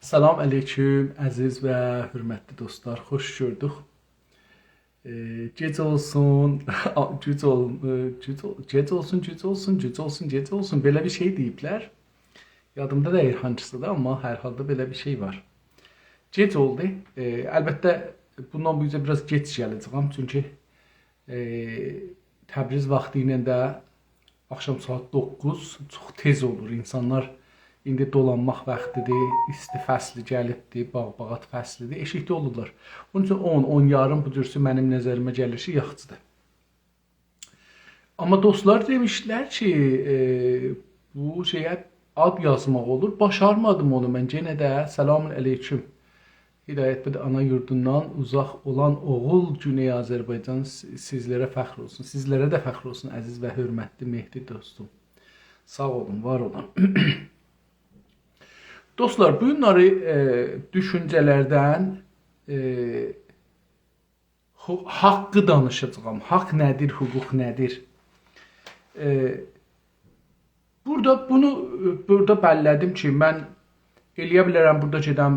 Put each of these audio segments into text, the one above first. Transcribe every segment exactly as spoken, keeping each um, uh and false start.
سلام علیکم، عزیز و حؤرمتلی دوستلار، خوش گؤردوک. ائ، گئج اولسون، آ، گوج اول-، ائ، گوج اول-، گئج اولسون، گوج اولسون، گوج اولسون، گئج اولسون. بئله بیر شئی دئییبلر. یادیمدا دئییل هانسیسی دا، آمما هر حالدا بئله بیر شئی وار. گئج اولدو. ائ، البته، بوندان بو اوزه بیر آز گئج گله‌جه‌یم، چونکی، ائ، تبریز واختی ایله ده آخشام ساعات دوققوز چوخ تئز اولور. اینسانلار ایندی دولانماق واختیدیر، ایستی فصلی گلیبدیر، باغ-باغات فصلیدیر، ائشیکده اولورلار. اونون اوچون اون، اون یاریم بو جورسو منیم نظریمه گلیر کی، یاخشیدیر. آمما دوستلار دئمیشدیلر کی، ائ، بو شئیه آد یازماق اولور. باشارمادیم اونو من. یئنه ده سلام علیکم. هدایت بده آنا یوردوندان اوزاق اولان اوغول گونئی آذربایجان، سی-، سیزلره فخر اولسون. سیزلره ده فخر اولسون، عزیز و حؤرمتلی مهدی دوستوم. ساغ اولون، وار اولون. دوستلار، بو گونلری، ائ، دوشونجه‌لردن، ائ، حو-، حاقی دانیشاجاغام. حاق نه‌دیر، حقوق نه‌دیر؟ ائ، بورادا بونو، بورادا بلله‌دیم کی، من ائلیه بیلرم بورادا گئدم،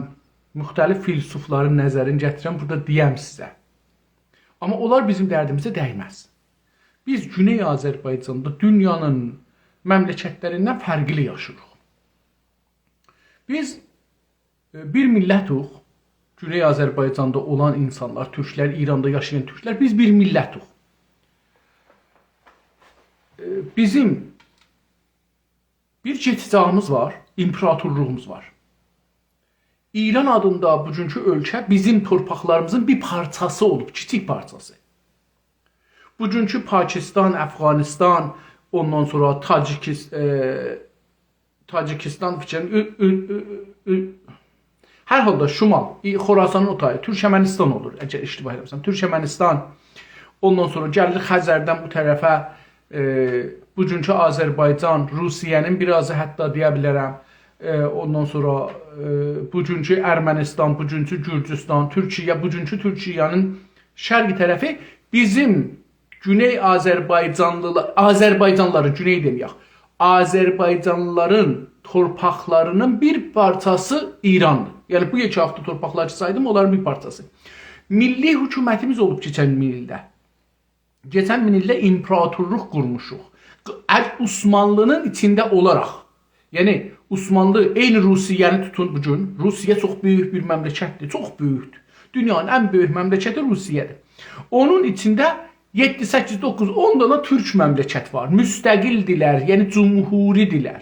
مختلف فیلسوفلارین نظرینی گتیرم، بورادا دئیم سیزه. آمما اونلار بیزیم دردیمیزه دیمز. بیز گونئی آذربایجاندا دونیانین مملکتلریندن فرقلی یاشاییریق. بیز، ائ، بیر میللتوق. گونئی آذربایجاندا اولان اینسانلار، تورکلر، ایراندا یاشایان تورکلر، بیز بیر میللتوق. ائ، بیزیم بیر کئچمیشیمیز وار، ایمپراتورلوغوموز وار. ایران آدیندا بوگونکو اؤلکه بیزیم تورپاقلاریمیزین بیر پارچاسی اولوب، کیچیک پارچاسی. بوگونکو پاکستان، افغانستان، اوندان سونرا تاجیکیس-، ائ، تاجیکستان فیکریم، اؤ-، اؤ-، اؤ-، اؤ-، هر حالدا شمال، ای، خوراسانین او تایی، تورکمنستان اولور، اگر اشتباه ائله‌میرم. تورکمنستان، اوندان سونرا گلیر خزردن بو طرفه، ائ، بوگونکو آذربایجان، روسیه‌نین بیر آزی حتی دئیه بیلرم، ائ، اوندان سونرا، ائ، بوگونکو ارمنستان، بوگونکو گورجوستان، تورکیه، بوگونکو تورکیه‌نین شرقی طرفی بیزیم گونئی آذربایجانلیلا-، آذربایجانلیلارین، گونئی دئمه‌یک، آذربایجانلیلارین تورپاقلارینین بیر پارچاسی ایراندیر. یعنی بو یئکه‌لیکده تورپاقلاری کی سایدیم، اونلارین بیر پارچاسی. میللی حکومتیمیز اولوب کئچن مین ایلده. کئچن مین ایلده ایمپراتورلوق قورموشوق. ال-، عثمانلی‌نین ایچینده اولاراق. یعنی، عثمانلی عینی روسیه‌نی توتون بو گون. روسیه چوخ بؤیوک بیر مملکتدیر، چوخ بؤیوکدور. دونیانین ان بؤیوک مملکتی روسیه‌دیر. اونون ایچینده یئددی، سککیز، دوققوز، اون دانا تورک مملکت وار. مستقل‌دیرلر، یعنی جمهوری‌دیرلر.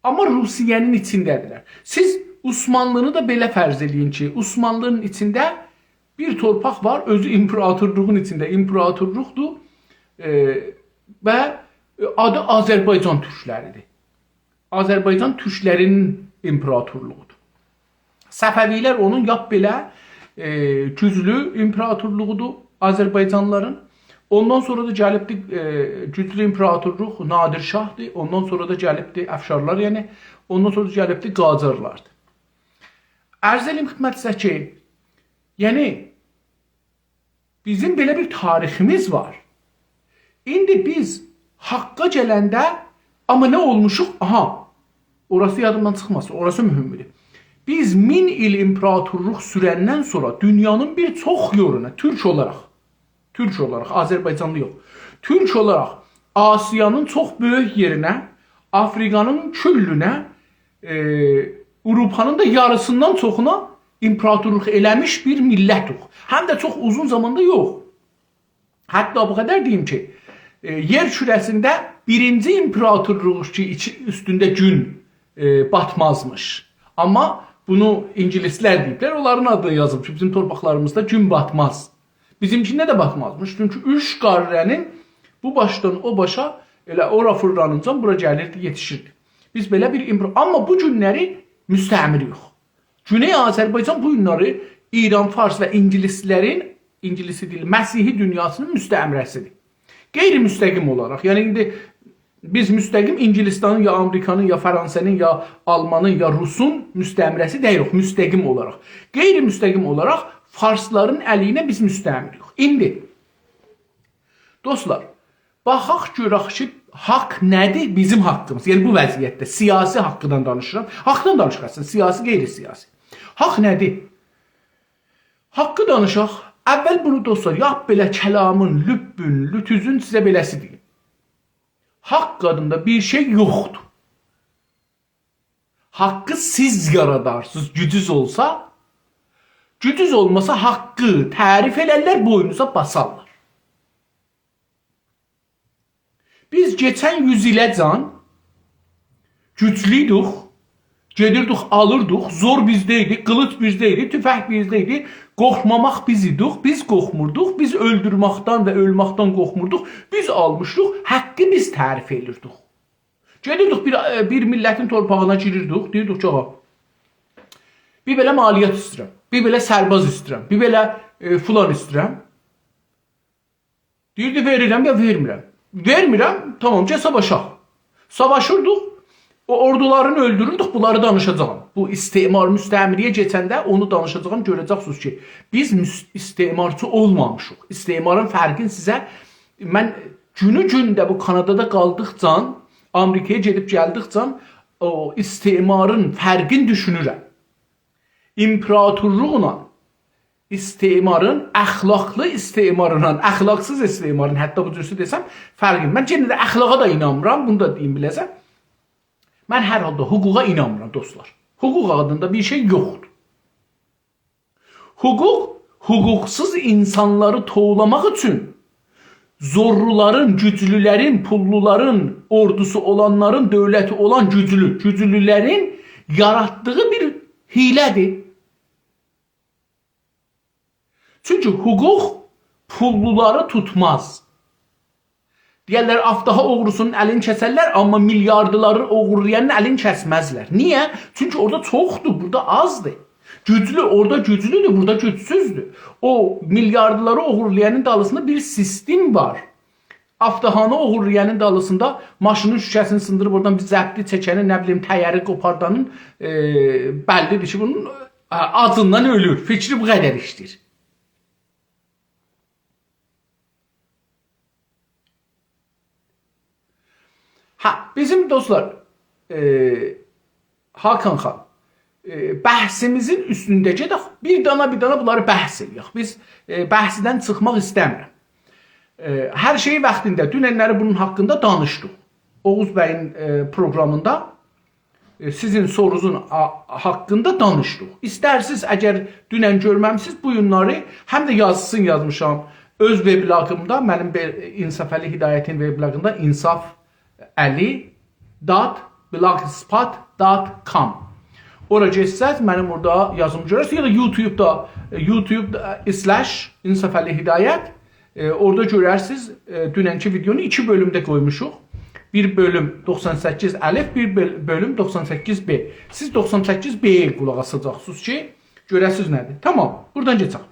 آمما روسیه‌نین ایچینده‌دیرلر. سیز عثمانلی‌نی دا بئله فرض ائله‌یین کی، عثمانلی‌نین ایچینده بیر تورپاق وار، اؤزو ایمپراتورلوغون ایچینده ایمپراتورلوقدور، ائ، و، ائ، آدی آذربایجان تورکلری‌دیر. آذربایجان تورکلری‌نین ایمپراتورلوغودور. صفوی‌لر اونون لاپ بئله، ائ، گوجلو ایمپراتورلوغودور آذربایجانلیلارین. اوندان سونرا دا گلیبدی، ائ، گوجلو ایمپراتورلوق نادر شاهدیر. اوندان سونرا دا گلیبدی افشارلار، یعنی اوندان سونرا دا گلیبدی قاجارلاردیر. عرض ائله‌ییم خدمتینیزه کی، یعنی بیزیم بئله بیر تاریخیمیز وار. ایندی بیز حاققا گلنده، آمما نه اولموشوق؟ آها، اوراسی یادیمدان چیخماسین، اوراسی مهمدور. بیز مین ایل ایمپراتورلوق سورندن سونرا دونیانین بیر چوخ یئرینه تورک اولاراق، تورک اولاراق، آذربایجانلی یوخ، تورک اولاراق آسیانین چوخ بؤیوک یئرینه، آفریقانین کلّونه، ائ، آوروپانین دا یاریسیندان چوخونا ایمپراتورلوق ائله‌میش بیر میللتوق. هم ده چوخ اوزون زاماندا یوخ. حتی بو قدر دئییم کی، ائ، یئر کوره‌سینده بیرینجی ایمپراتورلوق کی، ایچی-، اوستونده گون، ائ، باتمازمیش. آمما بونو اینگیلیسلر دئییبلر، اونلارین آدینا یازیب کی، بیزیم تورپاقلاریمیزدا گون باتماز. بیزیمکینده ده باتمازمیش. چونکی اوچ قاره‌نین بو باشدان او باشا ائله اورا فیرلانینجا بورا گلیردی، یئتیشیردی. بیز بئله بیر ایمپر-، آمما بو گونلری مستعمره‌یوخ. گونئی آذربایجان بو گونلری ایران، فارس و اینگیلیسلرین، اینگیلیسی دئییل، مسیحی دونیاسینین مستعمره‌سیدیر. غیر مستقیم اولاراق، یعنی ایندی بیز مستقیم اینگیلیستانین، یا آمریکانین، یا فرانسه‌نین، یا آلمانین، یا روسون مستعمره‌سی دئییلیک، مستقیم اولاراق. غیر مستقیم اولاراق فارسلارین الیینه بیز مستعمره‌یوخ. ایندی، دوستلار، باخاق گؤرک کی، حاق نه‌دیر؟ بیزیم حاققیمیز. یعنی بو وضعیتده سیاسی حاققیدان دانیشیرام. حاقدان دانیشیرسان، سیاسی، غیر سیاسی. حاق نه‌دیر؟ حاققی دانیشاق. اول بونو دوستلار، لاپ بئله کلامین، لبین، لوتوزون سیزه بئله‌سی دئییم. حاق آدیندا بیر شئی یوخدور. حاققی سیز یارادارسینیز، گوجوز اولسا. گوجوز اولماسا حاققی تعریف ائلرلر، بوینونوزا باسارلار. بیز کئچن یوز ایله‌جن گوجلویدوک، گئدیردیک، آلیردیق، زور بیزده ایدی، قیلیج بیزده ایدی، توفنگ بیزده ایدی، قورخماماق بیز ایدیک، بیز قورخموردوق، بیز اؤلدورمکدن و اؤلمکدن قورخموردوق، بیز آلمیشدیق، حاققی بیز تعریف ائدیردیک. گئدیردیک بیر، بیر میللتین تورپاغینا گیریردیک، دئییردیک کی، آغا، بیر بئله مالیات ایسته‌ییرم، بیر بئله سرباز ایسته‌ییرم، بیر بئله، ائ، فلان ایسته‌ییرم. دئییردی، وئریرم یا وئرمیرم. وئرمیرم، تامام، گل ساواشاق. ساواشیردیق، او اوردولارینی اؤلدوروردوک، بونلاری دانیشاجاغام. بو استعمار، مستعمره‌یه کئچنده اونو دانیشاجاغام، گؤره‌جکسینیز کی، بیز مس-، استعمارچی اولمامیشیق. استعمارین فرقین سیزه، من گونو گونده بو کانادادا قالدیقجا، آمریکایا گئدیب گلدیکجه او استعمارین فرقین دوشونورم. ایمپراتورلوقلا استعمارین، اخلاقلی استعمارینان، اخلاقسیز استعمارین، حتی بو جورسو دئسم، فرقین. من یئنه ده اخلاقا دا اینانمیرام، بونو دا دئییم بیله‌زه. من هر حالدا حقوقا اینانمیرام، دوستلار. حقوق آدیندا بیر شئی یوخدور. حقوق، حقوقسوز اینسانلاری توولاماق اوچون زورلولارین، گوجلولرین، پوللولارین، اوردوسو اولانلارین، دؤولتی اولان گوجلو، گوجلولرین یاراتدیغی بیر حیله‌دیر. چونکی حقوق پوللولاری توتماز. دئیرلر، آفتاها اوغروسونون الینی کسرلر، آمما میلیاردلاری اوغورلایانین الینی کسمزلر. نییه؟ چونکی اورادا چوخدور، بورادا آزدیر. گوجلو اورادا گوجلودور، بورادا گوجسوزدور. او میلیاردلاری اوغورلایانین دالیسیندا بیر سیستم وار. آفتاهانی اوغورلایانین دالیسیندا ماشینین شوشه‌سینی سیندیریب اورادان بیر ضبطی چکنین، نه بیلیم، تایری قوپاردانین، ائ، بللی‌دیر کی، بونون، ائ، آجیندان اؤلور. فیکری بو قدر ایشله‌ییر. هه، بیزیم دوستلار، ائ، حاکان خان، ائ، بحثیمیزین اوستونده گئدک، بیر دانا بیر دانا بونلاری بحث ائله‌یک. بیز، ائ، بحثدن چیخماق ایسته‌میرم. ائ، هر شئیی واختیندا، دوننلری بونون حاقیندا دانیشدیق. اوغوز بیین، ائ، پروگرامیندا، ائ، سیزین سورونوزون آ-، حاقیندا دانیشدیق. ایسترسیز، اگر دونن گؤرمه‌میسینیز، بو گونلری هم ده یازیسینی یازمیشام اؤز وبلاگیمدا، منیم وئ-، انصافعلی هدایتین وبلاگیندا، انصافعلی دات بلاگسپات دات کام. اورا گئتسز، منیم اورادا یازیمی گؤررسینیز. یا دا یوتیوبدا، ائ، یوتیوب، ائ، slash انصافعلی هدایت، ائ، اورادا گؤررسینیز، ائ، دوننکی ویدئونو ایکی بؤلومده قویموشوق. بیر بؤلوم دوخسان سککیز الف، بیر بؤل-، بؤلوم دوخسان سککیز ب. سیز دوخسان سککیز ب-یه قولاق آساجاقسینیز کی، گؤره‌سینیز نه‌دیر. تامام، بورادان کئچک.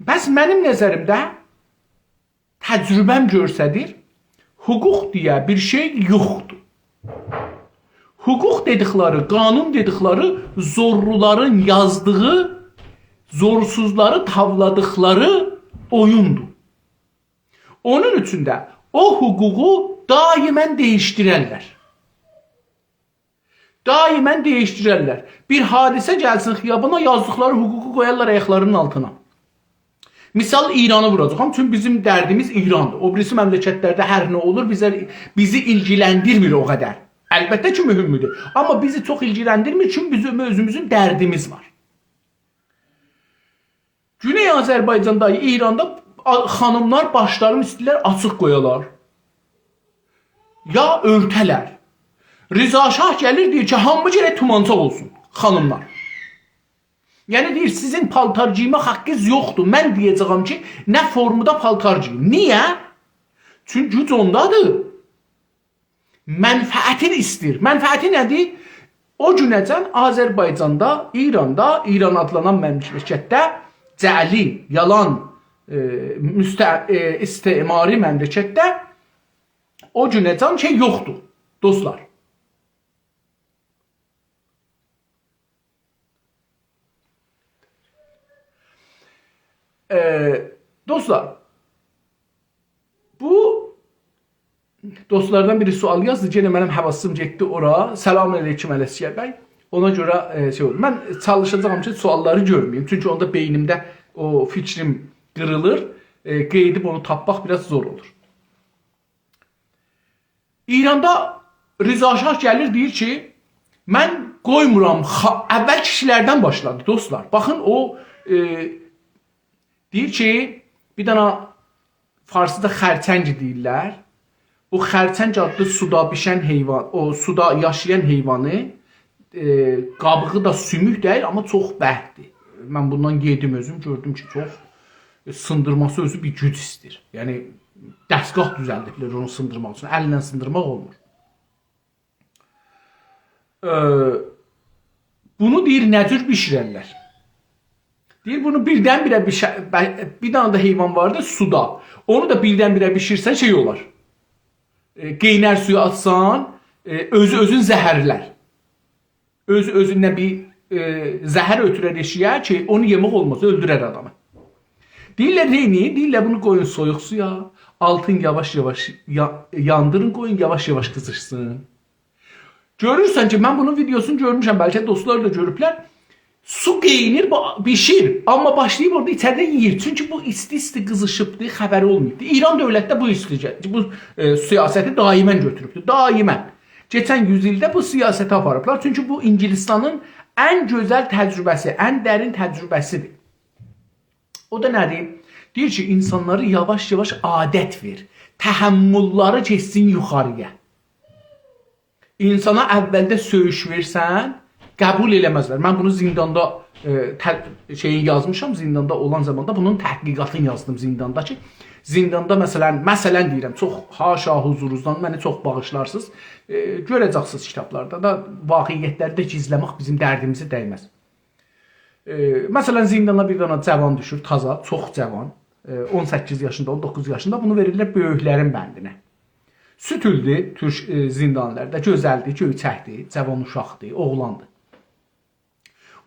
پس منیم نظریمده تجربه‌م گؤستریر، حقوق دئیه بیر شئی یوخدور. حقوق دئدیکلری، قانون دئدیکلری زورلولارین یازدیغی، زورسوزلاری تاولادیقلاری اویوندور. اونون اوچون ده او حقوقو دائماً دییشدیررلر. دائماً دییشدیررلر. بیر حادثه گلسین خیابانا، یازدیقلاری حقوقو قویارلار آیاقلارینین آلتینا. مثال، ایرانی ووراجاغام، چونکی بیزیم دردیمیز ایراندیر. او بیریسی مملکتلرده هر نه اولور، بیزه، بیزی ایلگیلندیرمیر او قدر. البته کی، مهمدور. آمما بیزی چوخ ایلگیلندیرمیر، چونکی بیزیم اؤزوموزون دردیمیز وار. گونئی آذربایجاندا، ایراندا آ-، خانیملار باشلارینی ایسته‌ییرلر آچیق قویالار. یا اؤرته‌لر. رضا شاه گلیر، دئییر کی، هامی گرک تومانچاق اولسون، خانیملار. یعنی دئییر، سیزین پالتار گئیمه حاققینیز یوخدور. من دئیه‌جه‌یم کی، نه فورمادا پالتار گئیین. نییه؟ چونکی گوج اوندادیر. منفعتین ایسته‌ییر. منفعتی نه‌دیر؟ او گونه‌جن آذربایجاندا، ایراندا، ایران آدلانان مملکتده جعلی، یالان، ائ، مست-، ائ، استعماری مملکتده او گونه‌جن شئی یوخدور، دوستلار. ائ، دوستلار، بو دوستلاردان بیری سؤال یازدی، یئنه منیم حواسیم گئتدی اورا. سلام علیکم، علعسگر بی. اونا گؤره، ائ، شئی اولدو. من چالیشاجاغام کی، سؤاللاری گؤرمه‌ییم. چونکی اوندا بئینیمده او فیکریم قیریلیر. ائ، قئییدیب اونو تاپماق بیر آز زور اولور. ایراندا رضا شاه گلیر، دئییر کی، «من قویمورام خا-»، اول کیشیلردن باشلادی، دوستلار. باخین، او، ائ، دئییر کی، بیر دنه فارسیدا خرچنگ دئییرلر. او خرچنگ آدلی سودا بیشن حیوان، او سودا یاشایان حیوانی، ائ، قابیغی دا سوموک دئییل، آمما چوخ برکدیر. من بوندان یئدیم اؤزوم، گؤردوم کی، چوخ، ائ، سیندیرماسی اؤزو بیر گوج ایسته‌ییر. یعنی، دستگاه دوزلدیبلر اونو سیندیرماق اوچون. الله سیندیرماق اولمور. ائ، بونو دئییر، نه جور بیشیررلر؟ دئییر، بونو بیردن-بیره بیشه-، به-، بیر دنه ده حیوان واردی، سودا. اونو دا بیردن-بیره بیشیرسن، شئی اولار. ائ، قئینر سویا آتسان، ائ، اؤزو اؤزون زهرلر. اؤز اؤزوندن بیر، ائ، زهر اؤتورر ائشییه کی، اونو یئمک اولماز، اؤلدورر آدامی. دئییرلر، نئینییین؟ دئییرلر، بونو قویون سویوق سویا، آلتین یاواش-یاواش یا-، یاندیرین، قویون یاواش-یاواش قیزیشسین. گؤرورسن کی، من بونون ویدئوسونو گؤرموشم، بلکه دوستلار دا گؤروبلر. سو قئینیر، با-، بیشیر، آمما باشلاییب اورادا ایچریده یئییر. چونکی بو ایستی-ایستی قیزیشیبدی، خبری اولماییبدی. ایران دؤولتی ده بو ایسته‌یه‌جک، بو، ائ، سیاستی دائماً گؤتوروبدور. دائماً. کئچن یوز ایلده بو سیاستی آپاریبلار. چونکی بو اینگیلیستانین ان گؤزل تجربه‌سی، ان درین تجربه‌سیدیر. او دا نه‌دیر؟ دئییر کی، اینسانلاری یاواش-یاواش عادت وئر. تحمل‌لری گئتسین یوخارییا. اینسانا اولده سؤیوش وئرسن، قبول ائله‌مزلر. من بونو زینداندا، ائ، ته-، شئیین یازمیشام، زینداندا اولان زاماندا بونون تحقیقاتینی یازدیم زینداندا کی، زینداندا مثلا، مثلا دئییرم، چوخ حاشا حضورونوزدان، منی چوخ باغیشلارسینیز. ائ، گؤره‌جکسینیز کیتابلاردا دا، واقعیت‌لری ده گیزله‌مک بیزیم دردیمیزه دیمز. ائ، مثلا، زیندانا بیر دنه جوان دوشور، تازا، چوخ جوان، ائ، اون سککیز یاشیندا، اون دوققوز یاشیندا، بونو وئریرلر بؤیوکلرین بندینه. سوتولدو تورک، ائ، زیندانی‌لرده، گؤزلدیر، گؤیچکدیر، جوان اوشاقدیر، اوغلاندیر.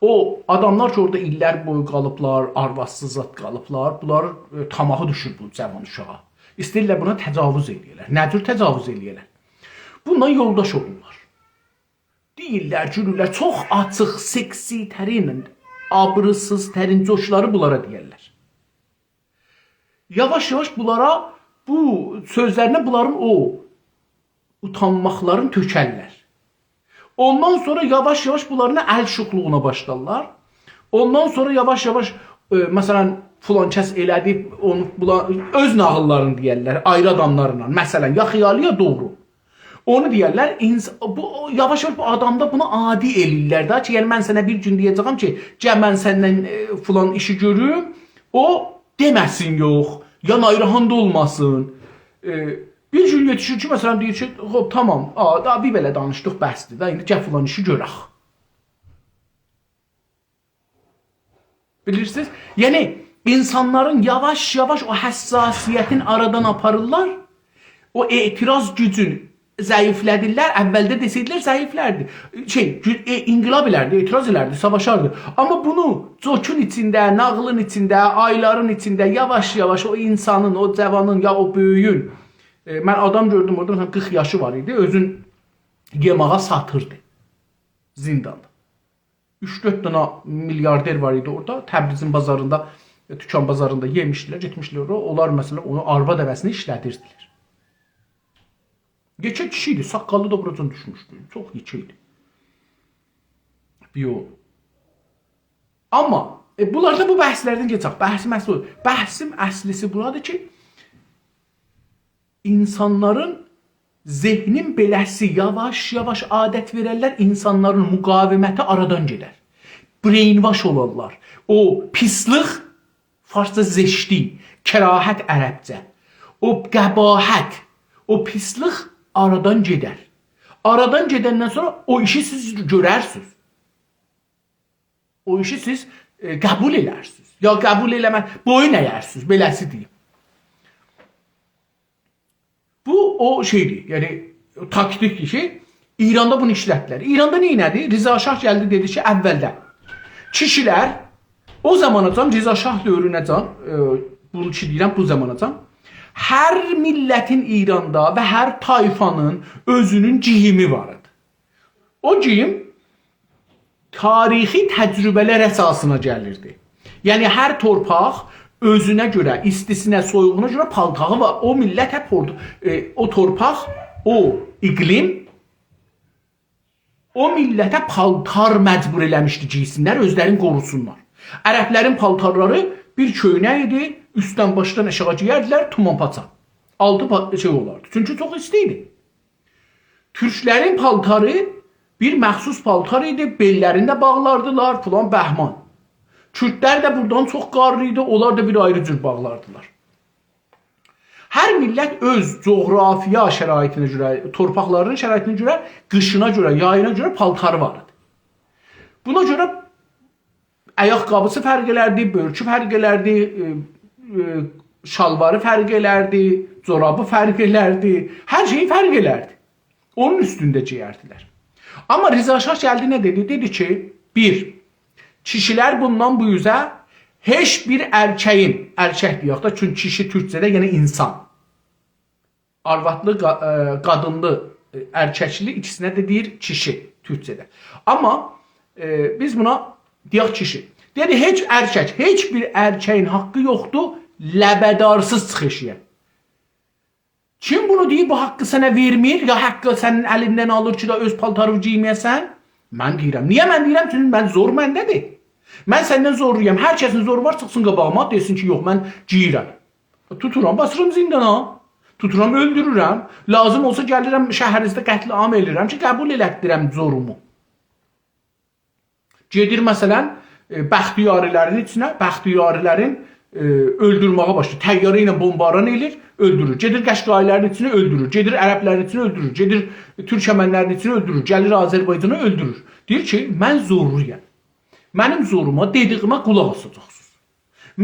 او آداملار کی، اورادا ایللر بویو قالیبلار، آروادسیز زاد قالیبلار، بونلار، ائ، طمعی دوشور بو جوان اوشاغا. ایسته‌ییرلر بونا تجاوز ائله‌یه‌لر. نه جور تجاوز ائله‌یه‌لر؟ بونونلا یولداش اولورلار. دئییرلر، گولورلر، چوخ آچیق، سکسی‌ترین، آبیری‌سیزترین جوکلاری بونلارا دئیرلر. یاواش-یاواش بونلارا، بو سؤزلرینه بونلارین او اوتانماقلارینی تؤکرلر. اوندان سونرا یاواش-یاواش بونلارین ال شوخلوغونا باشلارلار. اوندان سونرا یاواش-یاواش، ائ، مثلا، فلان کس ائله‌دی، اونو، بونلار اؤز ناغیللارینی دئیرلر، آیری آداملارلا. مثلا، یا خیالی، یا دوغرو. اونو دئیرلر، اینس-، بو، او، یاواش-یاواش بو آدامدا بونو عادی ائله‌ییرلر ده کی، یعنی، من سنه بیر گون دئیه‌جه‌یم کی، گل من سنن، ائ، فلان ایشی گؤروم، او دئمه‌سین یوخ، یا ناراحت اولماسین. ائ، بیر گون یئتیشیر کی، مثلا، دئییر کی، «خوب، تامام، آ، دا بیر بئله دانیشدیق، بسدیر دا، ایندی گل فلان ایشی گؤرک.» بیلیرسینیز؟ یعنی، اینسانلارین یاواش-یاواش او حساسیتین آرادان آپاریرلار، او اعتراض گوجون ضعیفله‌دیرلر. اولده دئسه‌یدیلر، ضعیفلردی. شئی، گو-، ائ، انقلاب ائلردی، اعتراض ائلردی، ساواشاردی. آمما بونو جوکون ایچینده، ناغیلین ایچینده، آیلارین ایچینده یاواش-یاواش او اینسانین، او جوانین یا او بؤیویون، ائ، من آدام گؤردوم اورادا، مثلا، قیرخ یاشی وار ایدی، اؤزون یئماغا ساتیردی زینداندا. اوچ-دؤرد دنه میلیاردر وار ایدی اورادا. تبریزین بازاریندا، ائ، توکان بازاریندا یئمیشدیلر، گئتمیشدیلر اورا. اونلار، مثلا، اونو آرواد عوضینه ایشله‌دیردیلر. یئکه کیشی ایدی، ساققالی دا بوراجان دوشموشدو. چوخ یئکه ایدی. بیو. آمما، ائ، بونلاردا بو بحثلردن کئچک. بحثیم اصلی او. بحثیم اصلیسی بورادیر کی، اینسانلارین ذهنین بئله‌سی یاواش-یاواش عادت وئررلر، اینسانلارین مقاومتی آرادان گئدر. Brainwash اولارلار. او پیسلیک، فارسجا زشتی، کراهت عربجه. او قباحت، او پیسلیک آرادان گئدر. آرادان گئدندن سونرا او ایشی سیز گؤررسینیز. او ایشی سیز، ائ، قبول ائلرسینیز. یا قبول ائله‌مه، بویون اَیرسینیز، بئله‌سی دئییم. بو او شئیدیر، یعنی تاکتیکدیر کی، ایراندا بونو ایشلتدیلر. ایراندا نئینه‌دی؟ رضا شاه گلدی، دئدی کی، اولده کیشیلر او زاماناجان، رضا شاه دؤورونه‌جان، ائ، بونو کی دئییرم، بو زاماناجان هر میللتین ایراندا و هر طایفانین اؤزونون گئییمی وار ایدی. او گئییم تاریخی تجربه‌لر اساسینا گلیردی. یعنی هر تورپاق اؤزونه گؤره، ایستیسینه، سویوغونا گؤره پالتاری وار. او میللته پورت-، ائ، او تورپاق، او اقلیم او میللته پالتار مجبور ائله‌میشدی گئیسینلر، اؤزلرینی قوروسونلار. عربلرین پالتارلاری بیر کؤینک ایدی، اوستدن باشدان آشاغی گئیردیلر، تومان پاچا. آلتی پا-، شئی اولاردی. چونکی چوخ ایستی ایدی. تورکلرین پالتاری بیر مخصوص پالتار ایدی، بئللرینی ده باغلاردیلار، فلان بهمان. کوردلر ده بورادان چوخ قارلی ایدی، اونلار دا بیر آیری جور باغلاردیلار. هر میللت اؤز جغرافیا شرایطینه گؤره، تورپاقلارینین شرایطینه گؤره، قیشینا گؤره، یایینا گؤره پالتاری وار ایدی. بونا گؤره آیاق‌قابیسی فرق ائلردی، بؤرکو فرق ائلردی، ائ، ائ، شالواری فرق ائلردی، جورابی فرق ائلردی، هر شئیی فرق ائلردی. اونون اوستونده گئیردیلر. آمما رضا شاه گلدی، نه دئدی؟ دئدی کی، بیر، کیشیلر بوندان بو اوزه هئچ بیر ارکه‌یین، ارکک دئیک ده، چونکی کیشی تورکجه‌ده، یعنی اینسان. آروادلی، قا-، ائ، قادینلی، ائ، ارککلی ایکیسینه ده دئییر کیشی تورکجه‌ده. آمما، ائ، بیز بونا دئیک کیشی. دئدی، هئچ ارکک، هئچ بیر ارکه‌یین حاققی یوخدور لبه‌دارسیز چیخیش ائلیه. کیم بونو دئییر، بو حاققی سنه وئرمیر، یا حاققی سنین الیندن آلیر کی، دا اؤز پالتارینی گئیمه‌یه‌سن؟ من دئییرم. نییه من دئییرم؟ چونکی من زور منده‌دیر. من سندن زورلویام. هر کسین زورو وار، چیخسین قاباغیما، دئسین کی، یوخ، من گئییرم. توتورام، باسیرام زیندانا. توتورام، اؤلدورورم. لازیم اولسا گلیرم شهرینیزده قتل‌عام ائلیرم کی، قبول ائلتدیرم زورومو. گئدیر، مثلا، ائ، بختیاری‌لرین ایچینه، بختیاری‌لرین، ائ، اؤلدورمه‌یه باشلاییر. طیاره ایله بمباران ائله‌ییر، اؤلدورور. گئدیر قشقایی‌لرین ایچینه، اؤلدورور. گئدیر عربلرین ایچینه، اؤلدورور. گئدیر تورکمن‌لرین ایچینه، اؤلدورور. گلیر آذربایجانا، اؤلدورور. دئییر کی، من زورلویام. منیم زوروما، دئدیگیمه قولاق آساجاقسینیز.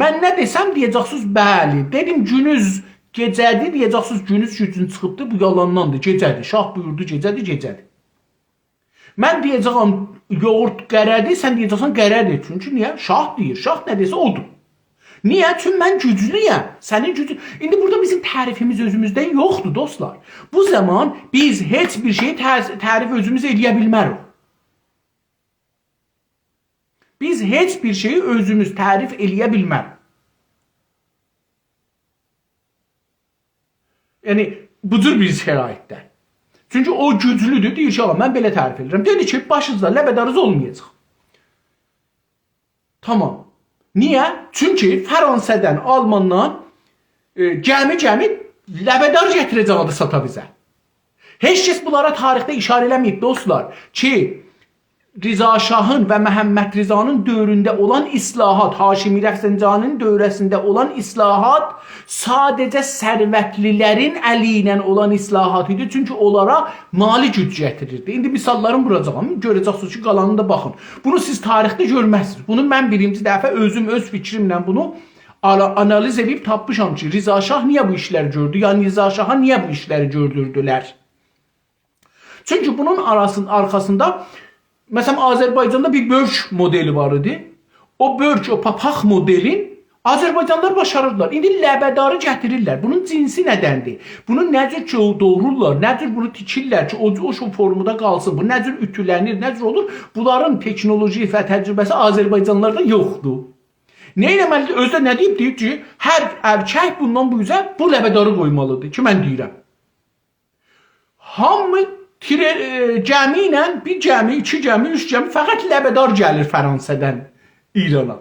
من نه دئسم، دئیه‌جکسینیز، بلی. دئدیم، گونوز گئجه‌دیر، دئیه‌جکسینیز، گونوز گوجون چیخیبدیر، بو یالانداندیر، گئجه‌دیر. شاه بویوردو، گئجه‌دیر، گئجه‌دیر. من دئیه‌جه‌یم، یوغورت قره‌دیر، سن دئیه‌جکسن، قره‌دیر. چونکی نییه؟ شاه دئییر. شاه نه دئسه، اودور. نییه؟ چونکی من گوجلویم. سنین گوجون، ایندی بورادا بیزیم تعریفیمیز اؤزوموزدن یوخدور، دوستلار. بو زامان بیز هئچ بیر شئیی تر-، تعریف اؤزوموز ائلیه بیلمریک. بیز هئچ بیر شئیی اؤزوموز تعریف ائلیه بیلمریک. یعنی، بو جور بیر شرایطده. چونکی او گوجلودور، دئییر کی، «آغا، من بئله تعریف ائدیرم.» دئدی کی، باشینیزدا لبه‌داریز اولمایاجاق. تامام. نییه؟ چونکی فرانسه‌دن، آلماندان، ائ، گمی-گمی لبه‌دار گتیره‌جک آدی ساتا بیزه. هئچ کس بونلارا تاریخده ایشاره ائله‌مه‌ییب، دوستلار، کی، رضا شاهین و محمد رضانین دؤورونده اولان اصلاحات، هاشمی رفسنجانی‌نین دؤوره‌سینده اولان اصلاحات ساده‌جه ثروتلی‌لرین الی ایله اولان اصلاحات ایدی. چونکی اونلارا مالی گوج گتیریردی. ایندی مثاللارینی ووراجاغام، گؤره‌جکسینیز کی، قالانینی دا باخین. بونو سیز تاریخده گؤرمزسینیز. بونو من بیرینجی دفعه اؤزوم اؤز فیکریمله بونو آنا-، آنالیز ائدیب تاپمیشام کی، رضا شاه نییه بو ایشلری گؤردو، یا رضا شاها نییه بو ایشلری گؤردوردولر؟ چونکی بونون آراسین-، آرخاسیندا، مثلا، آذربایجاندا بیر بؤرک مدلی وار ایدی. او بؤرک، او پاپاق مدلین آذربایجانلیلار باشاریردیلار. ایندی لبه‌داری گتیریرلر. بونون جنسی نه‌دندیر؟ بونو نه جور کی، او دوغرورلار، نه جور بونو تیکیرلر کی، او، او شو فورمادا قالسین، بو نه جور اوتولنیر، نه جور اولور؟ بونلارین تکنولوژی و تجربه‌سی آذربایجانلیلاردا یوخدور. نه ائله‌مه‌لیدیر؟ اؤزو ده نه دئییب؟ دئییب کی، هر ارکک بوندان بو اوزه بو لبه‌داری قویمالیدیر کی، من دئییرم. هامی تره-، ائ، گمی ایله، بیر گمی، ایکی گمی، اوچ گمی، فقط لبه‌دار گلیر فرانسه‌دن ایرانا.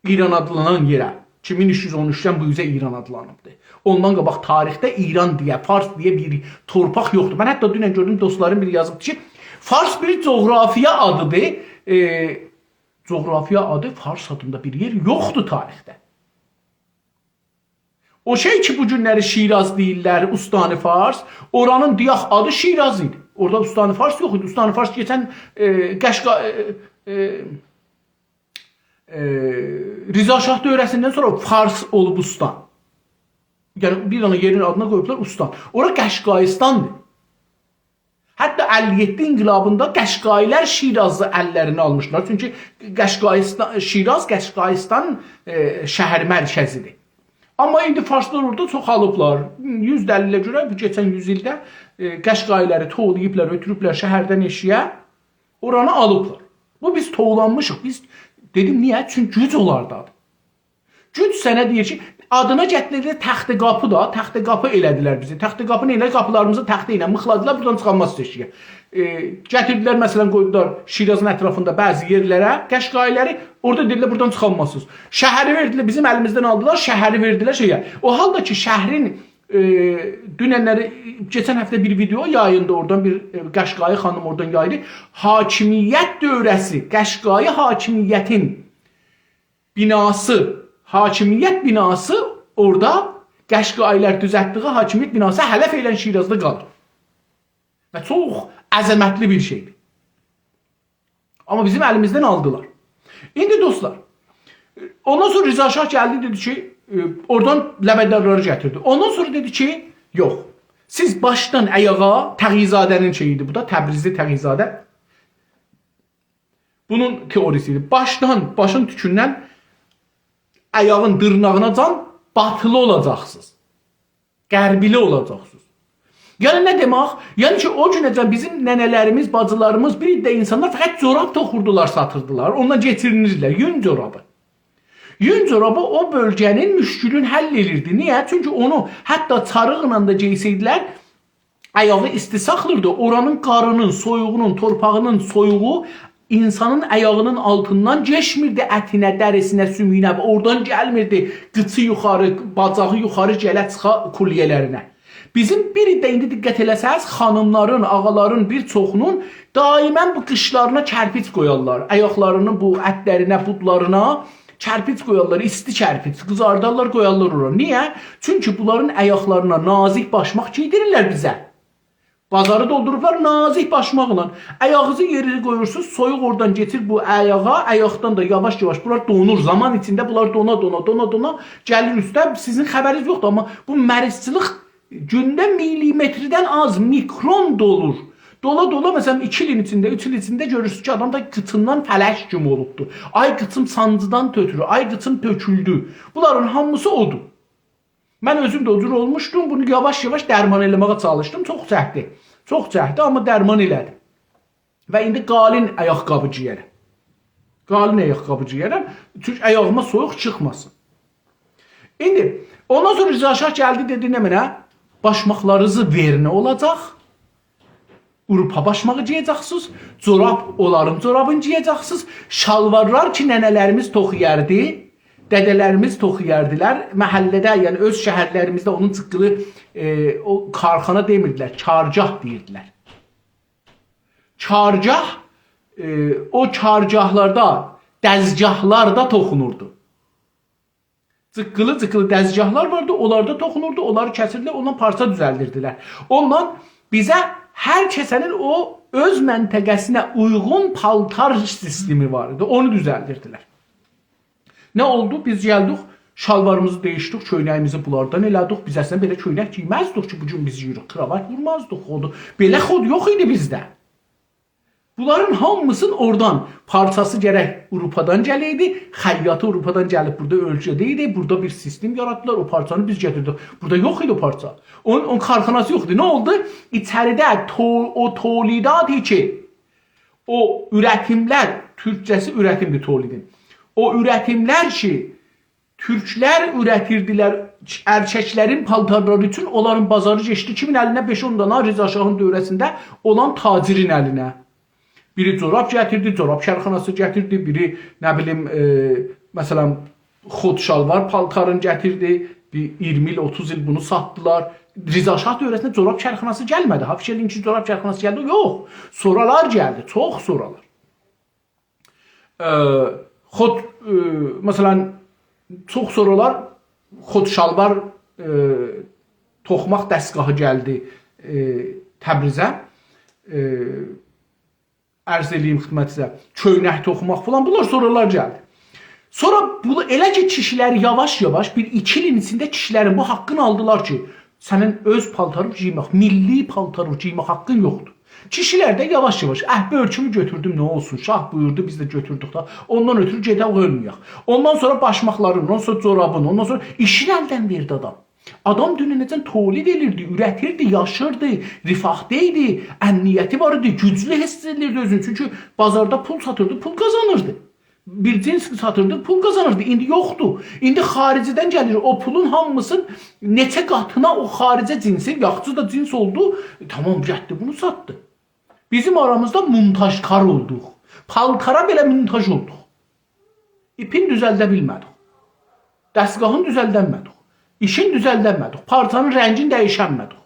ایران آدلانان یئره کی، مین اوچ یوز اون اوچدن بو اوزه ایران آدلانیبدیر. اوندان قاباق تاریخده ایران دئیه، فارس دئیه بیر تورپاق یوخدور. من حتی دونن گؤردوم، دوستلاریم بیری یازیبدی کی، فارس بیر جغرافیا آدیدیر. ائ، جغرافیا آدی، فارس آدیندا بیر یئر یوخدور تاریخده. او شئی کی، بو گونلری شیراز دئییرلر، استان فارس، اورانین، دئیک، آدی شیراز ایدی. اورادا استان فارس یوخ ایدی. استان فارس کئچن، ائ، قشقا-، ائ، ائ، ائ، رضا شاه دؤوره‌سیندن سونرا فارس اولوب استان. یعنی، بیر دنه یئرین آدینا قویوبلار استان. اورا قشقایستاندیر. حتی اللی یئددی انقلابیندا قشقایی‌لر شیرازی اللرینه آلمیشدیلار. چونکی قشقایستان، شیراز قشقایستان، ائ، شهر مرکزیدیر. آمما ایندی فارسلار اورادا چوخالیبلار. یوز دلیله گؤره بو کئچن یوز ایلده، ائ، قشقایی‌لری توولاییبلار، اؤتوروبلر شهردن ائشیگه، اورانی آلیبلار. بو بیز توولانمیشیق. بیز، دئدیم، نییه؟ چونکی گوج اولاردادیر. گوج سنه دئییر کی، آدینا گتیردیلر تخته قاپی دا، تخته قاپی ائله‌دیلر بیزی. تخته قاپی نه ائله؟ قاپیلاریمیزی تخته ایله میخلادیلار، بورادان چیخانمازسینیز ائشیگه. ائ، گتیردیلر، مثلا، قویدولار شیرازین اطرافیندا بعضی یئرلره، قشقایی‌لری، اورادا دئدیلر، بورادان چیخانمازسینیز. شهری وئردیلر، بیزیم الیمیزدن آلدیلار، شهری وئردیلر شئیه. او حالدا کی، شهرین، ائ، دوننلری، کئچن هفته بیر ویدئو یاییلدی، اورادان بیر، ائ، قشقایی خانیم اورادان یایدی. حاکمیت دؤوره‌سی، قشقایی حاکمیتین بیناسی، حاکمیت بیناسی اورادا، قشقایی‌لر دوزلتدیگی حاکمیت بیناسی هله فعلا شیرازدا قالیر. و چوخ عظمتلی بیر شئیدیر. آمما بیزیم الیمیزدن آلدیلار. ایندی دوستلار، اوندان سونرا رضا شاه گلدی، دئدی کی، ائ، اورادان لبه‌دارلاری گتیردی. اوندان سونرا دئدی کی، یوخ، سیز باشدان آیاغا، تقی‌زاده‌نین شئییدی بو دا، تبریزلی تقی‌زاده. بونون تئوریسی ایدی. باشدان، باشین توکوندن آیاغین دیرناغیناجان باتیلی اولاجاقسینیز. غربیلی اولاجاقسینیز. یعنی نه دئمک؟ یعنی کی، او گونه‌جن بیزیم ننه‌لریمیز، باجیلاریمیز، بیر عده اینسانلار فقط جوراب توخوردولار، ساتیردیلار. اوندان کئچینیردیلر. یون جورابی. یون جورابی او بؤلگه‌نین مشکلین حل ائدیردی. نییه؟ چونکی اونو حتی چاریقلا دا گئیسه‌یدیلر، آیاغی ایستی ساخلیردی. اورانین قارینین، سویوغونون، تورپاغینین سویوغو اینسانین آیاغینین آلتیندان کئچمیردی اتینه، دریسینه، سومویونه و اورادان گلمیردی قیچی یوخاری، باجاغی یوخاری گله چیخا کلیه‌لرینه. بیزیم بیر عده ایندی دقت ائله‌سز، خانیملارین، آغالارین بیر چوخونون دائما بو قیچلارینا کرپیچ قویارلار. آیاقلارینین بو اتلرینه، بودلارینا کرپیچ قویارلار، ایستی کرپیچ، قیزاردارلار، قویارلار اورا. نییه؟ چونکی بونلارین آیاقلارینا نازیک باشماق گئیدیریرلر بیزه. بازاری دولدوروبلار نازیک باشماقلا. آیاغینیزی یئره قویورسونوز، سویوق اورادان کئچیر بو آیاغا، آیاقدان دا یاواش-یاواش بونلار دونور. زامان ایچینده بونلار دونا، دونا، دونا، دونا گلیر اوسته. سیزین خبرینیز یوخدور، آمما بو مریضچیلیک گونده میلیمتردن آز، میکرون دولور. دولا-دولا، مثلا، ایکی ایلین ایچینده، اوچ ایل ایچینده گؤرورسونوز کی، آدام دا قیچیندان فلج کیمی اولوبدور. آی قیچیم سانجیدان تؤتورو، آی قیچیم تؤکولدو. بونلارین هامیسی اودور. من اؤزوم ده او جور اولموشدوم، بونو یاواش-یاواش درمان ائله‌مه‌یه چالیشدیم. چوخ چکدی. چوخ چکدی، آمما درمان ائله‌دیم. و ایندی قالین آیاق‌قابی گئیه‌رم. قالین آیاق‌قابی گئیه‌رم. چونکی آیاغیما سویوق چیخماسین. ایندی اوندان سونرا رضا شاه گلدی، دئدی: «نمنه؟ باشماقلارینیز وئرنه اولاجاق. آوروپا باشماغی گئیه‌جکسینیز، جوراب، اونلارین جورابینی گئیه‌جکسینیز. شالوارلار کی، ننه‌لریمیز توخویاردی، دده‌لریمیز توخویاردیلار. محله‌ده، یعنی اؤز شهرلریمیزده اونون جیققیلی، ائ، او کارخانا دئمیردیلر، کارگاه دئییردیلر. کارگاه، ائ، او کارگاهلاردا، دزگاهلاردا توخونوردو. جیققیلی-جیققیلی دزگاهلار واردی، اونلاردا توخونوردو، اونلاری کسیردیلر، اوندان پارچا دوزلدیردیلر. اوندان بیزه هر کسه‌نین او اؤز منطقه‌سینه اویغون پالتار سیستمی وار ایدی، اونو دوزلدیردیلر.» نه اولدو؟ بیز گلدیک، شالواریمیزی دییشدیک، کؤینه‌ییمیزی بونلاردان ائله‌دیک. بیز اصلا بئله کؤینک گئیمزدیک کی، بو گون بیز گئییریک، کراوات وورمازدیق، خودو. بئله خود یوخ ایدی بیزده. بونلارین هامیسینین اورادان پارچاسی گرک آوروپادان گله‌یدی، خیاطی آوروپادان گلیب بورادا اؤلچه‌ده‌یدی، بورادا بیر سیستم یاراتدیلار، او پارچانی بیز گتیردیک. بورادا یوخ ایدی او پارچا. اونون، اونون کارخاناسی یوخ ایدی. نه اولدو؟ ایچریده تو-، او تولیداتی کی، او اورتیملر، تورکجه‌سی اورتیمدیر تولیدین. او اورتیملر کی، تورکلر اورتیردیلر ارککلرین پالتارلاری اوچون، اونلارین بازاری کئچدی کیمین الینه؟ بئش-اون دانا رضا شاهین دؤوره‌سینده اولان تاجرین الینه. بیری جوراب گتیردی، جوراب کارخاناسی گتیردی، بیری، نه بیلیم، ائ، مثلا، خود شالوار پالتارین گتیردی، بیر اییرمی ایل، اوتوز ایل بونو ساتدیلار. رضا شاه دؤوره‌سینده جوراب کارخاناسی گلمه‌دی. حافظ ائله‌یین کی، جوراب کارخاناسی گلدی، یوخ. سونرالار گلدی، چوخ سونرالار. ائ، خود، ائ، مثلا، چوخ سونرالار خود شالوار، ائ، توخوماق دستگاهی گلدی، ائ، تبریزه. ائ، عرض ائله‌ییم خدمتینیزه، کؤینک توخوماق فلان، بونلار سونرالار گلدی. سونرا بو، ائله کی، کیشیلری یاواش-یاواش، بیر ایکی ایلین ایچینده کیشیلرین بو حاققینی آلدیلار کی، سنین اؤز پالتارین گئیمک، میللی پالتارین گئیمک حاققین یوخدور. کیشیلر ده یاواش-یاواش، «اه، بؤرکومو گؤتوردوم، نه اولسون، شاه بویوردو، بیز ده گؤتوردوک دا، اوندان اؤترو گئدک، اؤلمه‌یک.» اوندان سونرا باشماقلارین، اوندان سونرا جورابین، اوندان سونرا ایشین الدن وئردی آدام. آدام دوننه‌جن تولید ائدیردی، اوره‌تیردی، یاشیردی، رفاهدا ایدی، امنیتی وار ایدی، گوجلو حیس ائدیردی اؤزونو. چونکی بازاردا پول ساتیردی، پول قازانیردی. بیر جنس ساتیردی، پول قازانیردی. ایندی یوخدور. ایندی خاریجیدن گلیر، او پولون هامیسین نئچه قاتینا او خاریجی جنسی، یاخچی دا جنس اولدو، تامام، گتدی بونو ساتدی. بیزیم آرامیزدا مونتاژکار اولدوق. پالتارا بئله مونتاژ اولدوق. ایپین دوزلده بیلمه‌دیک. دستگاهین دوزلدنمه‌دیک. ایشین دوزلدنمه‌دیک. پارچانین رنگین دییشنمه‌دیک.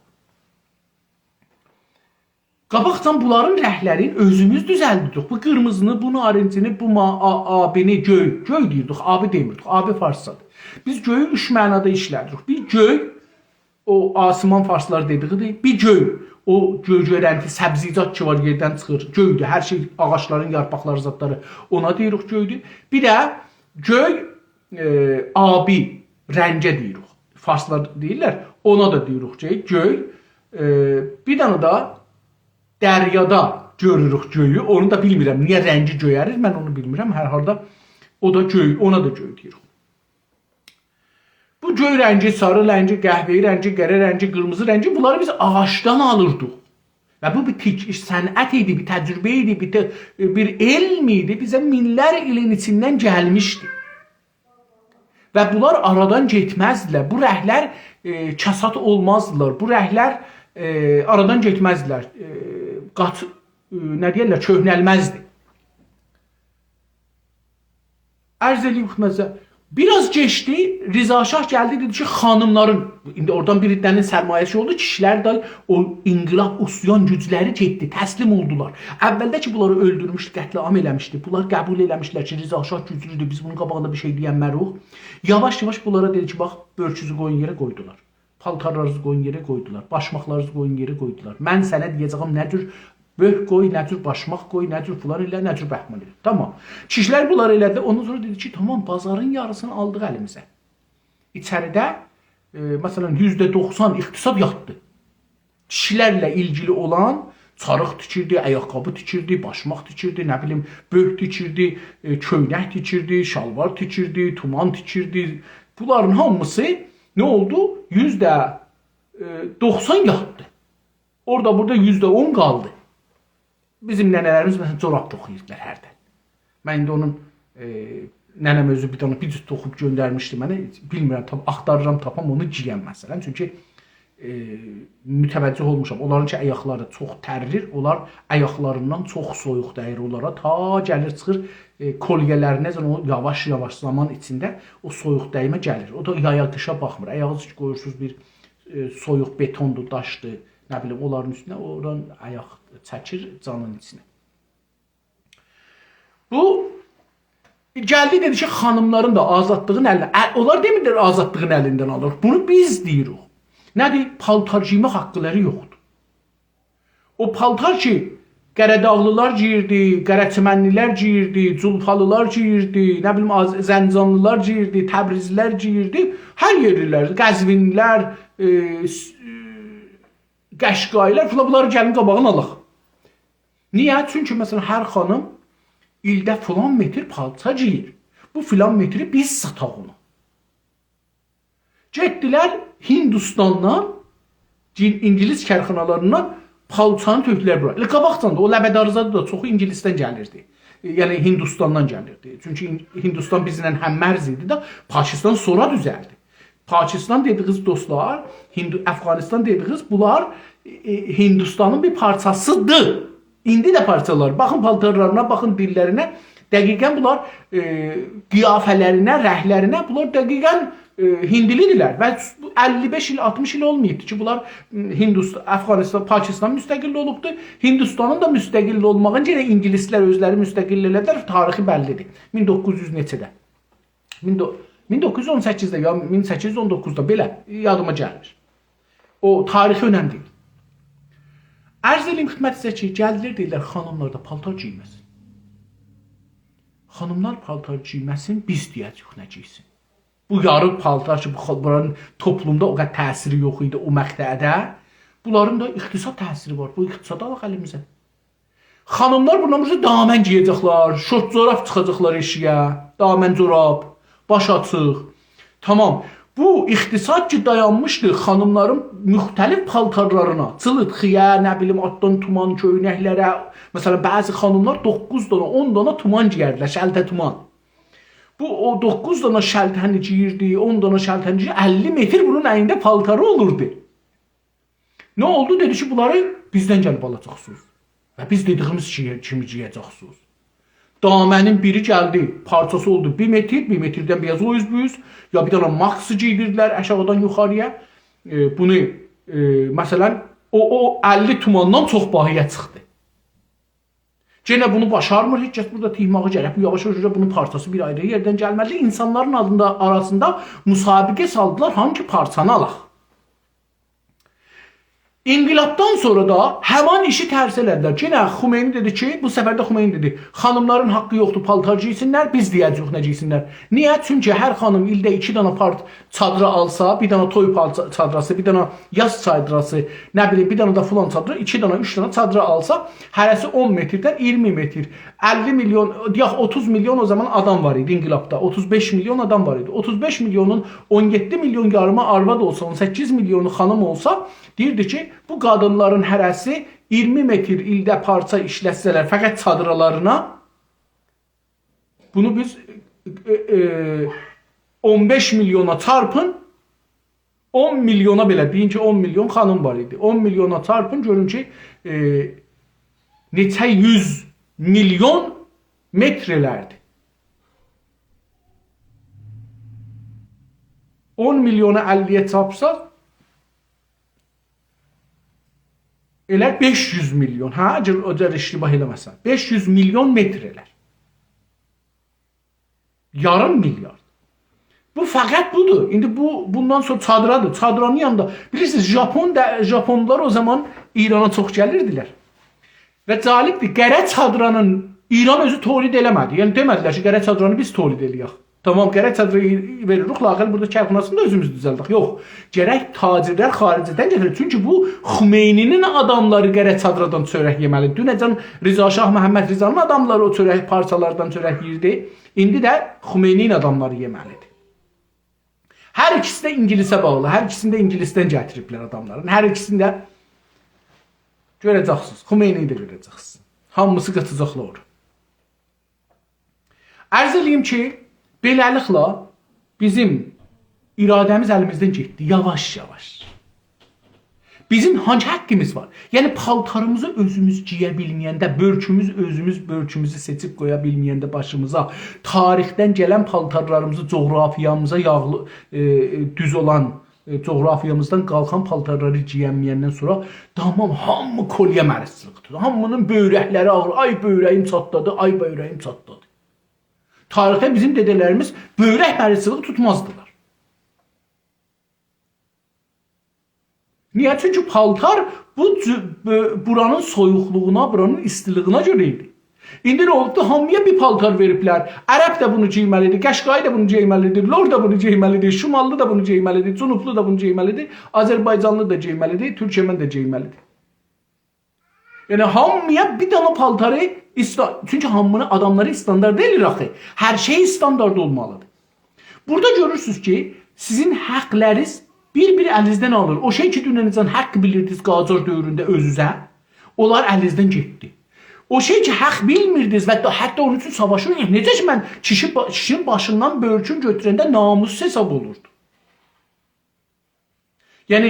قاباقجان بونلارین رنگلرین اؤزوموز دوزلدیردیک. بو قیرمیزینی، بو نارنجینی، بو ما-، آ-، آبینی، گؤی. گؤی دئییردیک، آبی دئمیردیک. آبی فارسجادیر. بیز گؤیو اوچ معنادا ایشله‌دیریک. بیر گؤی، او آسمان فارسلار دئدیگیدیر. بیر گؤی، او گؤی گؤرنتی، سبزیجات کی وار، یئردن چیخیر. گؤیدور. هر شئی، آغاجلارین یارپاقلاری، زادلاری، اونا دئییریک گؤیدور. بیر ده گؤی، ائ، آبی رنگه دئییریک. فارسلار دئییرلر، اونا دا دئییریک کی، گؤی. ائ، بیر دنه ده دریادا گؤروروک گؤیو. اونو دا بیلمیرم، نییه رنگی گؤیه‌ریر، من اونو بیلمیرم. هر حالدا او دا گؤی، اونا دا گؤی دئییریک. بو گؤی رنگی، ساری رنگی، قهوه‌ای رنگی، قره رنگی، قیرمیزی رنگی، بونلاری بیز آغاجدان آلیردیق. و بو بیر تیک-، صنعت ایدی، بیر تجربه ایدی، بیر ت-، بیر علم ایدی. بیزه مینلر ایلین ایچیندن گلمیشدی. و بونلار آرادان گئتمزدیلر. بو رنگلر، ائ، کساد اولمازدیلار. بو رنگلر، ائ، آرادان گئتمزدیلر. ائ، قات-، ائ، نه دئیرلر، کؤهنلمزدی. عرض ائله‌ییم خدمتینیزه، بیر آز کئچدی، رضا شاه گلدی، دئدی کی، خانیملارین، ایندی اورادان بیر عده‌نین سرمایه‌سی اولدو، کیشیلر ده، او انقلاب، عصیان گوجلری گئتدی، تسلیم اولدولار. اولده کی، بونلاری اؤلدورموشدو، قتل‌عام ائله‌میشدی. بونلار قبول ائله‌میشدیلر کی، رضا شاه گوجلودور، بیز بونون قاباغیندا بیر شئی دئینمه‌ریک. یاواش-یاواش بونلارا دئدی کی، باخ، بؤرکوزو قویون یئره، قویدولار. پالتارلارینیزی قویون یئره، قویدولار. باشماقلارینیزی قویون یئره، قویدولار. من سنه دئیه‌جه‌یم نه جور بؤرک قوی، نه جور باشماق قوی، نه جور فلان ائله، نه جور بهمان ائله. تامام. کیشیلر بونلاری ائله‌دی. اوندان سونرا دئدی کی، تامام، بازارین یاریسینی آلدیق الیمیزه. ایچریده، ائ، مثلا، یوزده دوخسان اقتصاد یاتدی. کیشیلرله ایلگیلی اولان چاریق تیکیردی، آیاق‌قابی تیکیردی، باشماق تیکیردی، نه بیلیم، بؤرک تیکیردی، ائ، کؤینک تیکیردی، شالوار تیکیردی، تومان تیکیردی. بونلارین هامیسی نه اولدو؟ یوزده دوخسان یاتدی. اورادا بورادا یوزده اون قالدی. بیزیم ننه‌لریمیز، مثلا، جوراب توخویوردولار هردن. من ایندی اونون، ائ، ننه‌م اؤزو بیر دنه بیر جوت توخویوب گؤندرمیشدی منه. بیلمیرم، تاپ-، آختاریرام، تاپام، اونو گئیم، مثلا. چونکی، ائ، متوجه اولموشام. اونلارین کی، آیاقلاری چوخ ترلیر، اونلار آیاقلاریندان چوخ سویوق دَییر اونلارا. تا گلیر، چیخیر، ائ، کولگه‌لرینه‌جن، او یاواش-یاواش زامان ایچینده او سویوق دَیمه گلیر. او دا یایا قیشا باخمیر. آیاغینیزی کی قویورسونوز بیر، ائ، سویوق بتوندور، داشدیر، نه بیلیم، اونلارین اوستونه، اورادان آیاق چکیر جانین ایچینه. بو گلدی، دئدی کی، خانیملارین دا آزادلیغین الیندن، ا، اونلار دئمیرلر آزادلیغین الیندن آلیر. بونو بیز دئییریک. نه‌دیر؟ پالتار گئیمک حاقلاری یوخدور. او پالتار کی، قره‌داغلیلار گئییردی، قره‌چمنلیلر گئییردی، جولفالیلار گئییردی، نه بیلیم، آز-، زنجانلیلار گئییردی، تبریزلیلر گئییردی، هر یئرلیلر، قزوینلیلر، ائ، س-، ائ، قشقاییلار، فلان، بونلاری گلین قاباغینی آلاق. نییه؟ چونکی، مثلا، هر خانیم ایلده فلان متر پالچا گئییر. بو فلان متری بیز ساتاق اونا. گئتدیلر هیندوستاندان، جین-، اینگیلیس کارخانالاریندان پالچانی تؤکدولر بورا. ائله قاباقجان دا او لبه‌داری زادی دا چوخو اینگیلیسدن گلیردی. یعنی هیندوستاندان گلیردی. چونکی هین-، هیندوستان بیزیمله هم‌مرز ایدی ده، پاکستان سونرا دوزلدی. پاکستان دئدیگینیز، دوستلار، هیندو-، افغانستان دئدیگینیز، بونلار، ائ، ائ، هیندوستانین بیر پارچاسیدیر. ایندی ده پارچالار. باخین پالتارلارینا، باخین دیللرینه. دقیقا بونلار، ائ، قیافه‌لرینه، رنگلرینه، بونلار دقیقا، ائ، هیندیلی‌دیرلر. و بو اللی بئش ایل، آلتمیش ایل اولماییبدیر کی، بونلار، م، هیندوست-، افغانستان، پاکستان مستقل اولوبدور. هیندوستانین دا مستقل اولماغینی یئنه اینگیلیسلر اؤزلری مستقل ائله‌دیلر. تاریخی بللی‌دیر. مین دوققوز یوز نئچه‌ده. مین دو-، مین دوققوز یوز اون سککیزده یا مین سککیز یوز اون دوققوزدا، بئله، یادیما گلمیر. او تاریخی اؤنم دئییل. عرض ائله‌ییم خدمتینیزه کی، گلدیلر دئییرلر، خانیملار دا پالتار گئیمه‌سین. خانیملار پالتار گئیمه‌سین، بیز دئیه‌جه‌ییک نه گئیسین. بو یاری پالتار کی، بو خا-، بورانین توپلومدا او قدر تأثیری یوخ ایدی او مقطعده. بونلارین دا اقتصاد تأثیری وار. بو اقتصادی آلاق الیمیزه. خانیملار بوندان بورادا دامن گئیه‌جکلر، شورت جوراب چیخاجاقلار ائشیگه، دامن جوراب، باش آچیق. تامام. بو اقتصاد کی دایانمیشدی خانیملارین مختلف پالتارلارینا، جیلیتخی‌یه، نه بیلیم، آلتدان تومان کؤینکلره. مثلا، بعضی خانیملار دوققوز دانا، اون دانا تومان گئیردیلر، شلته تومان. بو او دوققوز دانا شلته‌نی گئییردی، اون دانا شلته‌نی گئییردی، اللی متر بونون الینده پالتاری اولوردو. نه اولدو؟ دئدی کی، بونلاری بیزدن گلیب آلاجاقسینیز. و بیز دئدیگیمیز کی-، کیمی گئیه‌جکسینیز. دامنین بیری گلدی، پارچاسی اولدو بیر متر، بیر متردن بیر آز او اوز بو اوز، یا بیر دنه ماکسی گئیدیردیلر آشاغیدان یوخاری‌یا. ائ، بونو، ائ، مثلا، او، او اللی توماندان چوخ باهایا چیخدی. یئنه بونو باشارمیر هئچ کس بورادا تیکماغی، گرک بو یاواش-یاواش بونون پارچاسی بیر آیری یئردن گلمه‌لیدیر. اینسانلارین آدیندا، آراسیندا مسابقه سالدیلار، هانگی پارچانی آلاق. انقلابدان سونرا دا همان ایشی ترس ائله‌دیلر. یئنه خمینی دئدی کی، بو سفر ده خمینی دئدی: «خانیملارین حاققی یوخدور پالتار گئیسینلر، بیز دئیه‌جه‌ییک نه گئیسینلر.» نییه؟ چونکی هر خانیم ایلده ایکی دنه پارت چادرا آلسا، بیر دنه توی پارچا-، چادراسی، بیر دنه یاس چادراسی، نه بیلیم، بیر دنه ده فلان چادرا، ایکی دنه، اوچ دنه چادرا آلسا، هره‌سی اون متردن اییرمی متر، اللی میلیون، دئیک، اوتوز میلیون او زامان آدام وار ایدی انقلابدا. اوتوز بئش میلیون آدام وار ایدی. اوتوز بئش میلیونون اون یئددی میلیون یاریمی آرواد اولسا، اون سککیز میلیونو خانیم اولسا، دئییردی کی، بو قادینلارین هره‌سی اییرمی متر ایلده پارچا ایشلتسه‌لر فقط چادرالارینا، بونو بیز، ائ، ائ، اون بئش میلیونا چارپین، اون میلیونا بئله، دئیین کی، اون میلیون خانیم وار ایدی. اون میلیونا چارپین، گؤرون کی، ائ، نئچه یوز میلیون متر ائلردی. اون میلیونو اللی‌یه چارپساق، ائله بئش یوز میلیون. هه، اگر، اگر اشتباه ائله‌مه‌سم. بئش یوز میلیون متر ائلر. یاریم میلیارد. بو فقط بودور. ایندی بو، بوندان سونرا چادرادیر. چادرانین یانیندا، بیلیرسینیز، ژاپون دا، ژاپونلولار او زامان ایرانا چوخ گلیردیلر. و جالبدیر، قره چادرانین ایران اؤزو تولید ائله‌مه‌دی. یعنی دئمه‌دیلر کی، قره چادرانی بیز تولید ائله‌یک. تامام، قره چادرانی وئریریک، لااقل بورادا کارخاناسینی دا اؤزوموز دوزلدک. یوخ، گرک تاجرلر خارجه‌دن گتیریر. چونکی بو خمینی‌نین آداملاری قره چادرادان چؤرک یئمه‌لی. دونه‌جن رضا شاه محمدرضانین آداملاری او چؤرک پارچالاردان چؤرک یئییردی. ایندی ده خمینی‌نین آداملاری یئمه‌لیدیر. هر ایکیسی ده اینگیلیسه باغلی، هر ایکیسینی ده اینگیلیسدن گتیریبلر آداملارین. هر ایکیسینی ده گؤره‌جکسینیز، خمینی‌نی ده گؤره‌جکسینیز. هامیسی قاچاجاقلار اورا. عرض ائله‌ییم کی، بئله‌لیکله بیزیم اراده‌میز الیمیزدن گئتدی، یاواش-یاواش. بیزیم هانسی حاققیمیز وار؟ یعنی، پالتاریمیزی اؤزوموز گئیه بیلمه‌ینده، بؤرکوموز، اؤزوموز بؤرکوموزو سئچیب قویا بیلمه‌ینده باشیمیزا، تاریخدن گلن پالتارلاریمیزی جغرافیامیزا یاغلی، ائ، ائ، دوز اولان، ائ، جغرافیامیزدان قالخان پالتارلاری گئیه‌نمه‌یندن سونرا تامام هامی کلیه مریضچیلیغی توتور. هامی‌نین بؤیرکلری آغریر. «آی، بؤیره‌ییم چاتلادی، آی، بؤیره‌ییم چاتلادی.» تاریخده بیزیم دده‌لریمیز بؤیرک مریضچیلیغی توتمازدیلار. نییه؟ چونکی پالتار بو جو-، بو-، بورانین سویوقلوغونا، بورانین ایستیلیگینه گؤره ایدی. ایندی نه اولوبدو؟ هامییا بیر پالتار وئریبلر. عرب ده بونو گئیمه‌لیدیر، قشقایی دا بونو گئیمه‌لیدیر، لور دا بونو گئیمه‌لیدیر، شماللی دا بونو گئیمه‌لیدیر، جنوبلو دا بونو گئیمه‌لیدیر، آذربایجانلی دا گئیمه‌لیدیر، تورکمن ده گئیمه‌لیدیر. یعنی، هامییا بیر دنه پالتاری ایستا-، چونکی هامی‌نین آداملاری استاندارد ائله‌ییر آخی. هر شئی استاندارد اولمالیدیر. بورادا گؤرورسونوز کی، سیزین حاقلارینیز بیر-بیر الینیزدن آلینیر. او شئی کی، دوننه‌جن حاق بیلیردینیز قاجار دؤورونده اؤزونوزه، اونلار الینیزدن گئتدی. او شئی کی، حاق بیلمیردینیز و دا-، حتی اونون اوچون ساواشیردینیز. نئجه کی، من کیشی با-، کیشی‌نین باشیندان بؤرکون گؤتورنده ناموسسوز حساب اولوردو. یعنی،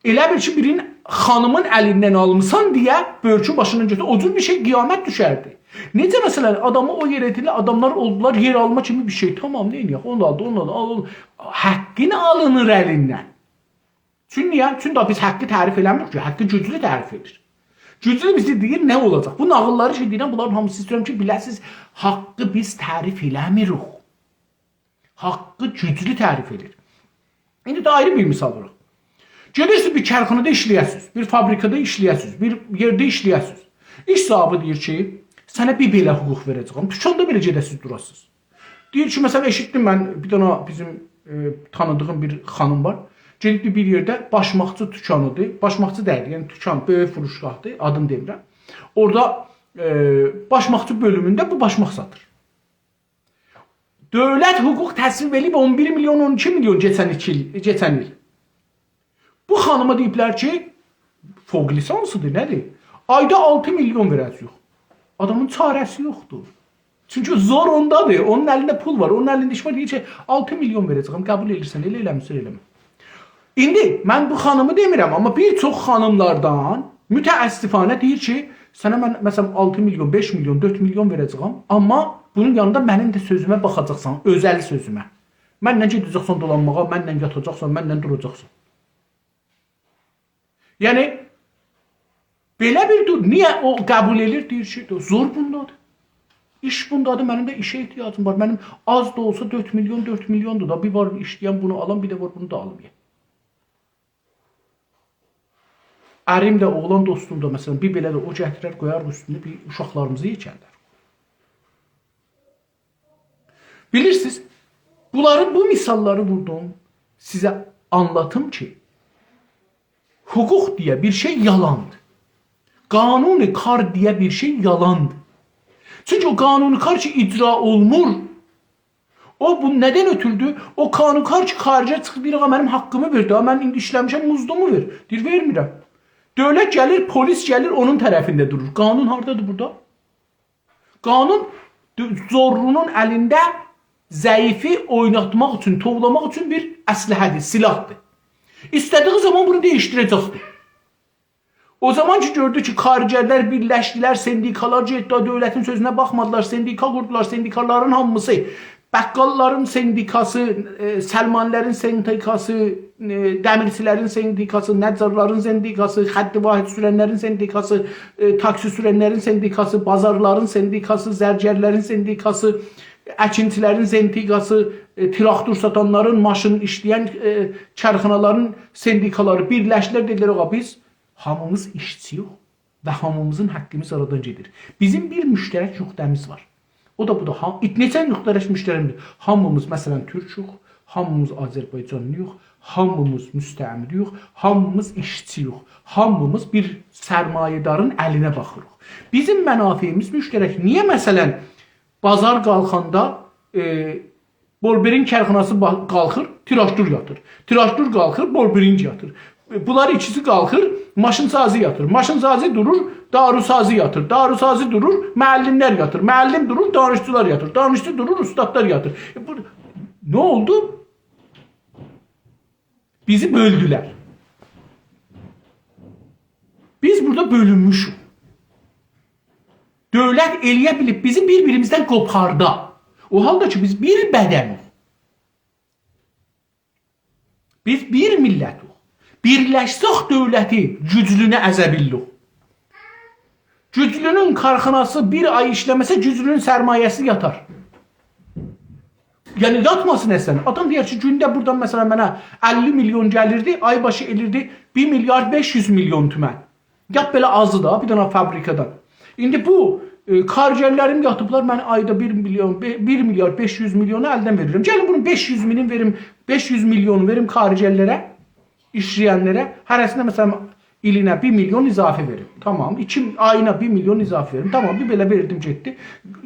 ائله بیل کی، بیرین خانیمین الیندن آلمیسان دئیه بؤرکون باشیندان گؤتور. او جور بیر شئی قیامت دوشردی. نئجه، مثلا، آدامی او یئره ائتدیلر، آداملار اولدولار یئرآلما کیمی بیر شئی. تامام، نئینیه‌ک؟ اونو آلدی، اونو آلدی، آل-، حاققین آلینیر الیندن. چون نییه؟ چون دا بیز حاققی تعریف ائله‌میریک کی، حاققی گوجلو تعریف ائدیر. گوجلو بیزه دئییر، نه اولاجاق؟ بو ناغیللاری کی، دئییرم، بونلارین هامیسی ایسته‌ییرم کی، بیله‌سینیز، حاققی بیز تعریف ائله‌میریک. حاققی گوجلو تعریف ائدیر. ایندی ده آیری بیر مثال ووراق. گئدیرسینیز بیر کارخانادا ایشله‌یه‌سینیز، بیر فابریکادا ایشله‌یه‌سینیز، بیر یئرده ایشله‌یه‌سینیز. ایش صاحیبی دئییر کی، سنه بیر بئله حقوق وئره‌جه‌یم. دوکاندا بئله گئده‌سینیز، دوراسینیز. دئییر کی، مثلا، ائشیتدیم من، بیر دنه بیزیم، ائ، تانیدیغیم بیر خانیم وار. گئدیبدی بیر یئرده باشماقچی توکانیدیر. باشماقچی دئییل، یعنی توکان، بؤیوک فروشگاهدیر، آدینی دئمیرم. اورادا، ائ، باشماقچی بؤلومونده بو باشماق ساتیر. دؤولت حقوق تصویب ائله‌ییب اون بیر میلیون، اون ایکی میلیون کئچن ایکی ایل، کئچن ایل. بو خانیما دئییبلر کی، فوق لیسانسیدیر، نه‌دیر؟ آیدا آلتی میلیون وئره‌جه‌ییک. آدامین چاره‌سی یوخدور. چونکی زور اوندادیر، اونون الینده پول وار، اونون الینده ایش وار، دئییر کی، آلتی میلیون وئره‌جه‌یم، قبول ائدیرسن، ائله، ائله‌میرسن، ائله‌مه. ایندی من بو خانیمی دئمیرم، آمما بیر چوخ خانیملاردان متأسفانه دئییر کی، سنه من، مثلا، آلتی میلیون، بئش میلیون، دؤرد میلیون وئره‌جه‌یم، آمما بونون یانیندا منیم ده سؤزومه باخاجاقسان، اؤزل سؤزومه. منله گئده‌جکسن دولانماغا، منله یاتاجاقسان، منله دوراجاقسان. یعنی، بئله بیر دور، نییه او قبول ائدیر؟ دئییر کی، زور بوندادیر. ایش بوندادیر، منیم ده ایشه احتیاجیم وار. منیم آز دا اولسا دؤرد میلیون، دؤرد میلیوندور دا. بیر وار ایشله‌یم بونو آلام، بیر ده وار بونو دا آلمایام. اریم ده، اوغلان دوستوم دا، مثلا، بیر بئله ده او گتیرر، قویار اوستونه، بیر اوشاقلاریمیزی یئکه‌لدر. بیلیرسینیز، بونلاری، بو مثاللاری ووردوم، سیزه آنلاتیم کی، حقوق دئیه بیر شئی یالاندیر. قانون کار دئیه بیر شئی یالاندیر. چونکی او قانون کار کی، اجرا اولمور، او، بو نه‌دن اؤتوردو؟ او قانون کار کی، خارجه چیخیب دئییر، «آغا، منیم حاققیمی وئر ده، من ایندی ایشله‌میشم، مزدومو وئر.» دئییر، «وئرمیرم.» دؤولت گلیر، پلیس گلیر، اونون طرفینده دورور. قانون هاردادیر بورادا؟ قانون دو-، زورلونون الینده ضعیفی اویناتماق اوچون، توولاماق اوچون بیر اسلحه‌دیر، سلاحدیر. ایسته‌دیگی زامان بونو دییشدیره‌جکدیر. او زامان کی، گؤردو کی، کارگرلر بیرلشدیلر، سندیکالار گئتدی، دؤولتین سؤزونه باخمادیلار، سندیکا قوردولار، سندیکالارین هامیسی، بقاللارین سندیکاسی، ائ، سلمانی‌لرین سندیکاسی، ائ، دمیرچی‌لرین سندیکاسی، نجارلارین سندیکاسی، خط واحد سورنلرین سندیکاسی، ائ، تاکسی سورنلرین سندیکاسی، بازارلارین سندیکاسی، زرگرلرین سندیکاسی، اکینچی‌لرین سندیکاسی، ائ، تراکتور ساتانلارین، ماشین ایشله‌ین، ائ، کارخانالارین سندیکالاری بیرلشدیلر، دئدیلر، «آغا، بیز هامیمیز ایشچی‌یوخ و هامیمیزین حاققیمیز آرادان گئدیر. بیزیم بیر مشترک نقطه‌میز وار. او دا بودور، ها، ایت-، نئچه مشترک مشترکمیز؟ هامیمیز، مثلا، تورکوخ، هامیمیز آذربایجانلی‌یوخ، هامیمیز مستعمره‌یوخ، هامیمیز ایشچی‌یوخ، هامیمیز بیر سرمایه‌دارین الینه باخیریق. بیزیم منافعیمیز مشترک. نییه، مثلا، بازار قالخاندا، ائ، بولبرینگ کارخاناسی با-، قالخیر، تراکتور یاتیر. تراکتور قالخیر، بولبرینگ یاتیر. بونلار ایکیسی قالخیر، ماشین‌سازی یاتیر. ماشین‌سازی دورور، داروسازی یاتیر. داروسازی دورور، معلم‌لر یاتیر. معلم دورور، دانشجولار یاتیر. دانشجو دورور، اوستادلار یاتیر. ائ، بو، نه اولدو؟ بیزی بؤلدولر. بیز بورادا بؤلونموشوک. دؤولت ائله‌یه بیلیب بیزی بیر-بیریمیزدن قوپاردا. او حالدا کی، بیز بیر بدنیک. بیز بیر میللتیک. بیرلشسک دؤولتی گوجلونو ازه بیلیریک. گوجلونون کارخاناسی بیر آی ایشله‌مه‌سه، گوجلونون سرمایه‌سی یاتار. یعنی، یاتماسین اصلا. آدام دئیر کی، گونده بورادان، مثلا، منه اللی میلیون گلیردی، آی باشی ائلیردی بیر میلیارد بئش یوز میلیون تومن. یات بئله آزی دا، بیر دنه فابریکادان. ایندی بو، ائ، کارگرلریم یاتیبلار، من آیدا بیر میلیون، بئ-، بیر میلیارد بئش یوز میلیونو الدن وئریرم. گلین بونون بئش یوز مینین وئریم، بئش یوز میلیونو وئریم کارگرلره، ایشله‌ینلره، هره‌سینه، مثلا، ایلینه بیر میلیون اضافه وئریم. تامام، ایکی، آیینا بیر میلیون اضافه وئریم. تامام، بیر بئله وئردیم، گئتدی.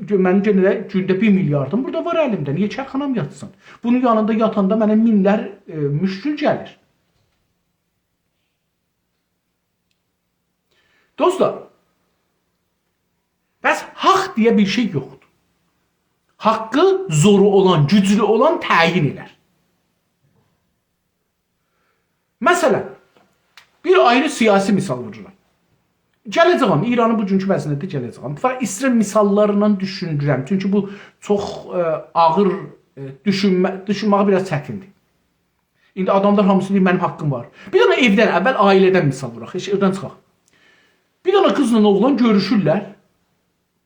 گؤ-، منیم یئنه ده گونده بیر میلیاردیم بورادا وار الیمده. نییه کارخانام یاتسین؟ بونون یانیندا یاتاندا منه مینلر، ائ، مشکل گلیر. دوستلار، پس حاق دئیه بیر شئی یوخدور. حاققی زورو اولان، گوجلو اولان تعیین ائدر. مثلا، بیر آیری سیاسی مثال وورورام. گله‌جه‌یم، ایرانین بوگونکو وضعینه ده گله‌جه‌یم. فقط ایسته‌ییرم مثاللارلا دوشوندورم. چونکی بو چوخ، ائ، آغیر، ائ، دوشونمه-، دوشونمه‌یی بیر آز چتیندیر. ایندی آداملار هامیسی دئییر، «منیم حاققیم وار.» بیر دنه ائودن، اول عائله‌دن مثال ووراق، هئچ ائودن چیخاق. بیر دنه قیزلا اوغلان گؤروشورلر،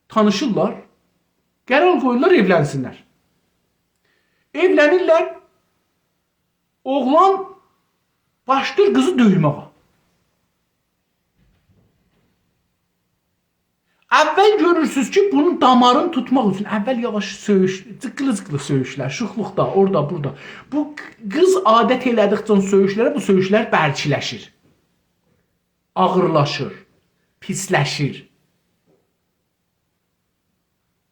تانیشیرلار، قرار قویورلار ائولنسینلر. ائولنیرلر، اوغلان باشلاییر قیزی دؤیمه‌یه. اول گؤرورسونوز کی، بونون دامارینی توتماق اوچون اول یاواش سؤیوش، جیققیلی-جیققیلی سؤیوشلر، شوخلوقدا، اورادا، بورادا. بو قیز عادت ائله‌دیکجه سؤیوشلره، بو سؤیوشلر برکلشیر، آغیرلاشیر، پیسلشیر.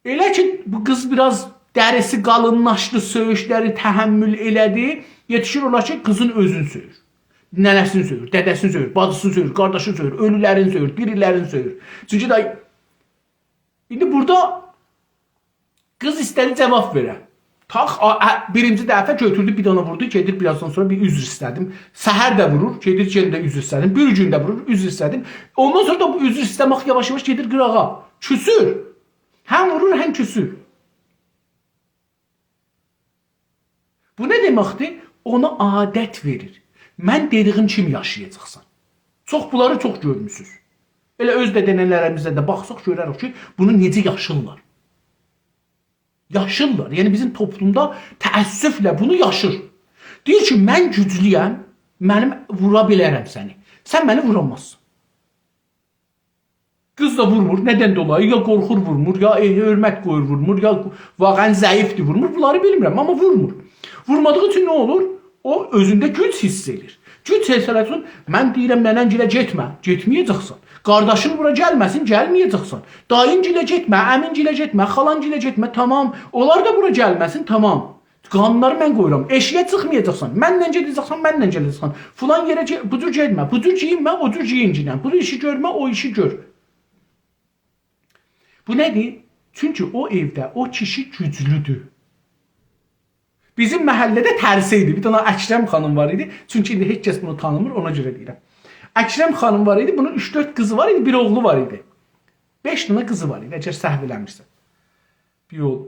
ائله کی، بو قیز بیر آز دریسی قالینلاشدی، سؤیوشلری تحمل ائله‌دی، یئتیشیر اولا کی، قیزین اؤزونو سؤیور. ننه‌سینی سؤیور، دده‌سینی سؤیور، باجیسینی سؤیور، قارداشینی سؤیور، اؤلولرینی سؤیور، دیریلرینی سؤیور. چونکی دا ایندی بورادا قیز ایسته‌دی جاواب وئره. تاخ، آ، ا، بیرینجی دفعه گؤتوردو، بیر دنه ووردو، گئدیر بیر آزدان سونرا بیر عذر ایسته‌دیم. سحر ده وورور، گئدیر یئنه ده عذر ایسته‌دیم. بیر گون ده وورور، عذر ایسته‌دیم. اوندان سونرا دا بو عذر ایسته‌مک یاواش-یاواش گئدیر قیراغا. کوسور. هم وورور، هم کوسور. بو نه دئمکدیر؟ اونا عادت وئریر. من دئدیگیم کیمی یاشایاجاقسان. چوخ، بونلاری چوخ گؤرموسونوز. ائله اؤز دده-ننه‌لریمیزده ده باخساق گؤرریک کی، بونو نئجه یاشیرلار. یاشیرلار. یعنی بیزیم توپلومدا تأسفله بونو یاشیر. دئییر کی، من گوجلویم، منیم وورا بیلرم سنی. سن منی وورامازسان. قیز دا وورمور، ندن دولایی؟ یا قورخور وورمور، یا، ائ، حؤرمت قویور وورمور، یا واقعاً ضعیفدیر وورمور. بونلاری بیلمیرم، آمما وورمور. وورمادیغی اوچون نه اولور؟ او اؤزونده گوج حیس ائله‌ییر. گوج حیس ائله‌دیگی اوچون من دئییرم، ننه‌نگیله گئتمه، گئتمه‌یه‌جکسن. قارداشین بورا گلمه‌سین، گلمه‌یه‌جکسن. دایینگیله گئتمه، امینگیله گئتمه، خالانگیله گئتمه، تامام. اونلار دا بورا گلمه‌سین، تامام. قانونلاری من قویورام. ائشییه چیخمایاجاقسان، منله گئده‌جکسن، منله گئده‌جکسن. فلان یئره گئ-، بو جور گئتمه، بو جور گئیینمه، او جور گئیینگینن. بو ایشی گؤرمه، او ایشی گؤر. بو نه‌دیر؟ چونکی او ائوده او کیشی گوجلودور. بیزیم محله‌ده ترسه ایدی. بیر دنه اکرم خانیم وار ایدی. چونکی ایندی هئچ کس بونو تانیمیر، اونا گؤره دئییرم. اکرم خانیم وار ایدی، بونون اوچ-دؤرد قیزی وار ایدی، بیر اوغلو وار ایدی. بئش دنه قیزی وار ایدی، اگر سهو ائله‌میرسم. بیر اوغلو.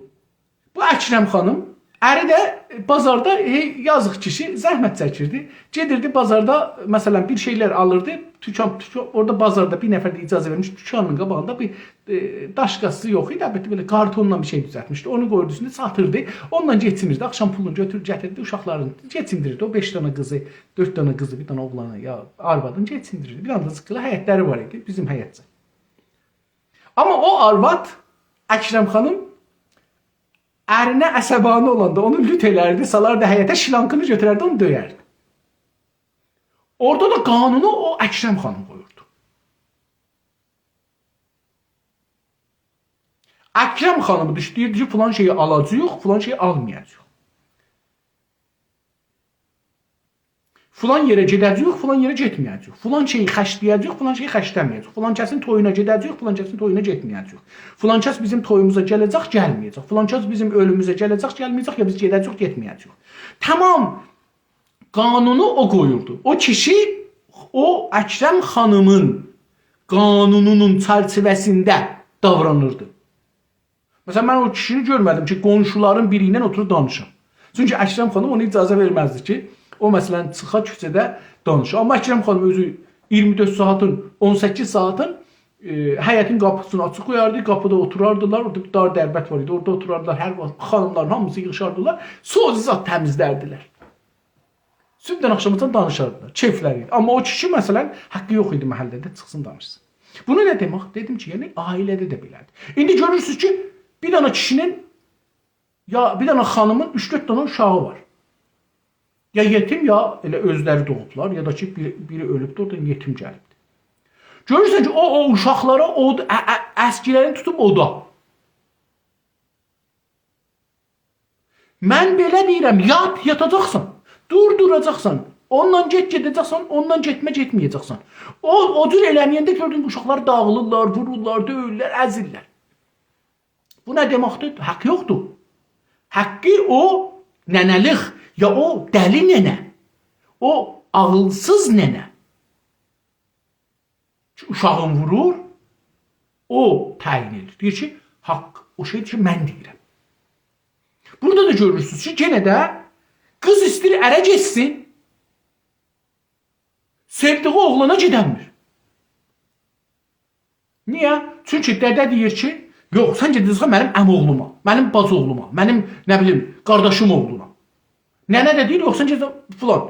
بو اکرم خانیم، اری ده بازاردا، هئی، یازیق کیشی زحمت چکیردی. گئدیردی بازاردا، مثلاً، بیر شئیلر آلیردی، توکان، توکان، اورادا بازاردا بیر نفر ده اجازه وئرمیش، توکانین قاباغیندا بیر، ائ، داشکاسی یوخ ایدی، البته، بئله کارتونلا بیر شئی دوزلتمیشدی. اونو قویوردو اوستونه، ساتیردی. اونونلا کئچینیردی. آخشام پولونو گؤتورور، گتیریردی اوشاقلارین، کئچیندیریردی. او بئش دنه قیزی، دؤرد دنه قیزی، بیر دنه اوغلانی، یا آروادینی کئچیندیریردی. بیر دنه ده جیققیلی حیطلری وار ایدی، بیزیم حیطجه. آمما او آرواد، اکرم خانیم، ارینه عصبانی اولاندا اونو لوت ائلردی، سالاردی حیطه، شیلانقینی گؤتورردی، اونو دؤیردی. اورادا دا قانونو او اکرم خانیم قویوردو. اکرم خانیمی دوشدوردو کی، فلان شئیی آلاجاغیق، فلان شئیی آلمایاجاغیق. فلان یئره گئده‌جه‌ییک، فلان یئره گئتمه‌یه‌جه‌ییک. فلان شئیی خرجله‌یه‌جه‌ییک، فلان شئیی خرجله‌مه‌یه‌جه‌ییک. فلان کسین تویونا گئده‌جه‌ییک، فلان کسین تویونا گئتمه‌یه‌جه‌ییک. فلان کس بیزیم تویوموزا گله‌جک، گلمه‌یه‌جک. فلان کس بیزیم اؤلوموزه گله‌جک، گلمه‌یه‌جک، یا بیز گئده‌جه‌ییک، گئتمه‌یه‌جه‌ییک. تمام قانونو او قویوردو. او کیشی، او اکرم خانیمین قانونونون چرچیوه‌سینده داورانیردی. مثلاً، من او کیشینی گؤرمه‌دیم کی، قونشولارین بیری ایله اوتوروب دانیشا. چونکی اکرم خانیم اونا اجازه وئرمزدی کی، او، مثلاً، چیخا کوچه‌ده دانیشا. آمما اکرم خانیم اؤزو اییرمی دؤرد ساعاتین، اون سککیز ساعاتین، ائ، حیطین قاپیسینی آچیق قویاردی، قاپیدا اوتوراردیلار، اورادا بیر دار دربت وار ایدی، اورادا اوتوراردیلار، هر واخت خانیملارین هامیسی ییغیشاردیلار، سویو زاد تمیزلردیلر. صبحدن آخشاماجان دانیشاردیلار، کئیفلری ایدی. آمما او کیشی، مثلاً، حاققی یوخ ایدی محله‌ده چیخسین دانیشسین. بونو نه دئمک؟ دئدیم کی، یعنی عائله‌ده ده بئله‌دیر. ایندی گؤرورسونوز کی، بیر دنه کیشی‌نین، یا بیر دنه خانیمین اوچ-دؤرد دنه اوشاغی وار. یا یئتیم، یا ائله اؤزلری دوغوبلار، یا دا کی، بیری، بیری اؤلوبدور، اورادان یئتیم گلیبدیر. گؤرورسن کی، او، او اوشاقلارا، او، ا، ا، اسکیلرینی توتوب اودا. من بئله دئییرم، یات، یاتاجاقسان. دور، دوراجاقسان. اونونلا گئت، گئده‌جکسن، اونونلا گئتمه، گئتمه‌یه‌جکسن. او، او جور ائله‌مه‌ینده گؤردون، اوشاقلار داغیلیرلار، وورورلار، دؤیورلر، ازیرلر. بو نه دئمکدیر؟ حاق یوخدور. حاققی او ننه‌لیک، یا او دلی ننه، او عاغیلسیز ننه کی، اوشاغین وورور، او تعیین ائدیر. دئییر کی، حاق او شئیدیر کی، من دئییرم. بورادا دا گؤرورسونوز کی، یئنه ده قیز ایسته‌ییر اره گئتسین، سئودیگی اوغلانا گئدنمیر. نییه؟ چونکی دده دئییر کی، یوخ، سن گئده‌جکسن منیم عم‌اوغلوما، منیم باجی‌اوغلوما، منیم، نه بیلیم، قارداشیم اوغلونا. ننه ده دئییر، یوخ، سن گئده‌جکسن فلان.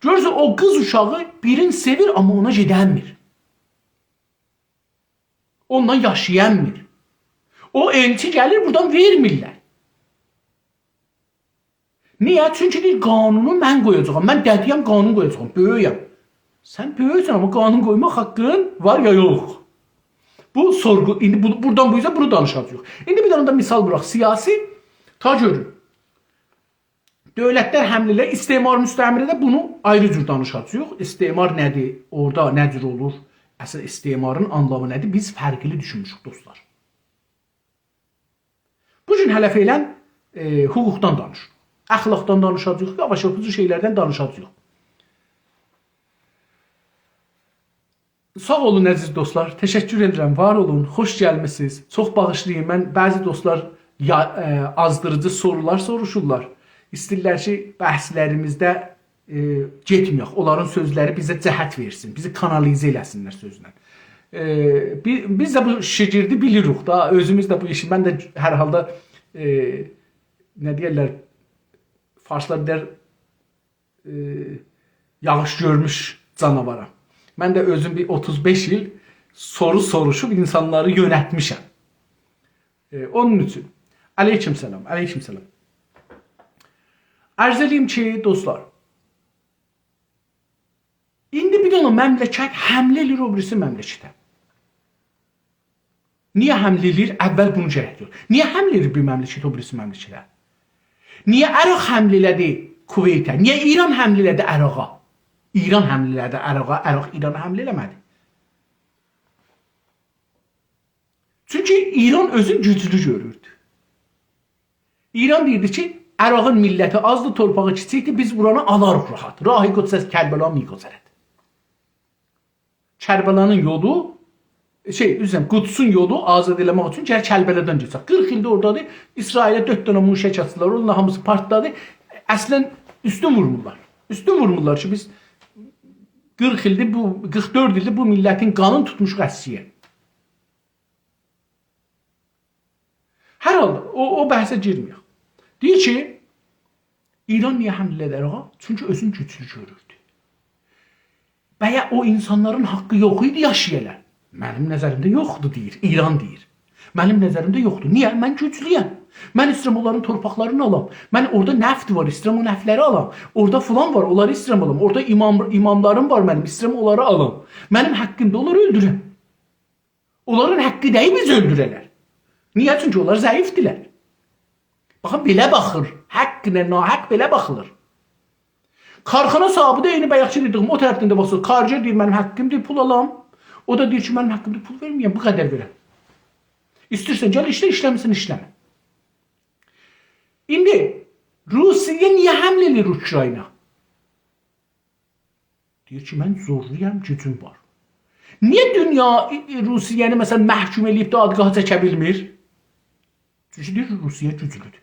گؤرورسن، او قیز اوشاغی بیرین سئویر، آمما اونا گئدنمیر. اوندان یاشایانمیر. او ائلچی گلیر، بورادان وئرمیرلر. نییه؟ چونکی دئییر، قانونو من قویاجاغام. من دده‌یم، قانون قویاجاغام، بؤیویوم. سن بؤیوکسن، آمما قانون قویماق حاققین وار یا یوخ؟ بو سورغو، ایندی بو، بورادان بو اوزه بونو دانیشاجاغیق. ایندی بیر دنه ده مثال ووراق، سیاسی، تا گؤرون. دؤولتلر حمله ائله‌ییر، استعمار مستعمره ده بونو آیری جور دانیشاجاغیق. استعمار نه‌دیر، اورادا نه جور اولور، اصل استعمارین آنلامی نه‌دیر، بیز فرقلی دوشونموشوک، دوستلار. بو گون هله فعلاً، ائ، حقوقدان دانیشیریق. اخلاقدان دانیشاجاغیق، یاواش-یاواش بو جور شئیلردن دانیشاجاغیق. ساغ اولون، عزیز دوستلار. تشکر ائدیرم، وار اولون، خوش گلمیسینیز. چوخ باغیشلایین، من بعضی دوستلار یا، ائ، آزدیریجی سورولار سوروشورلار. ایسته‌ییرلر کی، بحثلریمیزده ائ، گئتمه‌یک. اونلارین سؤزلری بیزه جهت وئرسین، بیزی کانالیزه ائله‌سینلر سؤزله. ائ، بی-، بیز ده بو شگیردی بیلیریک دا، اؤزوموز ده بو ایشی، من ده هر حالدا، ائ، نه دئیرلر، فارسلار دئیر، ائ، یاغیش گؤرموش جاناوارام. من ده اؤزوم بیر اوتوز بئش ایل سورو سوروشوب اینسانلاری یؤنتمیشم. ائ، اونون اوچون. علیکم سلام، علیکم سلام. عرض ائله‌ییم کی، دوستلار، ایندی بیر دنه مملکت حمله ائله‌ییر او بیریسی مملکته. نییه حمله ائله‌ییر؟ اول بونو گرک گؤر. نییه حمله ائله‌ییر بیر مملکت او بیریسی مملکته؟ نییه عراق حمله ائله‌دی کویته؟ نییه ایران حمله ائله‌دی عراقا؟ ایران حمله ائله‌دی عراقا، عراق ایرانا حمله ائله‌مه‌دی. چونکی ایران اؤزون گوجلو گؤروردو. ایران دئییردی کی، عراقین میللتی آزدیر، تورپاغی کیچیکدیر، بیز بورانی آلاریق راحت. راه قدس از کربلا می‌گذرد. کربلانین یولو، شئی، عذر ایسته‌ییرم، قدسون یولو آزاد ائله‌مک اوچون گرک کربلادان کئچک. قیرخ ایلدیر اورادادیر، اسرائیله دؤرد دنه موشک آتدیلار، اونون دا هامیسی پارتلادی. اصلاً اوستون وورمورلار. اوستون وورمورلار کی، بیز قیرخ ایلدیر بو، قیرخ دؤرد ایلدیر بو میللتین قانینی توتموشوق اسکییه. هر حالدا، او، او بحثه گیرمه‌یک. دئییر کی، ایران نییه حمله ائله‌دی عراقا؟ چونکی اؤزونو گوجلو گؤروردو. بیه او اینسانلارین حاققی یوخ ایدی یاشایالار؟ منیم نظریمده یوخدور، دئییر. ایران دئییر. منیم نظریمده یوخدور. نییه؟ من گوجلویم. من ایسته‌ییرم اونلارین تورپاقلارینی آلام. من اورادا نفت وار، ایسته‌ییرم او نفتلری آلام. اورادا فلان وار، اونلاری ایسته‌ییرم آلام. اورادا امام، اماملاریم وار منیم، ایسته‌ییرم اونلاری آلام. منیم حاققیمدیر، اونلاری اؤلدورم. اونلارین حاققی دئییل بیزی اؤلدوره‌لر. نییه؟ چونکی اونلار ضعیفدیرلر. باخین، بئله باخیر. حاققینن ناحق بئله باخیلیر. کارخانا صاحیبی ده عینی بایاقکی دئدیگیم، او طرفدن ده باخسین. کارگر دئییر، «منیم حاققیمدیر پول آلام.» او دا دئییر کی، «منیم حاققیمدیر پول وئرمه‌یم، بو قدر وئرم.» ایسته‌ییرسن، گل ایشله، ایشله‌میرسن، ایشله‌مه. ایندی روسیه نییه حمله ائله‌ییر اوکراینا؟ دئییر کی، «من زورلویام، گوجوم وار.» نییه دونیا، ائ، ائ، روسیه‌نی، مثلاً، محکوم ائله‌ییب دادگاها چکه بیلمیر؟ چونکی دئییر، روسیه گوجلودور.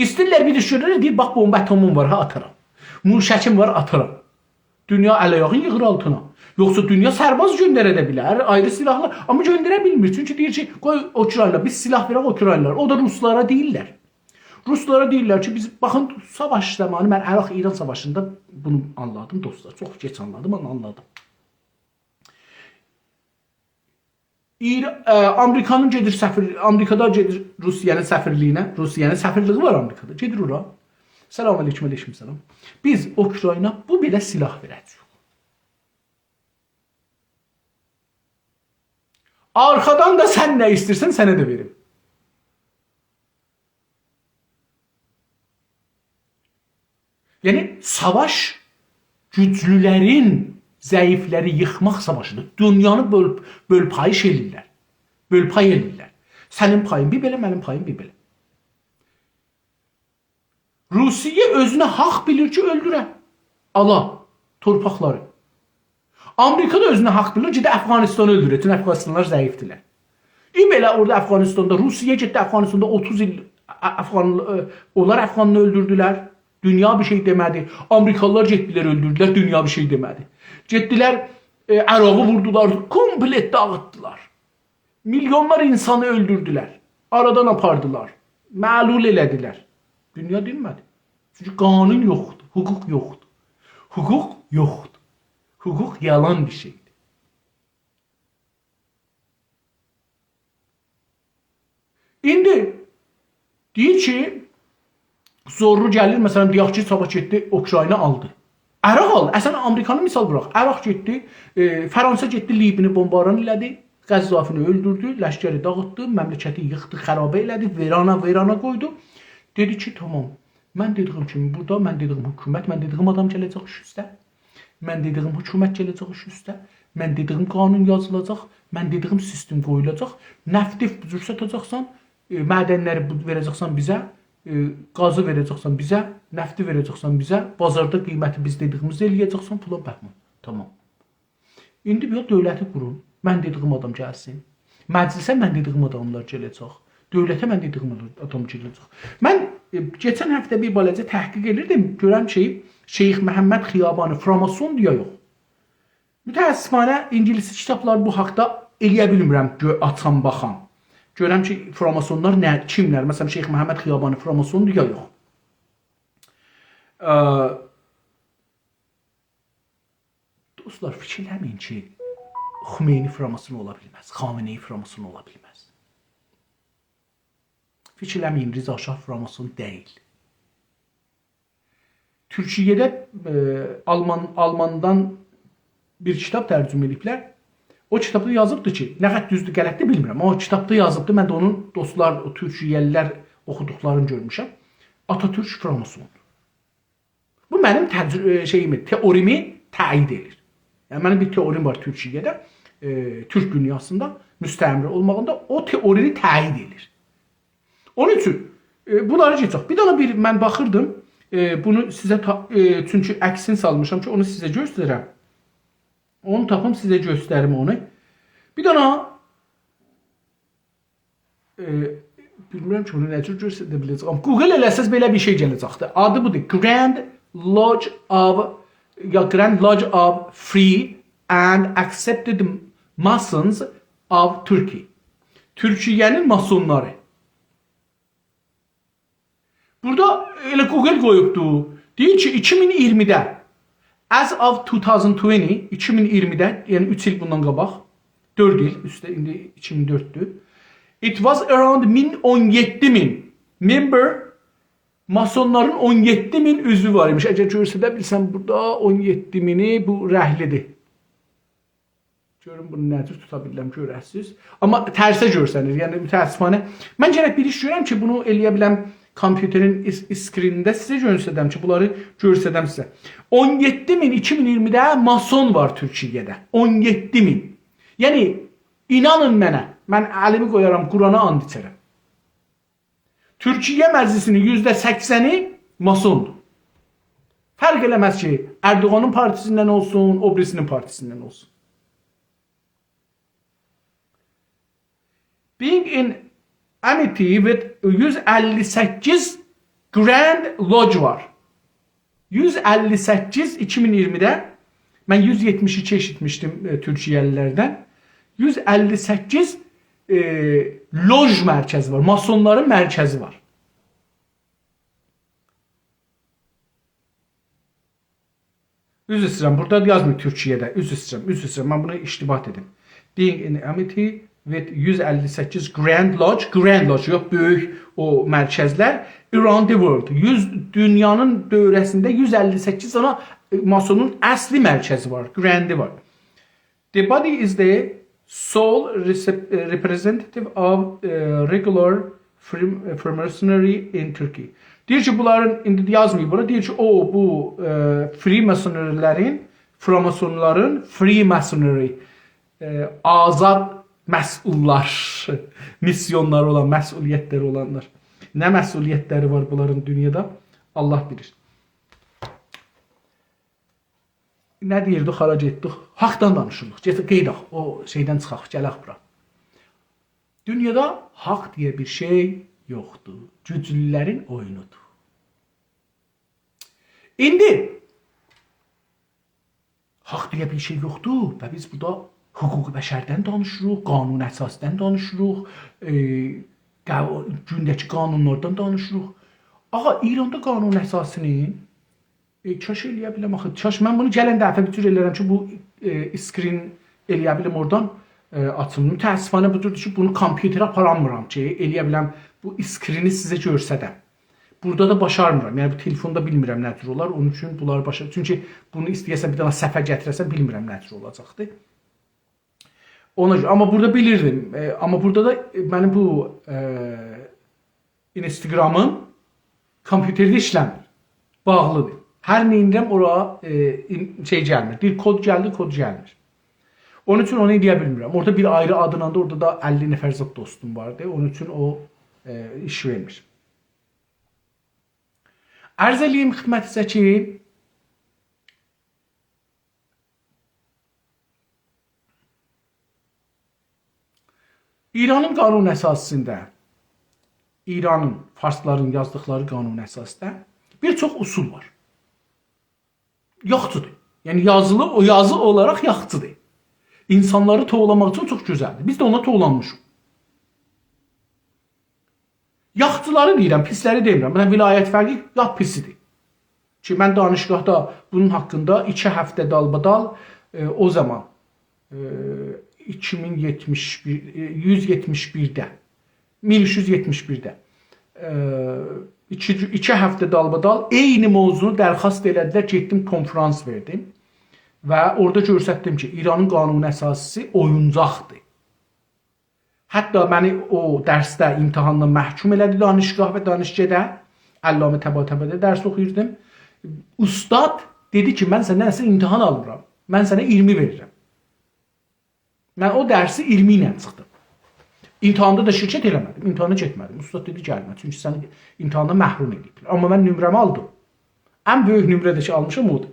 ایسته‌ییرلر بیر ایش گؤره‌لر، دئییر، «باخ، بومب اتمیم وار، ها، آتارام. موشکیم وار، آتارام.» دونیا ال-آیاغین ییغیر آلتینا. یوخسا دونیا سرباز گؤندره ده بیلر، آیری سلاحلار، آمما گؤندره بیلمیر. چونکی دئییر کی، «قوی اوکراینا، بیز سلاح وئرک اوکراینالارا.» او دا روسلارا دئییرلر. روسلارا دئییرلر کی، بیز، باخین، ساواش زامانی، من عراق-ایران ساواشیندا بونو آنلادیم، دوستلار. چوخ گئج آنلادیم، آمما آنلادیم. ایر-، ائ، آمریکانین گئدیر سفیر-، آمریکادا گئدیر روسیه‌نین سفیرلیگینه، روسیه‌نین سفیرلیگی وار آمریکادا، گئدیر اورا. سلام علیکم، علیکم سلام. بیز اوکراینا بو بئله سلاح وئره‌جه‌ییک. آرخادان دا سن نه ایسته‌ییرسن، سنه ده وئریم. یعنی، ساواش گوجلولرین ضعیفلری ییخماق ساواشیدیر. دونیانی بؤل-، بؤل-پاییش ائله‌ییرلر. بؤل-پای ائله‌ییرلر. سنین پایین بیر بئله، منیم پاییم بیر بئله. روسیه اؤزونه حاق بیلیر کی، اؤلدوره، آلا تورپاقلاری. آمریکا دا اؤزونه حاق بیلیر، گئده افغانستانی اؤلدوره، چونکی افغانستانلیلار ضعیفدیرلر. ای بئله اورادا افغانستاندا، روسیه گئتدی افغانستاندا اوتوز ایل ا-، افغان، ائ، اونلار افغانلینی اؤلدوردولر. دونیا بیر شئی دئمه‌دی. آمریکالیلار گئتدیلر، اؤلدوردولر، دونیا بیر شئی دئمه‌دی. گئتدیلر، ائ، عراقی ووردولار، کومپلئت داغیتدیلار. میلیونلار اینسانی اؤلدوردولر، آرادان آپاردیلار، معلول ائله‌دیلر. دونیا دینمه‌دی. چونکی قانون یوخدور، حقوق یوخدور. حقوق یوخدور. حقوق یالان بیر شئیدیر. ایندی دئییر کی، زورلو گلیر، مثلا، دئیک کی، صاباح گئتدی، اوکراینا آلدی. عراق آلدی. اصلا، آمریکانی مثال ووراق. عراق گئتدی، ائ، فرانسه گئتدی، لیبینی بمباران ائله‌دی، قذافینی اؤلدوردو، لشکری داغیتدی، مملکتی ییخدی، خرابه ائله‌دی، ویرانا، ویرانا قویدو. دئدی کی، تامام، من دئدیگیم کیمی بورادا، من دئدیگیم حکومت، من دئدیگیم آدام گله‌جک ایش اوسته. من دئدیگیم حکومت گله‌جک ایش اوسته. من دئدیگیم قانون یازیلاجاق. من دئدیگیم سیستم قویولاجاق. نفتی ساتاجاقسان، ائ، معدنلری بو-، وئره‌جکسن بیزه، ائ، گازی وئره‌جکسن بیزه، نفتی وئره‌جکسن بیزه، بازاردا قیمتی بیز دئدیگیمیزی ائله‌یه‌جکسن، پولا باخما. تامام. ایندی بیر دؤولتی قورون. من دئدیگیم آدام گلسین. مجلسه من دئدیگیم آداملار گله‌جک. دؤولته من دئدیگیم آدام گله‌جک. من، ائ، کئچن هفته بیر بالاجا تحقیق ائدیردیم. گؤرم کی، شیخ محمد خیابانی فراماسوندور یا یوخ. متأسفانه، اینگیلیسی کیتابلار بو حاقدا ائلیه بیلمیرم، گؤ-، آچام، باخام. گؤرم کی، فراماسونلار نه، کیملر؟ مثلا، شیخ محمد خیابانی فراماسوندور یا یوخ؟ اه، دوستلار، فیکیر ائله‌مه‌یین کی، خمینی فراماسون اولا بیلمز، خامنه‌ای فراماسون اولا بیلمز. فیکیر ائله‌مه‌یین، رضا شاه فراماسون دئییل. تورکیه‌ده، ائ، آلمان، آلماندان بیر کیتاب ترجمه ائدیبلر. او کیتابدا یازیبدی کی، نه قدر دوزدور، غلطدیر، بیلمیرم. آمما او کیتابدا یازیبدی، من ده اونون، دوستلار، او تورکیه‌لی‌لر اوخودوقلارینی گؤرموشم. آتاتورک فراماسوندور. بو منیم تجر-، ائ، شئییمی، تئوریمی تأیید ائدیر. یعنی، منیم بیر تئوریم وار تورکیه‌ده، ائ، تورک دونیاسیندا، مستعمره اولماغیندا، او تئورینی تأیید ائدیر. اونون اوچون، ائ، بونلاری کئچک. بیر دنه بیر، من باخیردیم، ائ، بونو سیزه تا-، ائ، چونکی عکسینی سالمیشام کی، اونو سیزه گؤسترم. اونو تاپیم، سیزه گؤستریم اونو. بیر دنه، ائ، بیلمیرم کی، بونو نه جور گؤستره بیله‌جه‌یم. گوگل ائله‌سز، بئله بیر شئی گله‌جکدیر. آدی بودور: Grand Lodge of، یا Grand Lodge of Free and Accepted Masons of Turkey. تورکیه‌نین ماسونلاری. بورادا ائله گوگل قویوبدو. دئییر کی، ایکی مین اییرمیده، as of two thousand twenty، ایکی مین اییرمیده، یعنی اوچ ایل بوندان قاباق، دؤرد ایل، اوسته ایندی ایکی مین دؤرددور. It was around مین، اون یئددی مین member، ماسونلارین اون یئددی مین عضوو وار ایمیش. اگر گؤستره بیلسم، بورادا اون یئددی مینی، بو رنگلی‌دیر. گؤرون بونو نه جور توتا بیلیرم، گؤره‌سیز. آمما ترسه گؤرسنیر، یعنی متأسفانه. من گرک بیر ایش گؤرم کی، بونو ائلیه بیلم کامپیوترین اس-، اسکرینینده سیزه گؤسترم کی، بونلاری گؤسترم سیزه. اون یئددی مین ایکی مین اییرمیده ماسون وار تورکیه‌ده. اون یئددی مین. یعنی، اینانین منه، من الیمی قویارام، قرآنا آند ایچرم. تورکیه مجلسینین یوزده سکسنی ماسوندور. فرق ائله‌مز کی، اردوغانین پارتیسیندن اولسون، او بیریسینین پارتیسیندن اولسون. Being in enmity with یوز اللی سککیز Grand Lodge وار. یوز اللی سککیز، ایکی مین اییرمیده من یوز یئتمیش ایکی ائشیتمیشدیم، ائ، تورکیه‌لی‌لردن. یوز اللی سککیز، ائ، لوژ مرکزی وار، ماسونلارین مرکزی وار. عذر ایسته‌ییرم، بورادا یازمیر تورکیه‌ده. عذر ایسته‌ییرم، عذر ایسته‌ییرم. من بونو اشتباه دئدیم. Being in enmity with یوز اللی سککیز Grand Lodge، Grand Lodge، یوخ، بؤیوک او مرکزلر، around the world. یوز، دونیانین دؤوره‌سینده یوز اللی سککیز دنه، ائ، ماسونون اصلی مرکزی وار، Grand-ی وار. The body is the sole recep-، ائ، representative of، ائ، regular Free-، Freemasonry in Turkey. دئییر کی، بونلارین، ایندی یازماییب بورا، دئییر کی، او، بو، ائ، Freemasonry-لرین، فراماسونلارین، Freemasonry، ائ، آزاد مسئوللار، میسیونلاری اولان، مسئولیتلری اولانلار. نه مسئولیتلری وار بونلارین دونیادا؟ الله بیلیر. نه دئییردیک، هارا گئتدیک؟ حاقدان دانیشیریق. گئت، قئییداق، او شئیدن چیخاق، گلک بورا. دونیادا حاق دئیه بیر شئی یوخدور. گوجلولرین اویونودور. ایندی حاق دئیه بیر شئی یوخدور و بیز بورادا حقوق بشردن دانیشیریق، قانون اساسی‌دن دانیشیریق، ائ، قا-، گونده‌کی قانونلاردان دانیشیریق. آغا، ایراندا قانون اساسی‌نین ائ، کاش ائلیه بیلم آخی. کاش من بونو گلن دفعه بیر جور ائلرم کی، بو، ائ، اسکرین ائلیه بیلیم اورادان. ائ، آچیم. متأسفانه بودور کی، بونو کامپیوتره آپارانمیرام کی، ائلیه بیلم بو اسکرینی سیزه گؤرسدم. بورادا دا باشارمیرام. یعنی، بو تلفوندا بیلمیرم نه جور اولار. اونون اوچون بونلاری باشا-، چونکی بونو ایسته‌یه‌سن بیر دنه صفحه گتیره‌سن، بیلمیرم نه جور اولاجاقدی. اونا گؤره، آمما بورادا بیلیردیم. ائ، آمما بورادا دا، ائ، منیم بو، ائ، اینستاگرامیم کامپیوترده ایشله‌میر. باغلیدیر. هر نه ائدیرم، اورا، ائ، این-، شئی گلمیر. دئییر، کد گلدی، کد گلمیر. اونون اوچون اونو ائلیه بیلمیرم. اورادا بیر آیری آدینان دا، اورادا دا اللی نفر زاد دوستوم واردی. اونون اوچون او، ائ، ایش وئرمیر. عرض ائله‌ییم خدمتینیزه کی، ایرانین قانون اساسی‌سینده، ایرانین، فارسلارین یازدیقلاری قانون اساسی‌ده بیر چوخ اصول وار. یاخچیدیر. یعنی یازیلی، او یازی اولاراق یاخچیدیر. اینسانلاری توولاماق اوچون چوخ گؤزلدیر. بیز ده اونا توولانمیشیق. یاخچیلاری دئییرم، پیسلری دئمیرم. مثلا، ولایت فقیه لاپ پیسیدیر. کی، من دانشگاهدا بونون حاقیندا ایکی هفته دالبادال، ائ، او زامان، ائ، ایکی مین یئتمیش بیر، ائ، یوز یئتمیش بیرده، مین اوچ یوز یئتمیش بیرده، ائ، ایکی، ایکی هفته دالبادال عینی موضوعنو درخواست ائله‌دیلر، گئتدیم، کنفرانس وئردیم و اورادا گؤستردیم کی، ایرانین قانون اساسی‌سی اویونجاقدیر. حتی منی او درسده امتحانلا محکوم ائله‌دی دانشگاه و دانشکده. علامه طباطبادا درس اوخویوردوم. اوستاد دئدی کی، من سندن اصلا امتحان آلمیرام. من سنه اییرمی وئریرم. من او درسی اییرمی ایله چیخدیم. امتحاندا دا شرکت ائله‌مه‌دیم. امتحانا گئتمه‌دیم. اوستاد دئدی، گلمه. چونکی سنی امتحاندان محروم ائدیبلر. آمما من نمره‌می آلدیم. ان بؤیوک نمره ده کی آلمیشام اودور.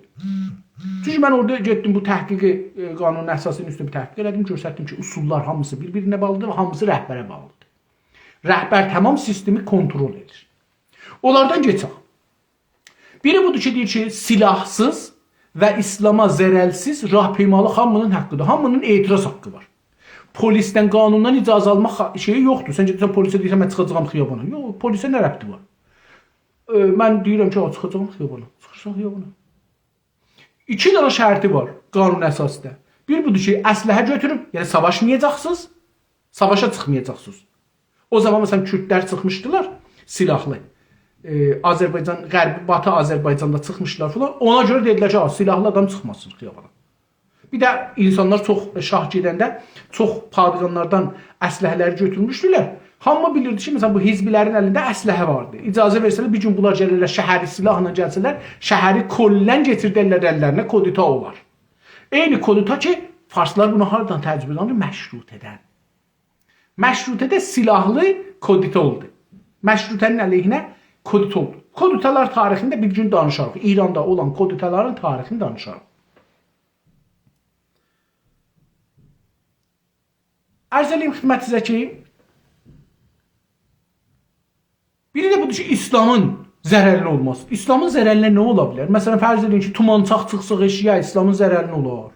چونکی من اورادا گئتدیم بو تحقیقی، ائ، قانون اساسی‌نین اوسته بیر تحقیق ائله‌دیم، گؤستردیم کی، اصوللار هامیسی بیر-بیرینه باغلیدیر و هامیسی رهبره باغلیدیر. رهبر تمام سیستمی کنترل ائدیر. اونلاردان کئچک. بیری بودور کی، دئییر کی، سلاحسیز و اسلاما ضررسیز راهپیمالیق هامی‌نین حاققیدیر. هامی‌نین اعتراض حاققی وار. پلیسدن، قانوندان اجازه آلماق حا-، شئیی یوخدور. سن گئدیرسن پلیسه دئییرسن، «من چیخاجاغام خیابانا.» یوخ، پلیسه نه ربطی وار؟ ائ، من دئییرم کی، «چیخاجاغام خیابانا.» چیخیرسان خیابانا. ایکی دنه شرطی وار قانون اساسی‌ده. بیر بودور کی، اسلحه گؤتوروب، یعنی ساواشمایاجاقسینیز، ساواشا چیخمایاجاقسینیز. او زامان، مثلا، کوردلر چیخمیشدیلار سلاحلی. ائ، آذربایجان، غربی، باتی آذربایجاندا چیخمیشدیلار فلان. اونا گؤره دئدیلر کی، «آ، سلاحلی آدام چیخماسین خیابانا.» بیر ده اینسانلار چوخ، شاه گئدنده چوخ پادگانلاردان اسلحه‌لری گؤتورموشدولر. هامی بیلیردی کی، مثلا، بو حزبی‌لرین الینده اسلحه واردی. اجازه وئرسه‌لر، بیر گون بونلار گلرلر، شهری سلاحلا گلسه‌لر، شهری کلاً کئچیردرلر اللرینه، کودتا اولار. عینی کودتا کی، فارسلار بونو هاردان تجربه آلیب؟ مشروطه‌دن. مشروطه‌ده سلاحلی کودتا اولدو. مشروطه‌نین علیهینه کودتا اولدو. کودتالار تاریخینده بیر گون دانیشاریق. ایراندا اولان کودتالارین تاریخینی دانیشاریق. عرض ائله‌ییم خدمتینیزه کی، بیری ده بودور کی، اسلامین ضررلی اولماسی. اسلامین ضررینه نه اولا بیلر؟ مثلا، فرض ائدین کی، تومانچاق چیخسا ائشییه، اسلامین ضررینه اولار؟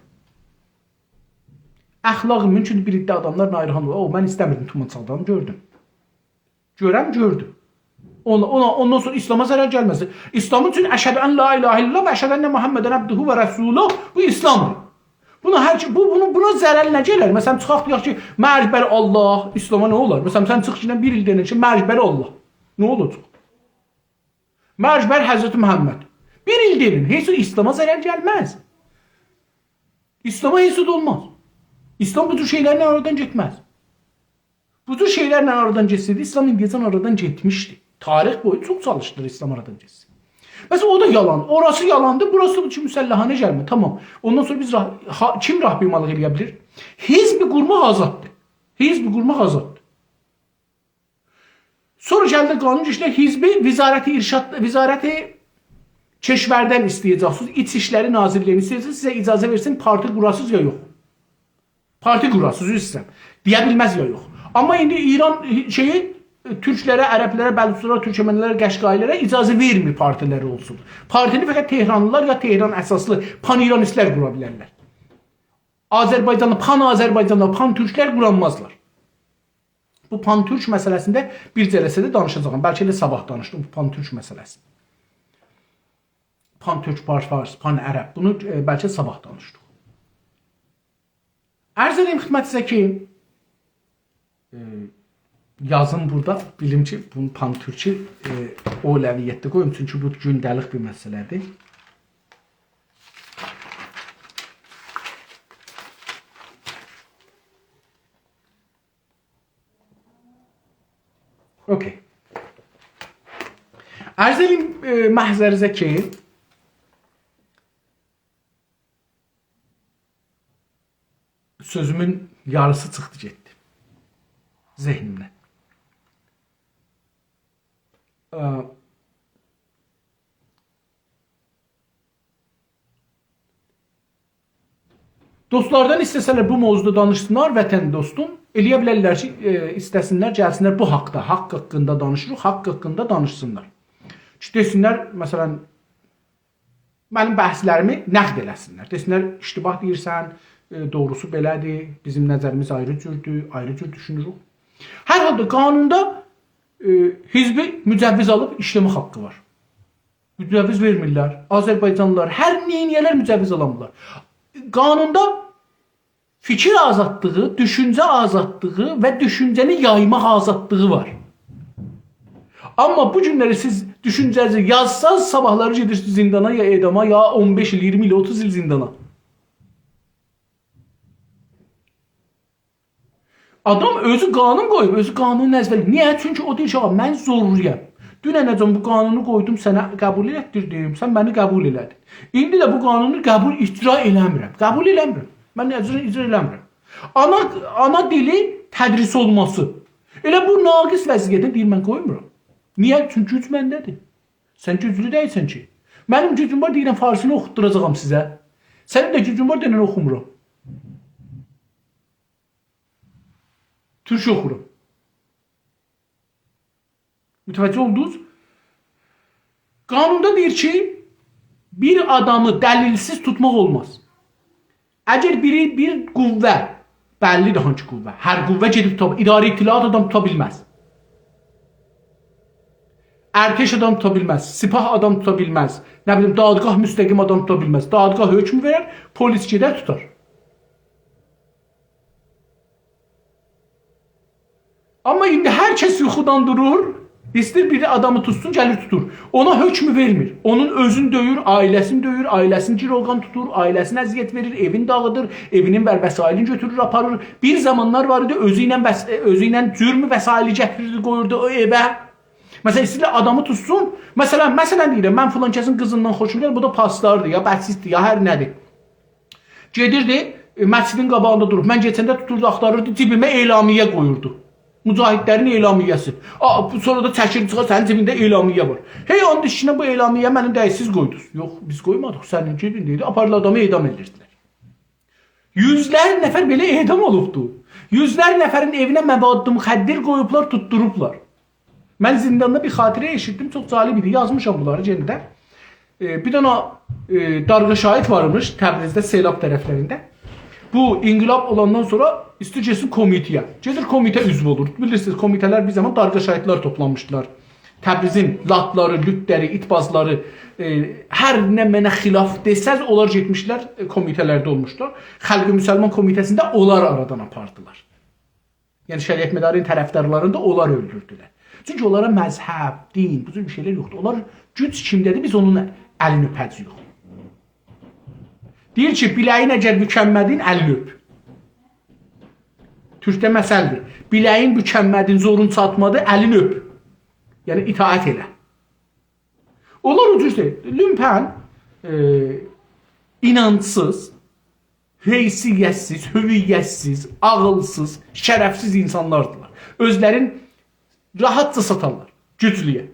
اخلاقی مومکوندور، بیر عده آداملار ناراحت اولار. «او، من ایسته‌میردیم، تومانچاق آدامی گؤردوم.» گؤرن گؤردو. اونا، اونا، اوندان سونرا اسلاما ضرر گلمز. اسلام اوچون «أشهد أن لا إله إلا الله و أشهد أن محمدا عبده و رسوله»، بو اسلامدیر. بونا هر کی، بو، بونو، بونا ضرر نه گلر؟ مثلا، چیخاق دئیک کی، «مرگ بر الله»، اسلاما نه اولار؟ مثلا، سن چیخ کی، بیر ایل دئنن کی، «مرگ بر الله». نه اولاجاق؟ «مرگ بر حضرت محمد». بیر ایل دئنن، هئچ او اسلاما ضرر گلمز. اسلاما هئچ زاد اولماز. اسلام بو جور شئیلرله آرادان گئتمز. بو جور شئیلرله آرادان گئتسه‌یدی، اسلام ایندیه‌جن آرادان گئتمیشدی. تاریخ بویو چوخ چالیشدیلار اسلام آرادان گئتسین. مثلا، او دا یالان. اوراسی یالاندیر، بوراسی دا بو کی، مسلحانه گلمه. تامام. اوندان سونرا بیز راه-، ها-، کیم راهپیمالیق ائله‌یه بیلیر؟ حزب قورماق آزاددیر. حزب قورماق آزاددیر. سونرا گلدی قانون کئچیردی، حزبی وزارت ارشاد، وزارت کشوردن ایسته‌یه‌جکسینیز، ایچ ایشلری ناظرلیگیندن ایسته‌یه‌جکسینیز، سیزه اجازه وئرسین، پارتی قوراسینیز یا یوخ. پارتی قوراسینیز، عذر ایسته‌ییرم. دئیه بیلمز یا یوخ. آمما ایندی ایران شئیی، تورکلره، عربلره، بلوچلارا، تورکمنلره، قشقایی‌لره اجازه وئرمیر پارتی‌لری اولسون. پارتینی فقط تهرانلی‌لار یا تهران اساسلی پان‌ایرانیستلر قورا بیلرلر. آذربایجانلی، پان‌آذربایجانلی، پان‌تورکلر قورانمازلار. بو پان‌تورک مسئله‌سینده بیر جلسه‌ده دانیشاجاغام. بلکه ائله صاباح دانیشدیم بو پان‌تورک مسئله‌سینی. پان‌تورک، پان‌فارس، پان‌عرب. بونو، ائ، بلکه صاباح دانیشدیق. عرض ائدیم خدمتینیزه کی، ائ، یازیم بورادا، بیلیم کی، بونو پان‌تورکی، ائ، اولویتده قویوم، چونکی بو گونده‌لیک بیر مسئله‌دیر. اوکی. عرض ائدیم، ائ، محضرینیزه کی، سؤزومون یاریسی چیخدی گئتدی ذهنیمدن. ا، دوستلاردان ایسته‌سه‌لر بو موضوعدا دانیشسینلار، وطن دوستوم، ائلیه بیلرلر کی، ائ، ایسته‌سینلر، گلسینلر بو حاقدا، حاق حاقیندا دانیشیریق، حاق حاقیندا دانیشسینلار. کی، دئسینلر، مثلا، منیم بحثلریمی نقد ائله‌سینلر. دئسینلر، اشتباه دئییرسن، ائ، دوغروسو بئله‌دیر، بیزیم نظریمیز آیری جوردور، آیری جور دوشونوروک. هر حالدا قانوندا، ائ، حزبی مجوز آلیب ایشله‌مک حاققی وار. مجوز وئرمیرلر. آذربایجانلیلار هر نه ائله‌یه‌لر مجوز آلامیرلار. قانوندا فیکیر آزادلیغی، دوشونجه آزادلیغی و دوشونجه‌نی یایماق آزادلیغی وار. آمما بو گونلری سیز دوشونجه‌نیزی یازساز، صاباحلاری گئدیرسینیز زیندانا، یا اعداما، یا اون بئش ایل، اییرمی ایل، اوتوز ایل زیندانا. آدام اؤزو قانون قویوب، اؤزو قانونو ازبرله‌ییب. نییه؟ چونکی او دئییر کی، «آغا، من زورلویام. دوننه‌جن بو قانونو قویدوم، سنه قبول ائلتدیردیم، سن منی قبول ائله‌دین. ایندی ده بو قانونو قبول، اجرا ائله‌میرم. قبول ائله‌میرم. من اجرا، اجرا ائله‌میرم.» آنا، آنا دیلی تدریس اولماسی. ائله بو ناقص وضعیتده دئییر، «من قویمورام.» نییه؟ چونکی گوج منده‌دیر. سن گوجلو دئییلسن کی. منیم گوجوم وار، دئییرم، فارسینی اوخوتدوراجاغام سیزه. سنین ده گوجون وار، دئنن اوخومورام. تورک اوخورام. متوجه اولدونوز؟ قانوندا دئییر کی، بیر آدامی دلیلسیز توتماق اولماز. اگر بیری، بیر قوه، بللی‌دیر هانسی قوه، هر قوه گئدیب توتا، اداره اطلاعات آدام توتا بیلمز. ارتش آدام توتا بیلمز، سپاه آدام توتا بیلمز، نه بیلیم، دادگاه مستقیم آدام توتا بیلمز. دادگاه حکم وئرر، پلیس گئدر توتار. آمما ایندی هر کس یوخودان دورور، ایسته‌ییر بیر آدامی توتسون، گلیر توتور. اونا حکم وئرمیر. اونون اؤزون دؤیور، عائله‌سینی دؤیور، عائله‌سینی گیروگان توتور، عائله‌سینه اذیت وئریر، ائوینی داغیدیر، ائوینین ور وسایلینی گؤتورور، آپاریر. بیر زامانلار وار ایدی، اؤزو ایله بس-، اؤزو ایله جرم وسایلی گتیریردی، قویوردو او ائوه. مثلا، ایسته‌ییرلر آدامی توتسون. مثلا، مثلا دئییرم، من فلان کسین قیزیندان خوشوم گلیر، بو دا پاسداردیر، یا بسیجدیر، یا هر نه‌دیر. گئدیردی، ائ، مسجدین قاباغیندا دوروب. من کئچنده توتوردو، آختاریردی، جیبیمه اعلامیه قویوردو. مجاهدلرین اعلامیه‌سی. آ، بو سونرا دا چکیردی چیخار، سنین جیبینده اعلامیه وار. هئی، آند ایچینه بو اعلامیه منیم ده‌ییرسیز قویدونوز. یوخ، بیز قویمادیق، سنین جیبینده ایدی. آپاریرلار آدامی اعدام ائدیردیلر. یوزلر نفر بئله اعدام اولوبدو. یوزلر نفرین ائوینه مواد مخدر قویوبلار، توتدوروبلار. من زینداندا بیر خاطره ائشیتدیم، چوخ جالب ایدی. یازمیشام بونلاری یئنه ده. ائ، بیر دنه، ائ، دارغا شاهید وارمیش تبریزده، سیلاب طرفلرینده. بو انقلاب اولاندان سونرا ایسته‌ییر گئتسین کمیته‌یه. گئدیر کمیته عضو اولور. بیلیرسینیز، کمیته‌لر بیر زامان دارغا شاهیدلار توپلانمیشدیلار. تبریزین لاتلاری، لوتلری، ایت‌بازلاری، ائ، هر نمنه خلاف دئسز، اونلار گئتمیشلر، ائ، کمیته‌لرده اولموشلار. خلق مسلمان کمیته‌سینده اونلار آرادان آپاردیلار. یعنی شریعتمدارین طرفدارلارینی دا اونلار اؤلدوردولر. چونکی اونلارا مذهب، دین، بو جور بیر شئیلر یوخدور. اونلار گوج کیمده‌دیر، بیز اونون الینی اؤپه‌جه‌ییک. دئییر کی، بیله‌یین اگر بوکممه‌دین، الینی اؤپ. تورکده مثلدیر. بیله‌یین بوکممه‌دین، زورون چاتمادی، الینی اؤپ. یعنی اطاعت ائله. اونلار او جور شئی، لومپن، ائ، اینانجسیز، حیثیت‌سیز، هویت‌سیز، عاغیلسیز، شرف‌سیز اینسانلاردیلار. اؤزلرین راحتجا ساتارلار گوجلویه.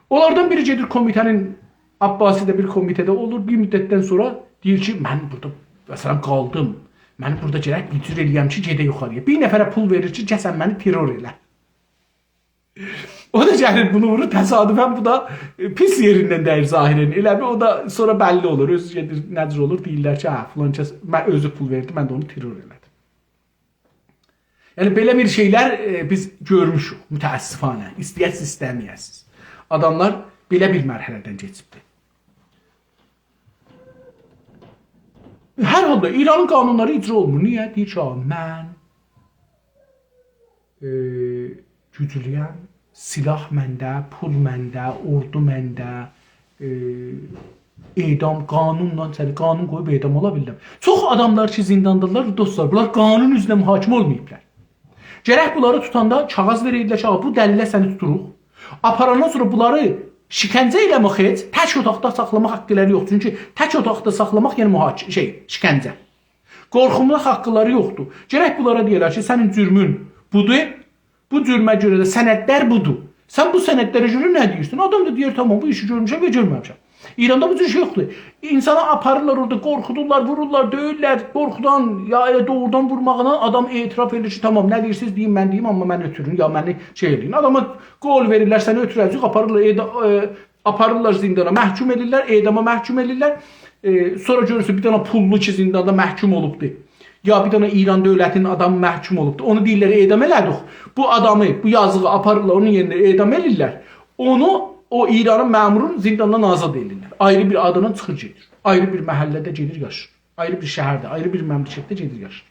اونلاردان بیری گئدیر کمیته‌نین، عباسی ده بیر کمیته‌ده اولور. بیر مدتدن سونرا دئییر کی، «من بورادا، مثلا، قالدیم. من بورادا گرک بیر جور ائله‌یم کی، گئده یوخاری‌یا.» بیر نفره پول وئریر کی، «گل سن منی ترور ائله.» او دا گلیر بونو وورور، تصادفاً بو دا، ائ، پیس یئریندن دَییر ظاهراً. ائله بیل او دا سونرا بللی اولور، اؤزو گئدیر، نه جور اولور، دئییرلر کی، «هه، فلان کس من، اؤزو پول وئردی، من ده اونو ترور ائله‌دیم.» یعنی، بئله بیر شئیلر، ائ، بیز گؤرموشوک، متأسفانه، ایسته‌یه‌سیز، ایسته‌مه‌یه‌سیز. آداملار بئله بیر مرحله‌دن کئچیبدیر. هر حالدا ایرانین قانونلاری اجرا اولمور. نییه؟ دئییر کی، «آ، من، ائ، گوجلویم، سلاح منده، پول منده، اوردو منده، ائ، اعدام قانونلا، سنی قانون قویوب اعدام اولا بیلرم.» چوخ آداملار کی، زینداندادیرلار، دوستلار، بونلار قانون اوزره محاکمه اولماییبلار. گرک بونلاری توتاندا کاغیذ وئره‌یدیلر کی، «آ، بو دلیله سنی توتوروق.» آپاراندان سونرا بونلاری شکنجه ائله‌مک هئچ، تک اوتاقدا ساخلاماق حاقلاری یوخدور. چونکی تک اوتاقدا ساخلاماق، یعنی محاک-، شئی، شکنجه. قورخوماق حاقلاری یوخدور. گرک بونلارا دئیه‌لر کی، سنین جرمون بودور، بو جرمه گؤره ده سندلر بودور. سن بو سندلره گؤره نه دئییرسن؟ آدام دا دئیر، «تامام، بو ایشی گؤرموشم و گؤرمه‌میشم.» ایراندا بو جور شئی یوخدور. اینسانی آپاریرلار اورادا، قورخودورلار، وورورلار، دؤیورلر، قورخودان، یا ائله دوغرودان وورماغینا آدام اعتراف ائدیر کی، «تامام، نه دئییرسینیز، دئیین، من دئییم، آمما منی اؤتورون، یا منی شئی ائله‌یین.» آداما قول وئریرلر، سنی اؤتوره‌جه‌ییک، آپاریرلار، اعدا-، ائ، آپاریرلار زیندانا، محکوم ائدیرلر، اعداما محکوم ائدیرلر. ائ، سونرا گؤرورسن، بیر دنه پوللو کی، زینداندا محکوم اولوبدور، یا بیر دنه ایران دؤولتینین آدامی محکوم اولوبدور. اونو دئییرلر، اعدام ائله‌دیک. بو آدامی، بو یازیغی آپاریرلار، اونون یئرینه اعدام ائله‌ییرلر. اونو او ایرانین مأمورون زینداندان آزاد ائله‌ییرلر. آیری بیر آدلا چیخیر گئدیر. آیری بیر محله‌ده گئدیر یاشیر. آیری بیر شهرده، آیری بیر مملکتده گئدیر یاشیر.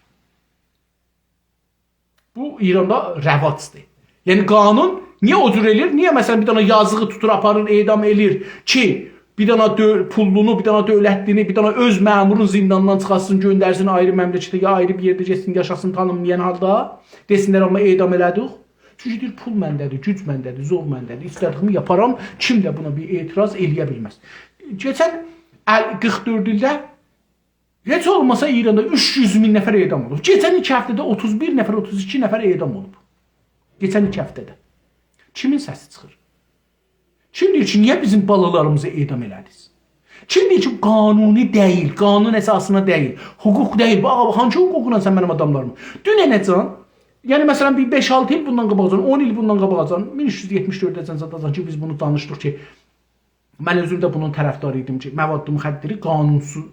بو ایراندا رواجدیر. یعنی قانون نییه او جور ائله‌ییر؟ نییه، مثلا، بیر دنه یازیغی توتور، آپاریر، اعدام ائله‌ییر کی، بیر دنه دؤ-، پوللونو، بیر دنه دؤولتلینی، بیر دنه اؤز مأمورون زینداندان چیخارتسین، گؤندرسین آیری مملکته، یا آیری بیر یئرده گئتسین، یاشاسین تانینمایان حالدا؟ دئسینلر، «آمما اعدام ائله‌دیک.» چونکی دئییر، «پول منده‌دیر، گوج منده‌دیر، زور منده‌دیر. ایسته‌دیییمی یاپارام، کیم ده بونا بیر اعتراض ائله‌یه بیلمز.» کئچن ال-، قیرخ دؤرد ایلده هئچ اولماسا ایراندا اوچ یوز مین نفر اعدام اولوب. کئچن ایکی هفته‌ده اوتوز بیر نفر، اوتوز ایکی نفر اعدام اولوب. کئچن ایکی هفته‌ده. کیمین سسی چیخیر؟ کیم دئییر کی، نییه بیزیم بالالاریمیزی اعدام ائله‌دینیز؟ کیم دئییر کی، قانونی دئییل، قانون اساسینا دئییل، حقوق دئییل؟ باخ، باخ، هانسی حقوقلا سن منیم آداملاریمی؟ دوننه‌جن، یعنی، مثلا، بیر بئش-آلتی ایل بوندان قاباقجان، اون ایل بوندان قاباقجان، مین اوچ یوز یئتمیش دؤرده‌جن زاداجان کی، بیز بونو دانیشدیق کی، من اؤزوم ده بونون طرفداری ایدیم کی، مواد مخدری قانونسوز،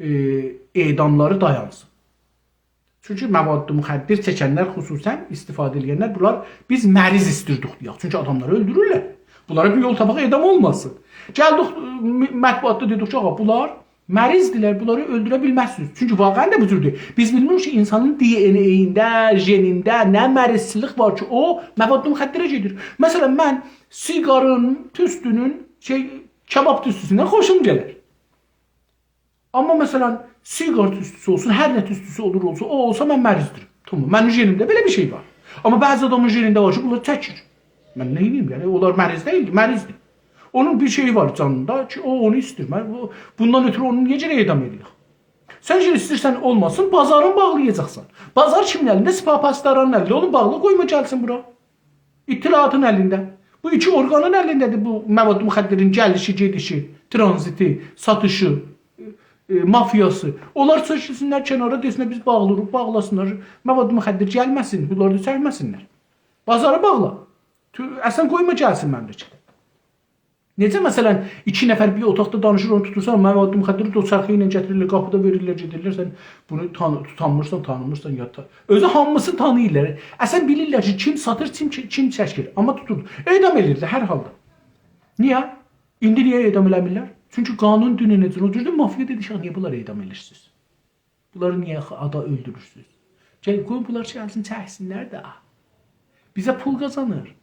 ائ، اعداملاری دایانسین. چونکی مواد مخدر چکنلر، خصوصا استفاده ائله‌ینلر، بونلار، بیز مریض ایستیردیک دئیک. چونکی آداملاری اؤلدورورلر. بونلارا بیر یول تاپاق، اعدام اولماسین. گلدیک، م-، مطبوعاتدا دئدیک کی، آغا، بونلار مریضدیرلر، بونلاری اؤلدوره بیلمزسینیز. چونکی واقعا ده بو جوردور. بیز بیلمیریک کی، اینسانین دی ان ا‌یینده، ژنینده نه مریضچیلیک وار کی، او مواد مخدره گئدیر. مثلا، من سیگارین، توستونون، شئی، کباب توستوسوندن خوشوم گلر. آمما، مثلا، سیگار توستوسو اولسون، هر نه توستوسو اولور اولسون، او اولسا من مریضدیرم. تامام، منیم ژنیمده بئله بیر شئی وار. آمما بعضی آدامین ژنینده وار کی، بونلاری چکیر. من نه ائدیم؟ یعنی، اونلار مریض دئییل، مریضدیر. اونون بیر شئیی وار جانیندا کی، او اونو ایسته‌ییر. من بو، بوندان اؤترو اونو نییه گرک اعدام ائدک؟ سن کی ایسته‌ییرسن اولماسین، بازارین باغلایاجاقسان. بازار کیمین الینده؟ سپاه پاسدارانین الینده. اونو باغلا، قویما گلسین بورا. اطلاعاتین الینده. بو ایکی اورقانین الینده‌دیر بو مواد مخدرین گلیشی، گئدیشی، ترانزیتی، ساتیشی، ائ، مافیاسی. اونلار چکیلسینلر کنارا، دئسینلر، «بیز باغلاییریق»، باغلاسینلار. مواد مخدر گلمه‌سین، بونلاری دا چکمه‌سینلر. بازاری باغلا. تو-، اصلا قویما گلسین مملکته. نئجه، مثلا، ایکی نفر بیر اوتاقدا دانیشیر، اونو توتورسان، مواد مخدری دوچرخه ایله گتیریرلر، قاپیدا وئریرلر، گئدیرلر، سن بونو تان-، توتانمیرسان، تانیمیرسان، یا تا-، اؤزو هامیسی تانییرلار. اصلا بیلیرلر کی، کیم ساتیر، کیم، کیم چکیر. آمما توتور. اعدام ائدیرلر هر حالدا. نییه؟ ایندی نییه اعدام ائله‌میرلر؟ چونکی قانون دوننه‌جن او جوردور، مافیا دئدی کی، «نییه بونلاری اعدام ائدیرسینیز؟ بونلاری نییه آخی آدا اؤلدورورسونوز؟ گل، قویون بونلار گلسین، چکسینلر ده. بیزه پول قازانیر.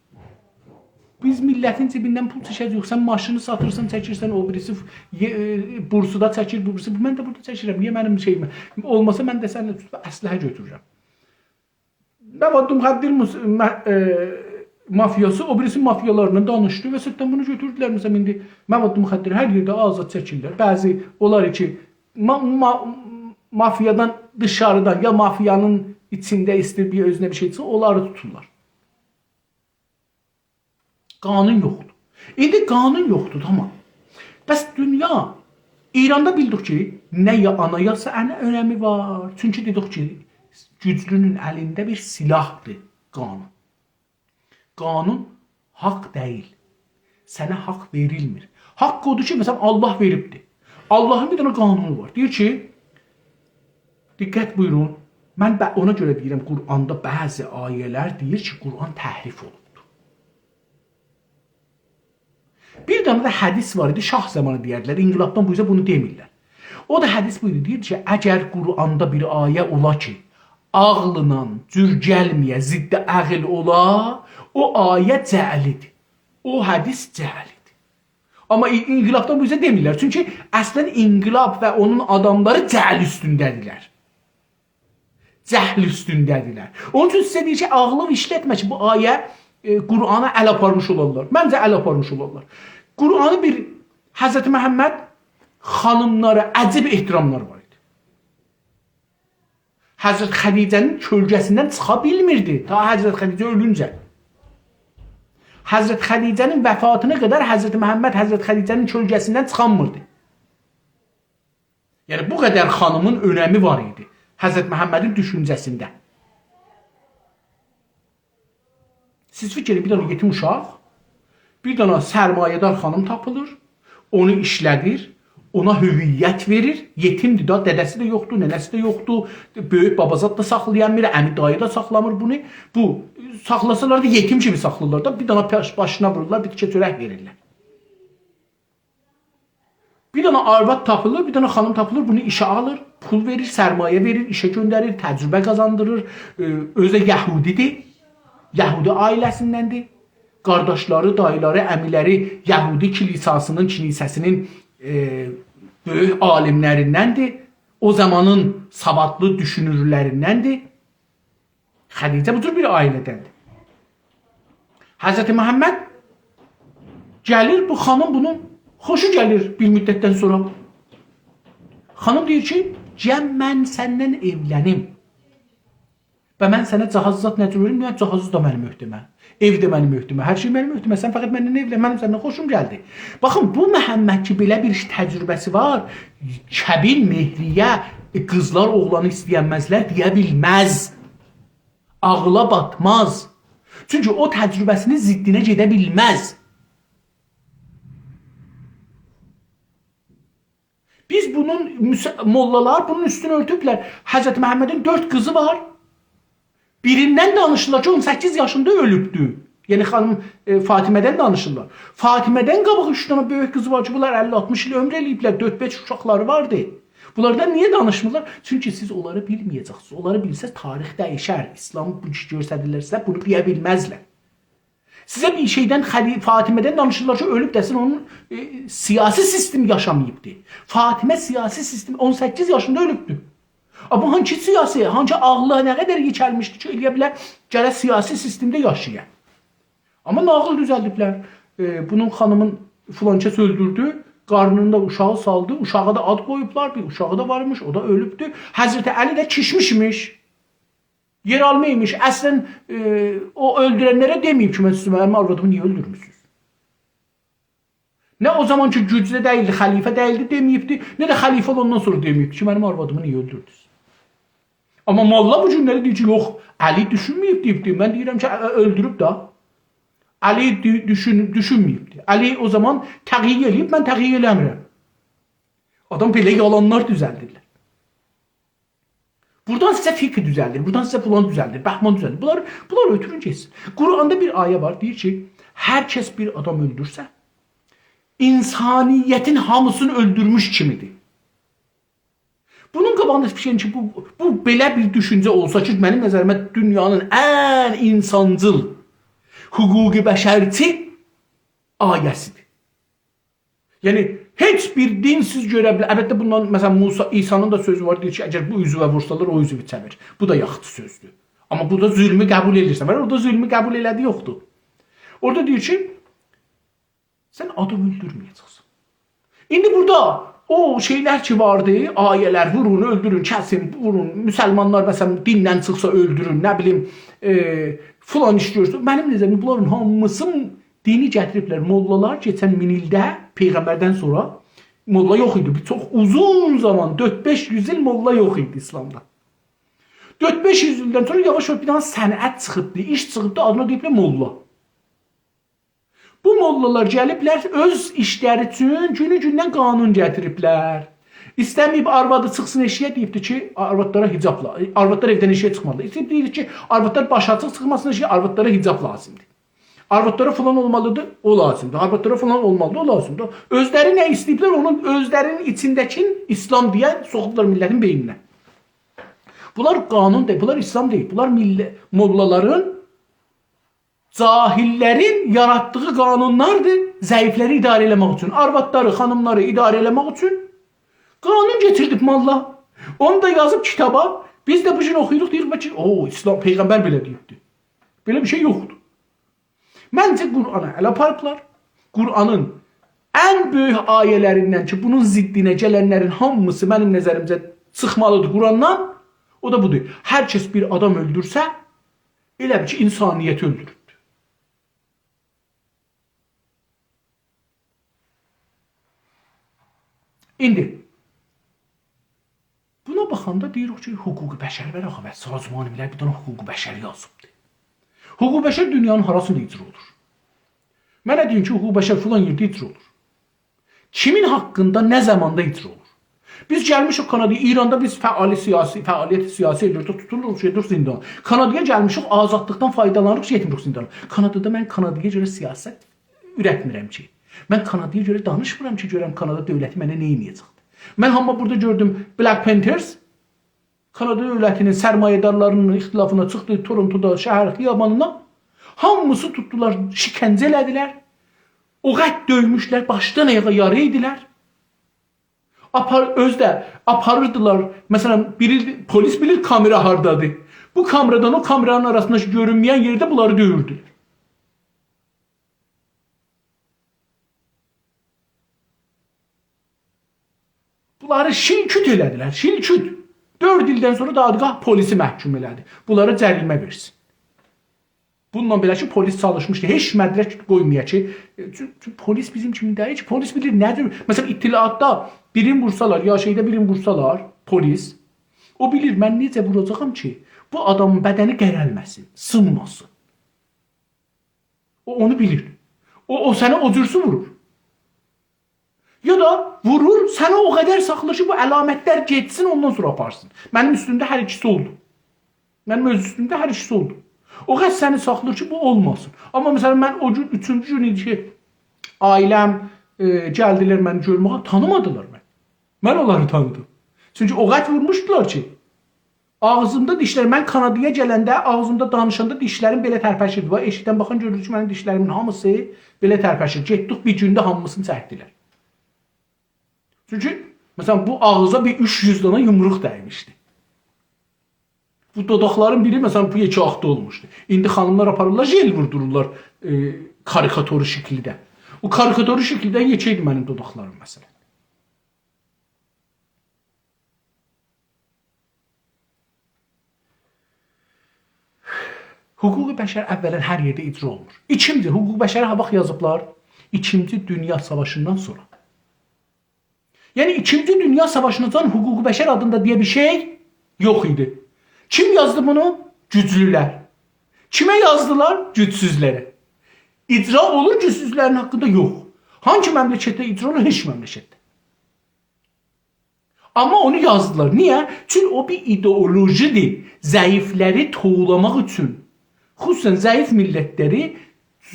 بیز میللتین جیبیندن پول چکه‌جه‌ییک. سن ماشینی ساتیرسان، چکیرسن، او بیریسی ف-، یئ-، ائ، بورسودا چکیر، بو بیریسی، من ده بورادا چکیرم. نییه منیم شئییمه؟ اولماسا من ده سنینله توتوب اسلحه گؤتورورم.» مواد مخدر مس-، مه-، ائ، مافیاسی او بیریسی مافیالارلا دانیشدی و صرفدن بونو گؤتوردولر. مثلا، ایندی مواد مخدری هر یئرده آزاد چکیرلر. بعضی اولار کی، ما-، ما-، مافیادان دیشاریدان یا مافیانین ایچینده ایسته‌ییر بیر اؤزونه بیر شئی چیخسین، اونلاری توتورلار. قانون یوخدور. ایندی قانون یوخدور، تامام. بس دونیا، ایراندا بیلدیک کی، نه یا آنایاسا، نه اؤنمی وار. چونکی دئدیک کی، گوجلونون الینده بیر سلاحدیر قانون. قانون حاق دئییل. سنه حاق وئریلمیر. حاق اودور کی، مثلا، الله وئریبدیر. اللهین بیر دنه قانونو وار. دئییر کی، دقت بویورون، من ب-، اونا گؤره دئییرم، قرآندا بعضی آیه‌لر دئییر کی، قرآن تحریف اولوبدور. بیر دنه ده حدیث وار ایدی، شاه زامانی دئیردیلر، انقلابدان بو اوزه بونو دئمیرلر. او دا حدیث بویدو، دئییر کی، اگر قرآندا بیر آیه اولا کی، عقلینان جور گلمه‌یه، ضد عقل اولا، او آیه جعلی‌دیر. او حدیث جعلی‌دیر. آمما ای-، انقلابدان بو اوزه دئمیرلر. چونکی اصلاً انقلاب و اونون آداملاری جهل اوستونده‌دیرلر. جهل اوستونده‌دیرلر. اونون اوچون سیزه دئییر کی، عقلی ایشلتمه کی، بو آیه، ائ، قرآنا ال آپارمیش اولارلار. منجه، ال آپارمیش اولارلار. قرآنی بیر، حضرت محمد خانیملارا عجیب احتراملار وار ایدی. حضرت خدیجه‌نین کؤلگه‌سیندن چیخا بیلمیردی تا حضرت خدیجه اؤلونجه. حضرت خدیجه‌نین وفاتینا قدر حضرت محمد حضرت خدیجه‌نین کؤلگه‌سیندن چیخانمیردی. یعنی، بو قدر خانیمین اؤنمی وار ایدی حضرت محمدین دوشونجه‌سینده. سیز فیکیر ائدین، بیر دنه یئتیم اوشاق، بیر دنه سرمایه‌دار خانیم تاپیلیر، اونو ایشله‌دیر، اونا هویت وئریر، یئتیمدیر دا، دده‌سی ده یوخدور، ننه‌سی ده یوخدور، بؤیوک بابا زاد دا ساخلایانمیر، عمی دایی دا ساخلامیر بونو. بو، ساخلاسالار دا یئتیم کیمی ساخلاییرلار دا، بیر دنه پاش-، باشینا وورورلار، بیر تیکه چؤرک وئریرلر. بیر دنه آرواد تاپیلیر، بیر دنه خانیم تاپیلیر، بونو ایشه آلیر، پول وئریر، سرمایه وئریر، ایشه گؤندریر، تجربه قازاندیریر، ائ، اؤزو ده یهودی‌دیر، یهودی عائله‌سیندندیر. قارداشلاری، داییلاری، عمیلری یهودی کلیساسی‌نین، کنیسه‌سی‌نین، ائ، بؤیوک عالیملریندندیر. او زامانین سوادلی دوشونورلریندندیر. خدیجه بو جور بیر عائله‌دندیر. حضرت محمد گلیر، بو خانیم بونون خوشو گلیر بیر مدتدن سونرا. خانیم دئییر کی، «گل من سنن ائولنیم. و من سنه جهاز زاد نه جور وئریم؟» «نه، جهاز دا منیم عهده‌مه. ائو ده منیم عهده‌مه. هر شئی منیم عهده‌مه. سن فقط منن ائولن، منیم سندن خوشوم گلدی.» باخین، بو محمد کی، بئله بیر تجربه‌سی وار، کبیر مهریه، ائ، قیزلار اوغلانی ایسته‌ینمزلر دئیه بیلمز. عاغلا باتماز. چونکی او تجربه‌سی‌نین ضدینه گئده بیلمز. بیز بونون، مس-، موللالار بونون اوستونو اؤرتوبلر. حضرت محمدین دؤرد قیزی وار. بیریندن دانیشیرلار کی، اون سککیز یاشیندا اؤلوبدو. یعنی خانیم، ائ، فاطمه‌دن دانیشیرلار. فاطمه‌دن قاباق اوچ دنه بؤیوک قیزی وار کی، بونلار اللی آلتمیش ایل عؤمور ائله‌ییبلر، دؤرد-بئش اوشاقلاری واردی. بونلاردان نییه دانیشمیرلار؟ چونکی سیز اونلاری بیلمه‌یه‌جکسینیز. اونلاری بیلسز، تاریخ دییشر. ایسلام بو کی گؤرسدیرلر سیزه، بونو دئیه بیلمزلر. سیزه بیر شئیدن، خلی-، فاطمه‌دن دانیشیرلار کی، اؤلوب دئسین، اونون، ائ، سیاسی سیستم یاشاماییبدی. فاطمه سیاسی سیستم، اون سککیز یاشیندا اؤلوبدو. آ، بو هانسی سیاسی، هانسی عاغلی نه قدر یئکلمیشدی کی، ائله‌یه بیلر، گله سیاسی سیستمده یاشایا. آمما ناغیل دوزلدیبلر. ائ، بونون خانیمین فلان کس اؤلدوردو، قارنیندا اوشاغی سالدی، اوشاغا دا آد قویوبلار، بیر اوشاغی دا وارمیش، او دا اؤلوبدو. حضرت علی ده کیشمیش ایمیش. یئرآلما ایمیش. اصلاً، ائ، او اؤلدورنلره دئمه‌ییب کی، من سیزه، منیم آروادیمی نییه اؤلدورموسونوز؟ نه او زامان کی، گوجلو دئییلدی، خلیفه دئییلدی، دئمه‌ییبدی، نه ده خلیفه اولاندان سونرا دئمه‌ییبدی کی، منیم آروادیمی نییه اؤلدوردونوز؟ آمما موللا بو گونلری دئییر کی، یوخ، علی دوشونمه‌ییب دئییبدی. من دئییرم کی، اؤ-، اؤلدوروب دا. علی دو-، دوشون-، دوشونمه‌ییبدی. علی او زامان تقیه ائله‌ییب، من تقیه ائله‌میرم. آدام بئله یالانلار دوزلدیرلر. بورادان سیزه فقه دوزلدیر، بورادان سیزه فلان دوزلدیر، بهمان دوزلدیر. بونلار، بونلار اؤتورون گئتسین. قرآندا بیر آیه وار، دئییر کی، هر کس بیر آدام اؤلدورسه، انسانیتین هامیسینی اؤلدورموش کیمیدیر. بونون قاباغیندا فیکرین کی، بو، بو بئله بیر دوشونجه اولسا کی، منیم نظریمه دونیانین ان انسانجیل، حقوق بشرچی آیه‌سیدیر. یعنی، هئچ بیر دین سیز گؤره بیلر. البته، بوندان، مثلا، موسی، عیسی‌نین دا سؤزو وار، دئییر کی، اگر بو عضوه وورسالار، او عضوو چئویر. بو دا یاخشی سؤزدور. آمما بورادا ظلمو قبول ائدیرسن. ولی اورادا ظلمو قبول ائله‌دی یوخدور. اورادا دئییر کی، سن آدام اؤلدورمه‌یه‌جکسن. ایندی بورادا او شئیلر کی واردی، آیه‌لر، وورون، اؤلدورون، کسین، وورون، مسلمانلار، مثلا، دیندن چیخسا اؤلدورون، نه بیلیم، ائ، فلان ایش گؤرسون. منیم نظریمده بونلارین هامیسی دینی گتیریبلر. موللالار کئچن مین ایلده پیغمبردن سونرا موللا یوخ ایدی. بیر چوخ اوزون زامان، دؤرد-بئش یوز ایل موللا یوخ ایدی ایسلامدا. دؤرد-بئش یوز ایلدن سونرا یاواش-یاواش بیر دنه صنعت چیخیبدی، ایش چیخیبدی، آدینا دئییبلر موللا. بو موللالار گلیبلر، اؤز ایشلری اوچون گونو-گوندن قانون گتیریبلر. ایسته‌مه‌ییب آروادی چیخسین ائشیگه، دئییبدی کی، آروادلارا حجاب لا-، آروادلار ائودن ائشیگه چیخمالیدیر. ایسته‌ییب دئییر کی، آروادلار باشی آچیق چیخماسین ائشیگه، آروادلارا حجاب لازیمدیر. آروادلارا فلان اولمالیدیر، او لازیمدیر. آروادلارا فلان اولمالیدیر، او لازیمدیر. اؤزلری نه ایسته‌ییبلر، اونون اؤزلرینین ایچینده‌کین ایسلام دئین سوخوبلار میللتین بئینینه. بونلار قانون دئییل، بونلار ایسلام دئییل. بونلار میلله-، موللالارین، جاهیللرین یاراتدیغی قانونلاردیر، ضعیفلری اداره ائله‌مک اوچون. آروادلاری، خانیملاری اداره ائله‌مک اوچون قانون گتیردیب موللا. اونو دا یازیب کیتابا. بیز ده بو گون اوخویوروق، دئییریک کی، او، ایسلام، پیغمبر بئله دئییبدی. بئله بیر شئی یوخدور. منجه، قرآنا ال آپاریبلار. قرآنین ان بؤیوک آیه‌لریندن کی، بونون ضدینه گلنلرین هامیسی منیم نظریمجه چیخمالیدیر قرآندان، او دا بودور: هر کس بیر آدام اؤلدورسه، ائله بیل کی، انسانیتی اؤلدوروبدور. ایندی بونا باخاندا دئییریک کی، حقوق بشر وار آخی و سازمان ملل بیر دنه حقوق بشر یازیبدی. حقوق بشر دونیانین هاراسیندا اجرا اولور؟ منه دئیین کی، حقوق بشر فلان یئرده اجرا اولور. کیمین حاقیندا، نه زاماندا اجرا اولور؟ بیز گلمیشیک کانادایا، ایراندا بیز فعال سیاسی، فعالیت سیاسی ائدیریک، توتولوروق، گئدیریک زندان. کانادایا گلمیشیک، آزادلیقدان فایدالانیریق، گئتمیریک زندان. کانادادا من کانادایا گؤره سیاست اورتمیرم کی. من کانادایا گؤره دانیشمیرام کی، گؤرم کانادا دؤولتی منه نه ائده‌جکدیر. من هامی بورادا گؤردوم، Black Panthers، کانادا دؤولتینین سرمایه‌دارلارینین اختلافینا چیخدی، تورونتودا، شهر خیابانینا. هامیسی توتدولار، شکنجه ائله‌دیلر. او قدر دؤیموشلر، باشدان آیاغا یارا ایدیلر. آپار-، اؤزو ده آپاریردیلار. مثلا، بیری، پلیس بیلیر کامئرا هاردادیر. بو کامئرادان او کامئرانین آراسیندا گؤرونمه‌ین یئرده بونلاری دؤیوردولر. بونلاری شیل-کوت ائله‌دیلر، شیل-کوت. دؤرد ایلدن سونرا دادگاه پلیسی محکوم ائله‌دی. بونلارا جریمه وئرسین. بونونلا بئله کی، پلیس چالیشمیشدی هئچ مدرک قویمایا کی، ائ، چون، چون پلیس بیزیم کیمی دئییل کی، پلیس بیلیر نه‌دیر. مثلا، اطلاعاتدا بیرینی وورسالار، یا شئیده بیرینی وورسالار، پلیس، او بیلیر، من نئجه ووراجاغام کی، بو آدامین بدنی قرلمه‌سین، سینماسین. او اونو بیلیر. او، او سنی او جورسو وورور. یا دا وورور، سنی او قدر ساخلیر کی، بو علامتلر گئتسین، اوندان سونرا آپارسین. منیم اوستومده هر ایکیسی اولدو. منیم اؤز اوستومده هر ایکیسی اولدو. او قدر سنی ساخلیر کی، بو اولماسین. آمما مثلا، من او گون، اوچونجو گون ایدی کی، عائله‌م، ائ، گلدیلر منی گؤرمه‌یه، تانیمادیلار منی. من اونلاری تانیدیم. چونکی او قدر وورموشدولار کی، آغزیمدا دیشلر، من کانادایا گلنده آغزیمدا دانیشاندا دیشلریم بئله ترپشیردی. باخ، ائشیکدن باخان گؤرور کی، منیم دیشلریمین هامیسی بئله ترپشیر. گئتدیک، بیر گونده هامیسینی چکدیلر. چونکی، مثلا، بو آغزا بیر اوچ یوز دنه یومروق دیمیشدی. بو دوداقلارین بیری، مثلا، بو یئکه آخدا اولموشدو. ایندی خانیملار آپاریرلار، ژل ووردورورلار، ائ، کاریکاتوری شکیلده. او کاریکاتوری شکیلده یئکه ایدی منیم دوداقلاریم، مثلا. حقوق بشر اولا هر یئرده اجرا اولونور. ایکینجی، حقوق بشری ها واخت یازیبلار؟ ایکینجی دونیا ساواشیندان سونرا. یعنی، ایکینجی دونیا ساواشیناجان حقوق بشر آدیندا دئیه بیر شئی یوخ ایدی. کیم یازدی بونو؟ گوجلولر. کیمه یازدیلار؟ گوجسوزلره. اجرا اولور گوجسوزلرین حاقیندا؟ یوخ. هانسی مملکتده اجرا اولور؟ هئچ مملکتده. آمما اونو یازدیلار. نییه؟ چونکی او بیر ایدئولوژی‌دیر. ضعیفلری توولاماق اوچون. خصوصا ضعیف میللتلری،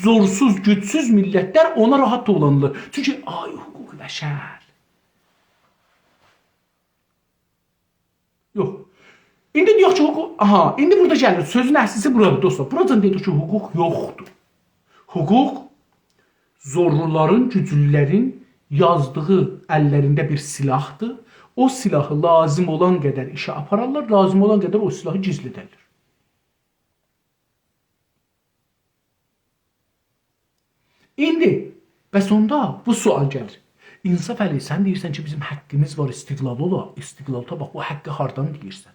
زورسوز، گوجسوز میللتلر اونا راحت توولانیلیر. چونکی، آی، حقوق بشر. یوخ. ایندی دئیک کی، حقوق، آها، ایندی بورادا گلیر. سؤزون اصلی‌سی بورادیر، دوستلار. بوراجان دئدیک کی، حقوق یوخدور. حقوق زورلولارین، گوجلولرین یازدیغی، اللرینده بیر سلاحدیر. او سلاحی لازیم اولان قدر ایشه آپارارلار، لازیم اولان قدر او سلاحی گیزلدرلر. ایندی، بس اوندا بو سؤال گلیر. انصافعلی، سن دئییرسن کی، بیزیم حاققیمیز وار استقلال اولا، استقلال تاپاق، بو حاققی هاردان دئییرسن؟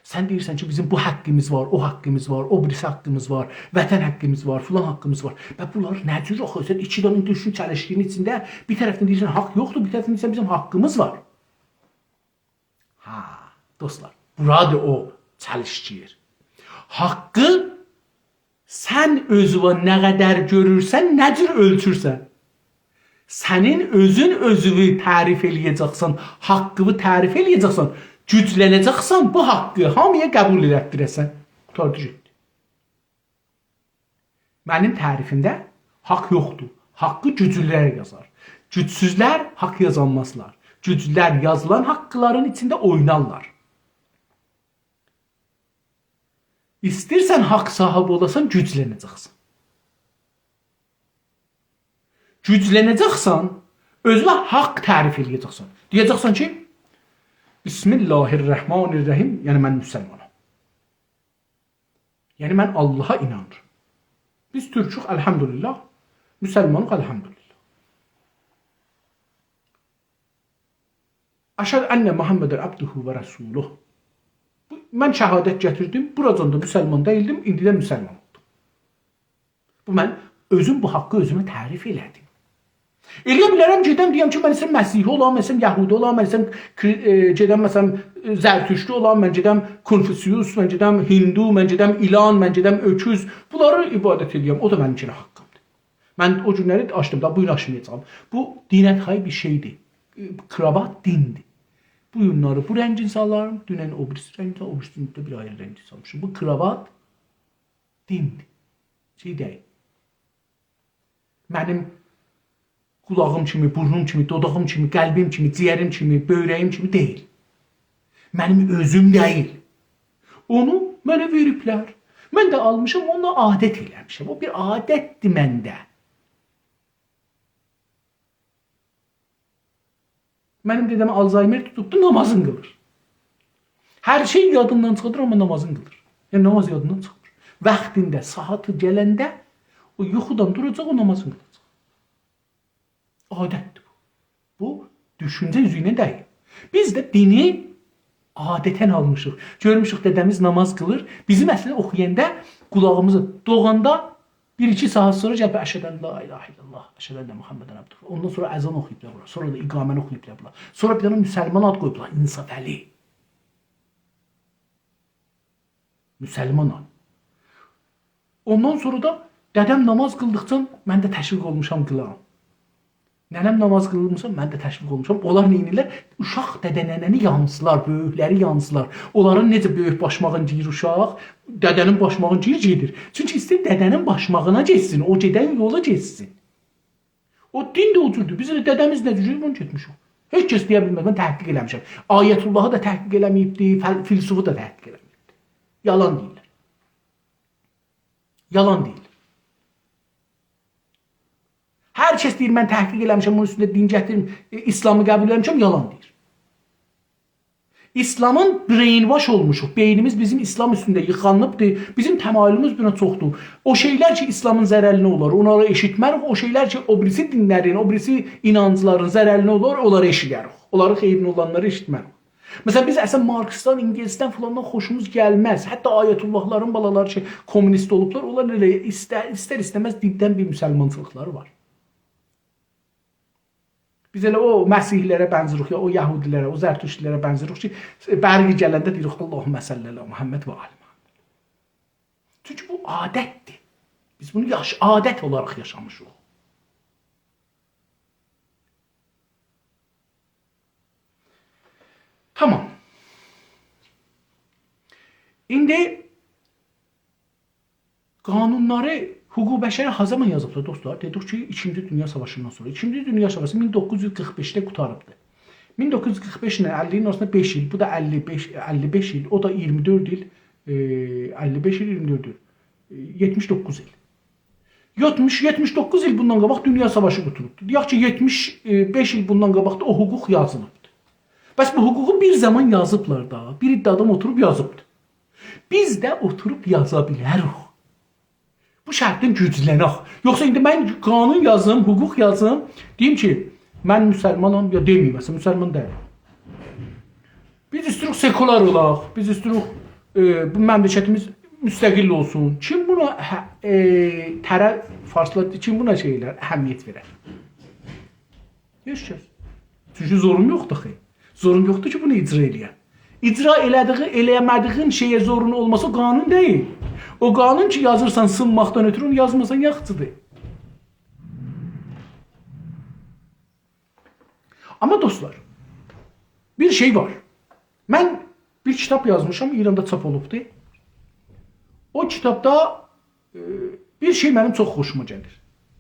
سن دئییرسن کی، بیزیم بو حاققیمیز وار، او حاققیمیز وار، او بیریسی حاققیمیز وار، وطن حاققیمیز وار، فلان حاققیمیز وار. و بونلار نه جور آخی؟ سن ایکی دنه دوشون چلیشکی‌نین ایچینده بیر طرفدن دئییرسن، حاق یوخدور، بیر طرفدن دئییرسن، بیزیم حاققیمیز وار. ها، دوستلار، بورادیر او چلیشکی یئر. حاققی سن اؤزووه نه قدر گؤرورسن، نه جور اؤلچورسن. سنین اؤزون اؤزووو تعریف ائله‌یه‌جکسن، حاققیوی تعریف ائله‌یه‌جکسن، گوجلنه‌جکسن بو حاققی هامییا قبول ائلتدیره‌سن. قوتاردی گئتدی. منیم تعریفیمده حاق یوخدور. حاقی گوجلولر یازار. گوجسوزلر حاق یازانمازلار. گوجلولر یازیلان حاقلارین ایچینده اوینارلار. ایسته‌ییرسن حاق صاحیبی اولاسان، گوجلنه‌جکسن. گوجلنه‌جکسن، اؤزونه حاق تعریف ائله‌یه‌جکسن. دئیه‌جکسن کی، «بسم الله الرحمن الرحیم»، یعنی من مسلمانام. یعنی من آللاها اینانیرام. بیز تورکوک، الحمدلله. مسلمانیق، الحمدلله. «أشهد أن محمداً عبده ورسوله». بو، من شهادت گتیردیم، بوراجان دا مسلمان دئییلدیم، ایندی ده مسلمان اولدوم. بو، من اؤزوم بو حاقی اؤزومه تعریف ائله‌دیم. ائلیه بیلرم گئدم دئیم کی، من ایسته‌ییرم مسیحی اولام، من ایسته‌ییرم یهودی اولام، من ایسته‌ییرم کری-، ائ، گئدم مثلا، ائ، زرتشتی اولام، من گئدم کنفوسیوس، من گئدم هندو، من گئدم ایلان، من گئدم اؤکوز. بونلاری عبادت ائله‌یم. او دا منیم اوچون حاقیمدیر. من او گونلری آچدیم دا، بو گون آچمایاجاغام. بو دینه تای بیر شئیدیر. ائ، کراوات دیندیر. بو گونلری بو رنگین سالارام، دونن او بیریسی رنگین، او بیریسینده بیر آیری رنگین سالمیشام. بو کراوات دیندیر. شئی دئییل. منیم قولاغیم کیمی، بورنوم کیمی، دوداغیم کیمی، قلبیم کیمی، جیگریم کیمی، بؤیره‌ییم کیمی دئییل. منیم اؤزوم دئییل. اونو منه وئریبلر. من ده آلمیشام، اونونلا عادت ائله‌میشم. او بیر عادتدیر منده. منیم دده‌مه آلزایمر توتوبدو، نامازین قیلیر. هر شئی یادیندان چیخاردیر، آمما نامازین قیلیر. یعنی ناماز یادیندان چیخمیر. واختیندا، ساعاتی گلنده او یوخودان دوراجاق، او نامازین قیلاجاق. عادتدیر بو. بو دوشونجه اوزو ایله دئییل. بیز ده دینی عادتاً آلمیشیق. گؤرموشوک دده‌میز ناماز قیلیر. بیزیم اصلینده اوخویاندا قولاغیمیزی دوغاندا بیر-ایکی ساعات سونرا گلیب «أشهد أن لا إله إلا الله، أشهد أن محمداً عبده». اوندان سونرا اذان اوخویوبلار بونلار. سونرا دا اقامه‌نی اوخویوبلار بونلار. سونرا بیر دنه مسلمان آد قویوبلار، انصافعلی. مسلمانام. اوندان سونرا دا دده‌م ناماز قیلدیقجا من ده تشویق اولموشام قیلام. ننه‌م ناماز قیلمیشا، من ده تشویق اولموشام. اونلار نئینیرلر؟ اوشاق دده ننه‌نی یانسیلار، بؤیوکلری یانسیلار. اونلارین نئجه بؤیوک باشماغین گیییر اوشاق، دده‌نین باشماغین گیییر، گئدیر. چونکی ایسته‌ییر دده‌نین باشماغینا گئتسین، او گئدن یولا گئتسین. او دین ده او جوردور. بیز ائله دده‌میز نه جور، اونو گئتمیشیک. هئچ کس دئیه بیلمز، من تحقیق ائله‌میشم. آیت‌اللهی دا تحقیق ائله‌مه‌ییبدی، فل-، فیلسوفو دا تحقیق ائله‌مه‌ییبدی. یالان دئییرلر. یالان دئییرلر. هر کس دئییر، من تحقیق ائله‌میشم، بونون اوستونده دین گتیریم، ائ، ایسلامی قبول ائله‌میشم، یالان دئییر. ایسلامین brainwash اولموشوق. بئینیمیز بیزیم ایسلام اوستونده ییخانیبدیر. بیزیم تمایلوموز بونا چوخدور. او شئیلر کی، ایسلامین ضررینه اولار، اونلاری ائشیتمه‌ریک. او شئیلر کی، او بیریسی دینلرین، او بیریسی اینانجلارین ضررینه اولار، اونلاری ائشیدریک. اونلاری خئیرینه اولانلاری ائشیتمه‌ریک. مثلا، بیز اصلا مارکسدان، انگلسدن فلاندان خوشوموز گلمز. حتی آیت‌الله‌لارین بالالاری کی، کمونیست اولوبلار، اونلار ائله ایستر، ایستر ایسته‌مز دیندن بیر مسلمانچیلیقلاری وار. بیز ائله او مسیحی‌لره بنزیریک، یا او یهودی‌لره، او زرتشتی‌لره بنزیریک کی، برقی گلنده دئییریک: «اللهم صل علی محمد و آل محمد.» چونکی بو عادتدیر. بیز بونو یاش-، عادت اولاراق یاشامیشیق. تامام. ایندی قانونلاری حقوق بشری ها زامان یازیبلار، دوستلار؟ دئدیک کی، ایکینجی دونیا ساواشیندان سونرا. ایکینجی دونیا ساواشی مین دوققوز یوز قیرخ بئشده قوتاریبدی. مین دوققوز یوز قیرخ بئش ایله اللی‌نین آراسیندا بئش ایل، بو دا اللی بئش، اللی بئش ایل، او دا اییرمی دؤرد ایل، ائ، اللی بئش ایل، اییرمی دؤرد ایل، ائ، یئتمیش دوققوز ایل. یئتمیش، یئتمیش دوققوز ایل بوندان قاباق دونیا ساواشی قوتولوبدو. دئیک کی، یئتمیش بئش ایل بوندان قاباق دا او حقوق یازیلیبدی. بس بو حقوقو بیر زامان یازیبلار دا، بیر عده آدام اوتوروب یازیبدی. بیز ده اوتوروب یازا بیلریک. بو شرطدن گوجلنک. یوخسا ایندی من قانون یازیم، حقوق یازیم، دئییم کی، من مسلمانام، یا دئمه‌ییم، مثلا، مسلمان دئییلم. بیز ایسته‌ییریک سکولار اولاق، بیز ایسته‌ییریک، ائ، بو مملکتیمیز مستقل اولسون. کیم بونا، هه، ائ، طرف، فارسلار، کیم بونا شئی ائلر، اهمیت وئرر؟ هئچ کس. چونکی زورون یوخدور آخی. زورون یوخدور کی، بونو اجرا ائله‌یم. اجرا ائله‌دیگی، ائله‌مه‌دیگین شئیه زورون اولماسی او قانون دئییل. او قانون کی، یازیرسان سینماقدان اؤترو، اونو یازماسان یاخشیدیر. آمما دوستلار، بیر شئی وار. من بیر کیتاب یازمیشام، ایراندا چاپ اولوبدو. او کیتابدا، ائ، بیر شئی منیم چوخ خوشوما گلیر.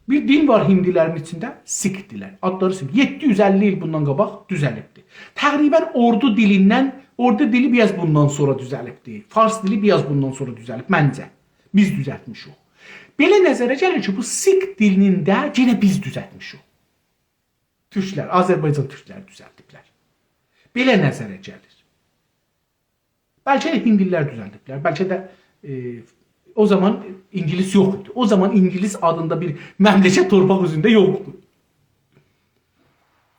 بیر دین وار هیندی‌لرین ایچینده، سیک دیلی. آدلاری سیک. یئددی یوز اللی ایل بوندان قاباق دوزلیبدی. تقریباً اوردو دیلیندن، اوردو دیلی بیر آز بوندان سونرا دوزلیبدی. فارس دیلی بیر آز بوندان سونرا دوزلیب، منجه. بیز دوزلتمیشیک. بئله نظره گلیر کی، بو سیک دیلینی ده یئنه بیز دوزلتمیشیک. تورکلر، آذربایجان تورکلری دوزلدیبلر. بئله نظره گلیر. بلکه ده هیندی‌لر دوزلدیبلر. بلکه ده، ائ، او زامان اینگیلیس یوخ ایدی. او زامان اینگیلیس آدیندا بیر مملکت تورپاق اوزونده یوخدور.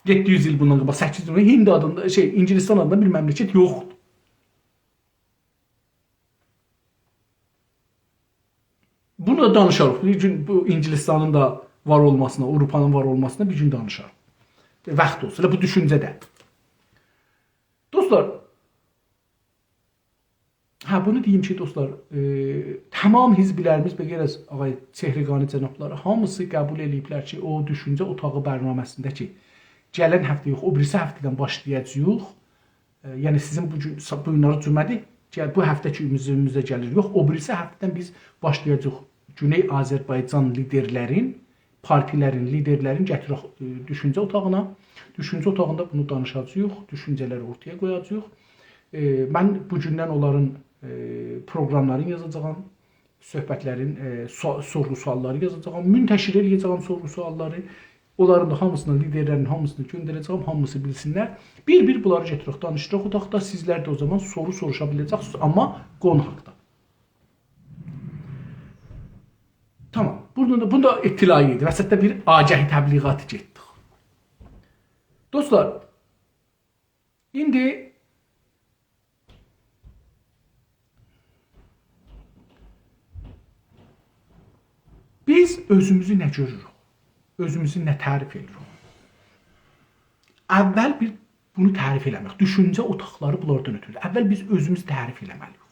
یئددی یوز ایل بوندان قاباق، سککیز یوز ایل، هیند آدیندا، شئی، اینگیلیستان آدیندا بیر مملکت یوخدور. بونو دا دانیشاریق. بیر گون بو اینگیلیستانین دا وار اولماسینا، آوروپانین وار اولماسینا بیر گون دانیشاریق. واخت اولسا، ائله بو دوشونجه‌ده. دوستلار، هه، بونو دئییم کی، دوستلار، ائ، تمام حزبلریمیز، به غیر از آقای چهرگانی جنابلاری، هامیسی قبول ائله‌ییبلر کی، او دوشونجه اوتاغی برنامه‌سینده کی، گلن هفته یوخ، او بیریسی هفته‌دن باشلایاجاغیق. ائ، یعنی سیزین بو گون، سا-، بو گونلری جمعه‌دیر. گل-، بو هفته کی، اوزوموزه گلیر. یوخ، او بیریسی هفته‌دن بیز باشلایاجاغیق گونئی آذربایجان لیدرلرین، پارتی‌لرین لیدرلرین گتیرک، ائ، دوشونجه اوتاغینا. دوشونجه اوتاغیندا بونو دانیشاجاغیق، دوشونجه‌لری اورتایا قویاجاغیق. ائ، من بو گوندن اونلارین، ائ، پروگراملارینی یازاجاغام، صحبتلرین، ائ، سو-، سورغو سؤاللاری یازاجاغام، منتشر ائله‌یه‌جه‌یم سورغو سؤاللاری. اونلارین دا هامیسینا، لیدرلرین هامیسینا گؤندره‌جه‌یم، هامیسی بیلسینلر. بیر-بیر بونلاری گتیرک، دانیشدیراق اوتاقدا. سیزلر ده او زامان سورو سوروشا بیله‌جکسینیز، آمما قونو حاقدا. تمام. بوندا دا، بوندا دا اطلاعیه ایدی. وسطده بیر آگهی تبلیغاتی گئتدی. دوستلار، ایندی بیز اؤزوموزو نه گؤروروک؟ اؤزوموزو نه تعریف ائدیریک؟ اول بیر بونو تعریف ائله‌مک. دوشونجه اوتاقلاری بونلاردان اؤتورور. اول بیز اؤزوموزو تعریف ائله‌مه‌لی‌ییک.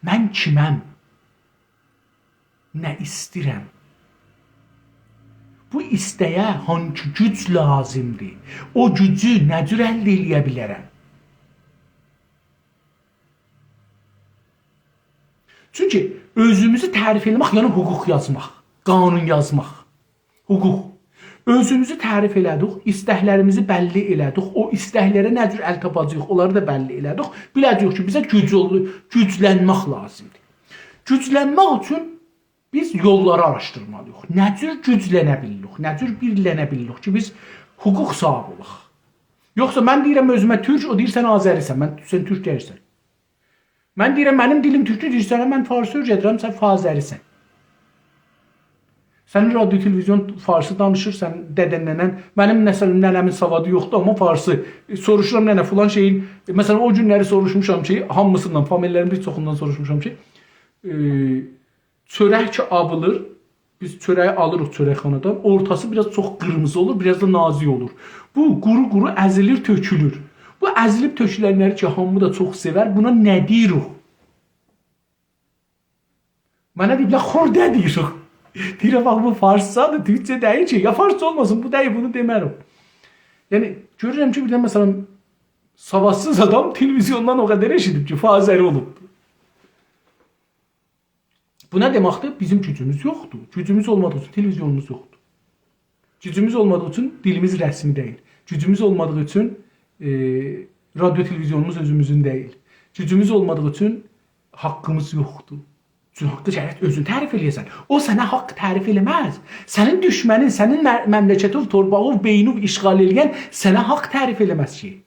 من کیمم؟ نه ایسته‌ییرم؟ بو ایسته‌یه هانسی گوج لازیمدیر؟ او گوجو نه جور الده ائله‌یه بیلرم؟ چونکی اؤزوموزو تعریف ائله‌مک، یعنی حقوق یازماق، قانون یازماق. حقوق. اؤزوموزو تعریف ائله‌دیک، ایستکلریمیزی بللی ائله‌دیک، او ایستکلره نه جور ال تاپاجاغیق، اونلاری دا بللی ائله‌دیک. بیله‌جه‌ییک کی، بیزه گوج اولدو، گوجلنمک لازیمدیر. گوجلنمک اوچون بیز یوللاری آراشدیرمالی‌ییق. نه جور گوجلنه بیلیریک، نه جور بیرلنه بیلیریک کی، بیز حقوق صاحیبی اولاق. یوخسا من دئییرم اؤزومه تورک، او دئییر سن آذری‌سن، من، سن تورک دئییلسن. من دئییرم منیم دیلیم تورکدور، دئییر سنه من فارسی اؤیره‌دیرم، سن آذری‌سن. سنین رادیو تلویزیون فارسی دانیشیر، سن دده‌ن ننه‌ن، منیم مثلا ننه‌مین سوادی یوخدور، آمما فارسی. ائ، سوروشورام ننه فلان شئیین، ائ، مثلا او گونلری سوروشموشام کی، هامیسیندان، فامیللرین بیر چوخوندان سوروشموشام کی، ائ، چؤرک کی آبیلیر، بیز چؤره‌یی آلیریق چؤرکخانادان، اورتاسی بیر آز چوخ قیرمیزی اولور، بیر آز دا نازیک اولور. بو قورو-قورو ازیلیر، تؤکولور. بو ازیلیب تؤکولنلری کی، هامی دا چوخ سئور، بونا نه دئییریک؟ منه دئییبلر، خورده دئییریک. دئییرم، باخ، بو فارسجادیر، تورکجه دئییل کی. یا فارسجا اولماسین، بو دئییل، بونو دئمه‌رم. یعنی، گؤرورم کی، بیردن، مثلا، سوادسیز آدام تلویزیوندان او قدر ائشیدیب کی، آذری اولوب. بو نه دئمکدیر؟ بیزیم گوجوموز یوخدور. گوجوموز اولمادیغی اوچون تلویزیونوموز یوخدور. گوجوموز اولمادیغی اوچون دیلیمیز رسمی دئییل. گوجوموز اولمادیغی اوچون، ائ، رادیو تلویزیونوموز اؤزوموزون دئییل. گوجوموز اولمادیغی اوچون حاققیمیز یوخدور. چونکی حاققی گرک اؤزون تعریف ائله‌یه‌سن. او سنه حاق تعریف ائله‌مز. سنین دوشمنین، سنین مه-، مملکتیوی، تورپاغیوی، بئینیوی اشغال ائله‌ین سنه حاق تعریف ائله‌مز کی.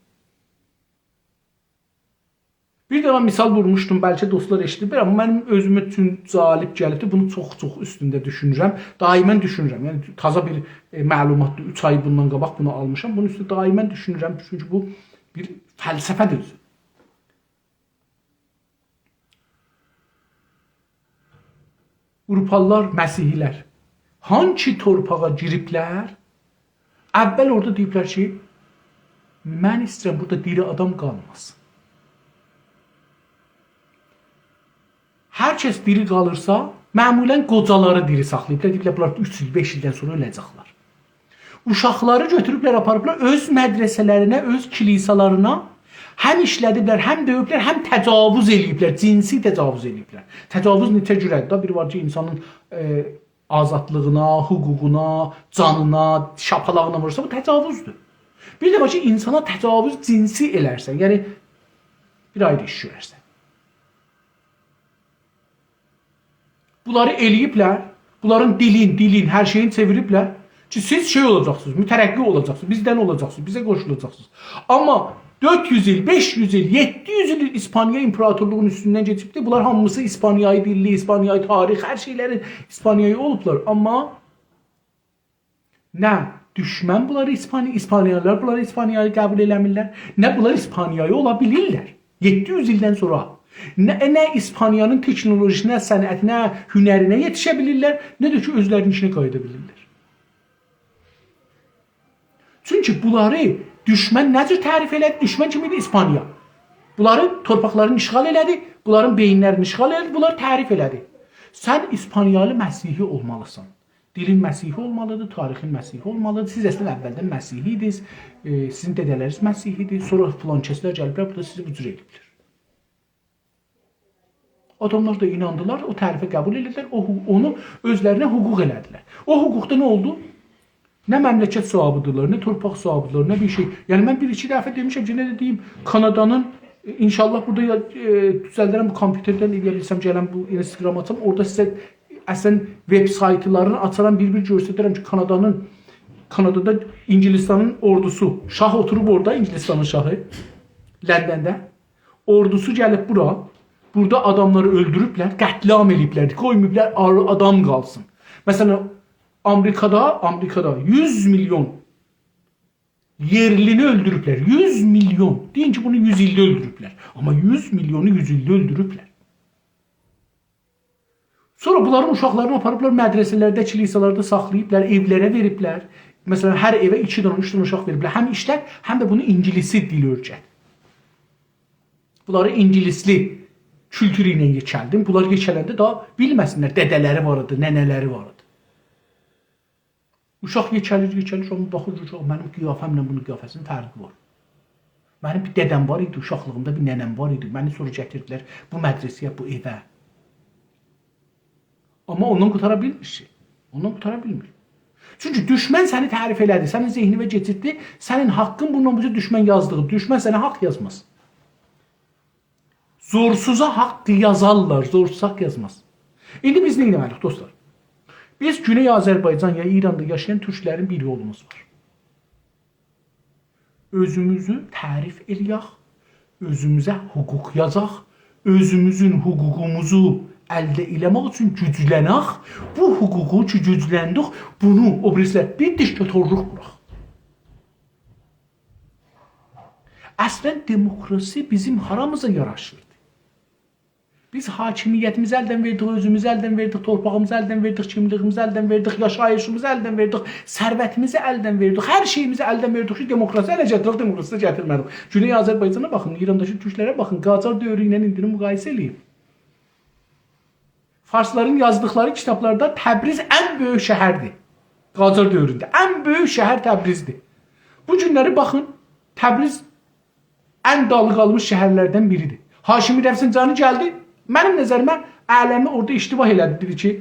بیر دنه مثال وورموشدوم، بلکه دوستلار ائشیدیبلر، آمما منیم اؤزومه اوچون جالب گلیبدیر. بونو چوخ-چوخ اوستونده دوشونورم. دائما دوشونورم. یعنی، تازا بیر، ائ، معلوماتدیر. اوچ آی بوندان قاباق بونو آلمیشام. بونون اوسته دائما دوشونورم. چونکی بو بیر فلسفه‌دیر اؤزو. آوروپالیلار، مسیحی‌لر هانسی تورپاغا گیریبلر، اول اورادا دئییبلر کی، من ایسته‌ییرم بورادا دیری آدام قالماسین. هر کس دیری قالیرسا، معمولا قوجالاری دیری ساخلاییبلار، دئییبلر، بونلار اوچ ایل، بئش ایلدن سونرا اؤله‌جکلر. اوشاقلاری گؤتوروبلر، آپاریبلار اؤز مدرسه‌لرینه، اؤز کلیسالارینا، هم ایشله‌دیبلر، هم دؤیوبلر، هم تجاوز ائله‌ییبلر، جنسی تجاوز ائله‌ییبلر. تجاوز نئچه جوره‌دیر دا، بیر وار کی، اینسانین، ائ، آزادلیغینا، حقوقونا، جانینا، شاپالاغینا وورورسا، بو تجاوزدور. بیر ده وار کی، اینسانا تجاوز جنسی ائلرسن، یعنی بیر آیری ایش گؤررسن. بونلاری ائله‌ییبلر، بونلارین دیلین، دیلین، هر شئیین چئویریبلر کی، سیز شئی اولاجاقسینیز، مترقی اولاجاقسینیز، بیزدن اولاجاقسینیز، بیزه قوشولاجاقسینیز. آمما دؤرد یوز ایل، بئش یوز ایل، یئددی یوز ایل ایسپانیا ایمپراتورلوغونون اوستوندن کئچیبدیر. بونلار هامیسی ایسپانیایی دیللی، ایسپانیایی تاریخ، هر شئیلرین ایسپانیایی اولوبلار. آمما نه دوشمن بونلاری ایسپانی-، ایسپانیالیلار بونلاری ایسپانیایی قبول ائله‌میرلر، نه بونلار ایسپانیایی اولا بیلیرلر. یئددی یوز ایلدن سونرا نه، نه ایسپانیانین تکنولوژیسینه، صنعتینه، هنرینه یئتیشه بیلیرلر، نه ده کی، اؤزلرینین ایچینه قاییدا بیلیرلر. چونکی بونلاری دوشمن نه جور تعریف ائله‌دی؟ دوشمن کیم ایدی؟ ایسپانیا. بونلارین تورپاقلارینی اشغال ائله‌دی، بونلارین بئیینلرینی اشغال ائله‌دی، بونلاری تعریف ائله‌دی. سن ایسپانیالی مسیحی اولمالیسان. دیلین مسیحی اولمالیدیر، تاریخین مسیحی اولمالیدیر. سیز اصلاً اولدن مسیحی ایدینیز، ائ، سیزین دده‌لرینیز مسیحی ایدی. سونرا فلان کسلر گلیبلر، بورادا سیزی بو جور ائله‌ییبلر. آداملار دا ایناندیلار، او تعریفی قبول ائله‌دیلر، او حقو-، اونو اؤزلرینه حقوق ائله‌دیلر. او حقوقدا نه اولدو؟ نه مملکت صاحیبیدیرلر، نه تورپاق صاحیبیدیرلر، نه بیر شئی. یعنی، من بیر-ایکی دفعه دئمیشم، یئنه ده دئییم، کانادانین، ان‌شاءالله بورادا یا، ائ، دوزلدرم بو کامپیوتردن، ائلیه بیلسم، گلم بو اینستاگراما آتام. اورادا سیزه اصلاً وب‌سایتلارینی آچارام، بیر-بیر گؤستررم کی، کانادانین، کانادادا اینگیلیستانین اوردوسو، شاه اوتوروب اورادا، اینگیلیستانین شاهی، لندنده. اوردوسو گلیب بورا، بورادا آداملاری اؤلدوروبلر، قتل‌عام ائله‌ییبلر، قویماییبلار آر-، آدام قالسین. مثلاً، آمریکادا، آمریکادا یوز میلیون یئرلینی اؤلدوروبلر. یوز میلیون. دئیین کی، بونو یوز ایلده اؤلدوروبلر. آمما یوز میلیونو یوز ایلده اؤلدوروبلر. سونرا بونلارین اوشاقلارینی آپاریبلار مدرسه‌لرده، کلیسالاردا ساخلاییبلار، ائولره وئریبلر. مثلاً، هر ائوه ایکی دنه، اوچ دنه اوشاق وئریبلر. هم ایشلت، هم ده بونو اینگیلیسی دیل اؤیرت. بونلاری اینگیلیسلی کولتورو ایله یئکلدین. بونلار یئکه‌لنده داها بیلمه‌سینلر، دده‌لری وار ایدی، ننه‌لری وار ایدی. اوشاق یئکه‌لیر، یئکه‌لیر، سونرا باخیر، گؤرور، «منیم قیافه‌مله بونون قیافه‌سینین فرقی وار. منیم بیر دده‌م وار ایدی، اوشاقلیغیمدا بیر ننه‌م وار ایدی. منی سونرا گتیردیلر بو مدرسه‌یه، بو ائوه.» آمما اوندان قوتارا بیلمیر کی. اوندان قوتارا بیلمیر. چونکی دوشمن سنی تعریف ائله‌دی، سنین ذهنیوه کئچیردی، سنین حاققین بوندان بو جور دوشمن یازدیغی. دوشمن سنه حاق یازماز. زورسوزا حاق یازارلار، زورسوز حاق یازماز. ایندی بیز نه ائتمه‌لی‌ییک، دوستلار؟ بیز گونئی آذربایجان یا ایراندا یاشایان تورکلرین بیر یولوموز وار. اؤزوموزو تعریف ائله‌یک، اؤزوموزه حقوق یازاق، اؤزوموزون حقوقوموزو الده ائله‌مک اوچون گوجلنک، بو حقوقو کی گوجلندیک، بونو او بیریسی‌لر بیر دیکتاتورلوق قوراق. اصلاً دموکراسی بیزیم هارامیزا یاراشیردی؟ بیز حاکمیتیمیزی الدن وئردیک، اؤزوموزو الدن وئردیک، تورپاغیمیزی الدن وئردیک، کیملیگیمیزی الدن وئردیک، یاشاییشیمیزی الدن وئردیک، ثروتیمیزی الدن وئردیک، هر شئییمیزی الدن وئردیک کی دموکراسی اله گتیرک، دموکراسی ده گتیرمه‌دیک. گونئی آذربایجانا باخین، ایرانداکی تورکلره باخین، قاجار دؤورو ایله ایندینی مقایسه ائله‌یین. فارسلارین یازدیقلاری کیتابلاردا تبریز ان بؤیوک شهردیر. قاجار دؤورونده ان بؤیوک شهر تبریزدیر. بو گونلری باخین، تبریز ان دالی قالمیش شهرلردن بیریدیر. هاشمی رفسنجانی گلدی، منیم نظریمه عالمی اورادا اشتباه ائله‌دی، دئدی کی،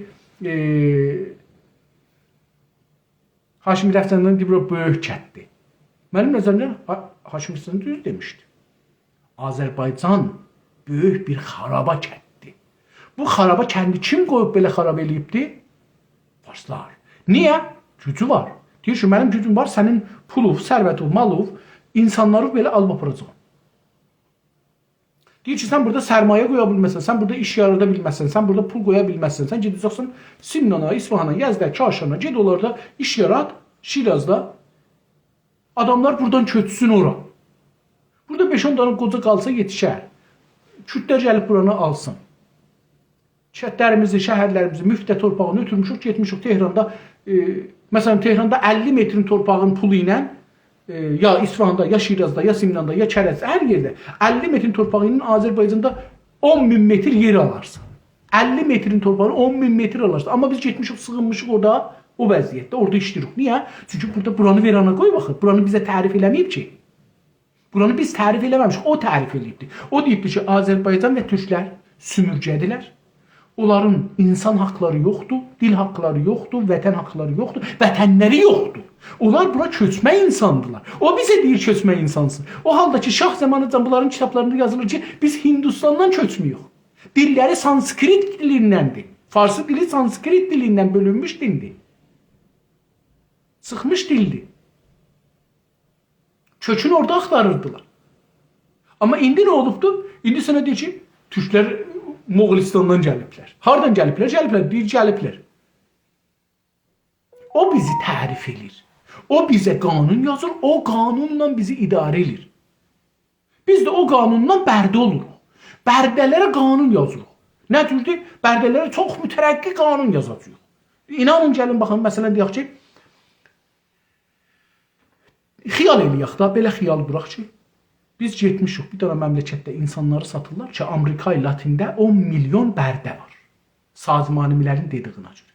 ائ، هاشمی رفسنجانی دئییب، بورا بؤیوک کتدیر. منیم نظریمده ها-، هاشمی رفسنجانی دوز دئمیشدی. آذربایجان بؤیوک بیر خارابا کتدیر. بو خارابا کندی کیم قویوب بئله خاراب ائله‌ییبدی؟ فارسلار. نییه؟ گوجو وار. دئییر کی، منیم گوجوم وار، سنین پولوو، ثروتوو، مالوو، اینسانلاریوو بئله آلیب آپاراجاغام. دئییر کی، سن بورادا سرمایه قویا بیلمزسن، سن بورادا ایش یارادا بیلمزسن، سن بورادا پول قویا بیلمزسن، سن گئده‌جکسن سمنانا، اصفهانا، یزده، کاشانا، گئت اونلاردا ایش یارات، شیرازدا. آداملار بورادان کؤچسون اورا. بورادا بئش-اون دنه قوجا قالسا یئتیشر. کوردلر گلیب بورانی آلسین. کندلریمیزی، شهرلریمیزی، مفته تورپاغینی اؤتورموشوک، گئتمیشیک تهراندا، ائ، مثلا، تهراندا اللی مترین تورپاغین پولو ایله، ائ، یا اصفهاندا، یا شیرازدا، یا سمناندا، یا کرجده، هر یئرده اللی مترین تورپاغی ایله آذربایجاندا اون مین متر یئر آلارسان. اللی مترین تورپاغی اون مین متر آلارسان. آمما بیز گئتمیشیک، سیغینمیشیق اورادا، او وضعیتده، اورادا ایشله‌ییریک. نییه؟ چونکی بورادا بورانی وئرانا قوی باخیر. بورانی بیزه تعریف ائله‌مه‌ییب کی. بورانی بیز تعریف ائله‌مه‌میشیک، او تعریف ائله‌ییبدی. او دئییبدی کی، آذربایجان و تورکلر سومورگه‌دیرلر. اونلارین اینسان حاقلاری یوخدور، دیل حاقلاری یوخدور، وطن حاقلاری یوخدور، وطنلری یوخدور. اونلار بورا کؤچمک اینساندیلار. او بیزه دئییر کؤچمک اینسانسیز. او حالدا کی، شاه زامانیجان بونلارین کیتابلاریندا یازیلیر کی، بیز هندوستاندان کؤچمویوک. دیللری سانسکریت دیلیندندیر. فارسی دیلی سانسکریت دیلیندن بؤلونموش دیلدیر. چیخمیش دیلدیر. کؤکون اورادا آختاریردیلار. آمما ایندی نه اولوبدو؟ ایندی سنه دئییر کی، تورکلر مغولستاندان گلیبلر. هاردان گلیبلر؟ گلیبلر، دئییر، گلیبلر. او بیزی تعریف ائله‌ییر. او بیزه قانون یازیر، او قانونلا بیزی اداره ائله‌ییر. بیز ده او قانوندان برده اولوروق. برده‌لره قانون یازیریق. نه جوردور؟ برده‌لره چوخ مترقی قانون یازاجاغیق. اینانین، گلین باخین، مثلا، دئیک کی، خیال ائله‌یک دا، بئله خیال قوراق کی، بیز گئتمیشیک بیر دنه مملکتده اینسانلاری ساتیرلار کی، آمریکای لاتینده اون میلیون برده وار. سازمان مللین دئدیگینه گؤره.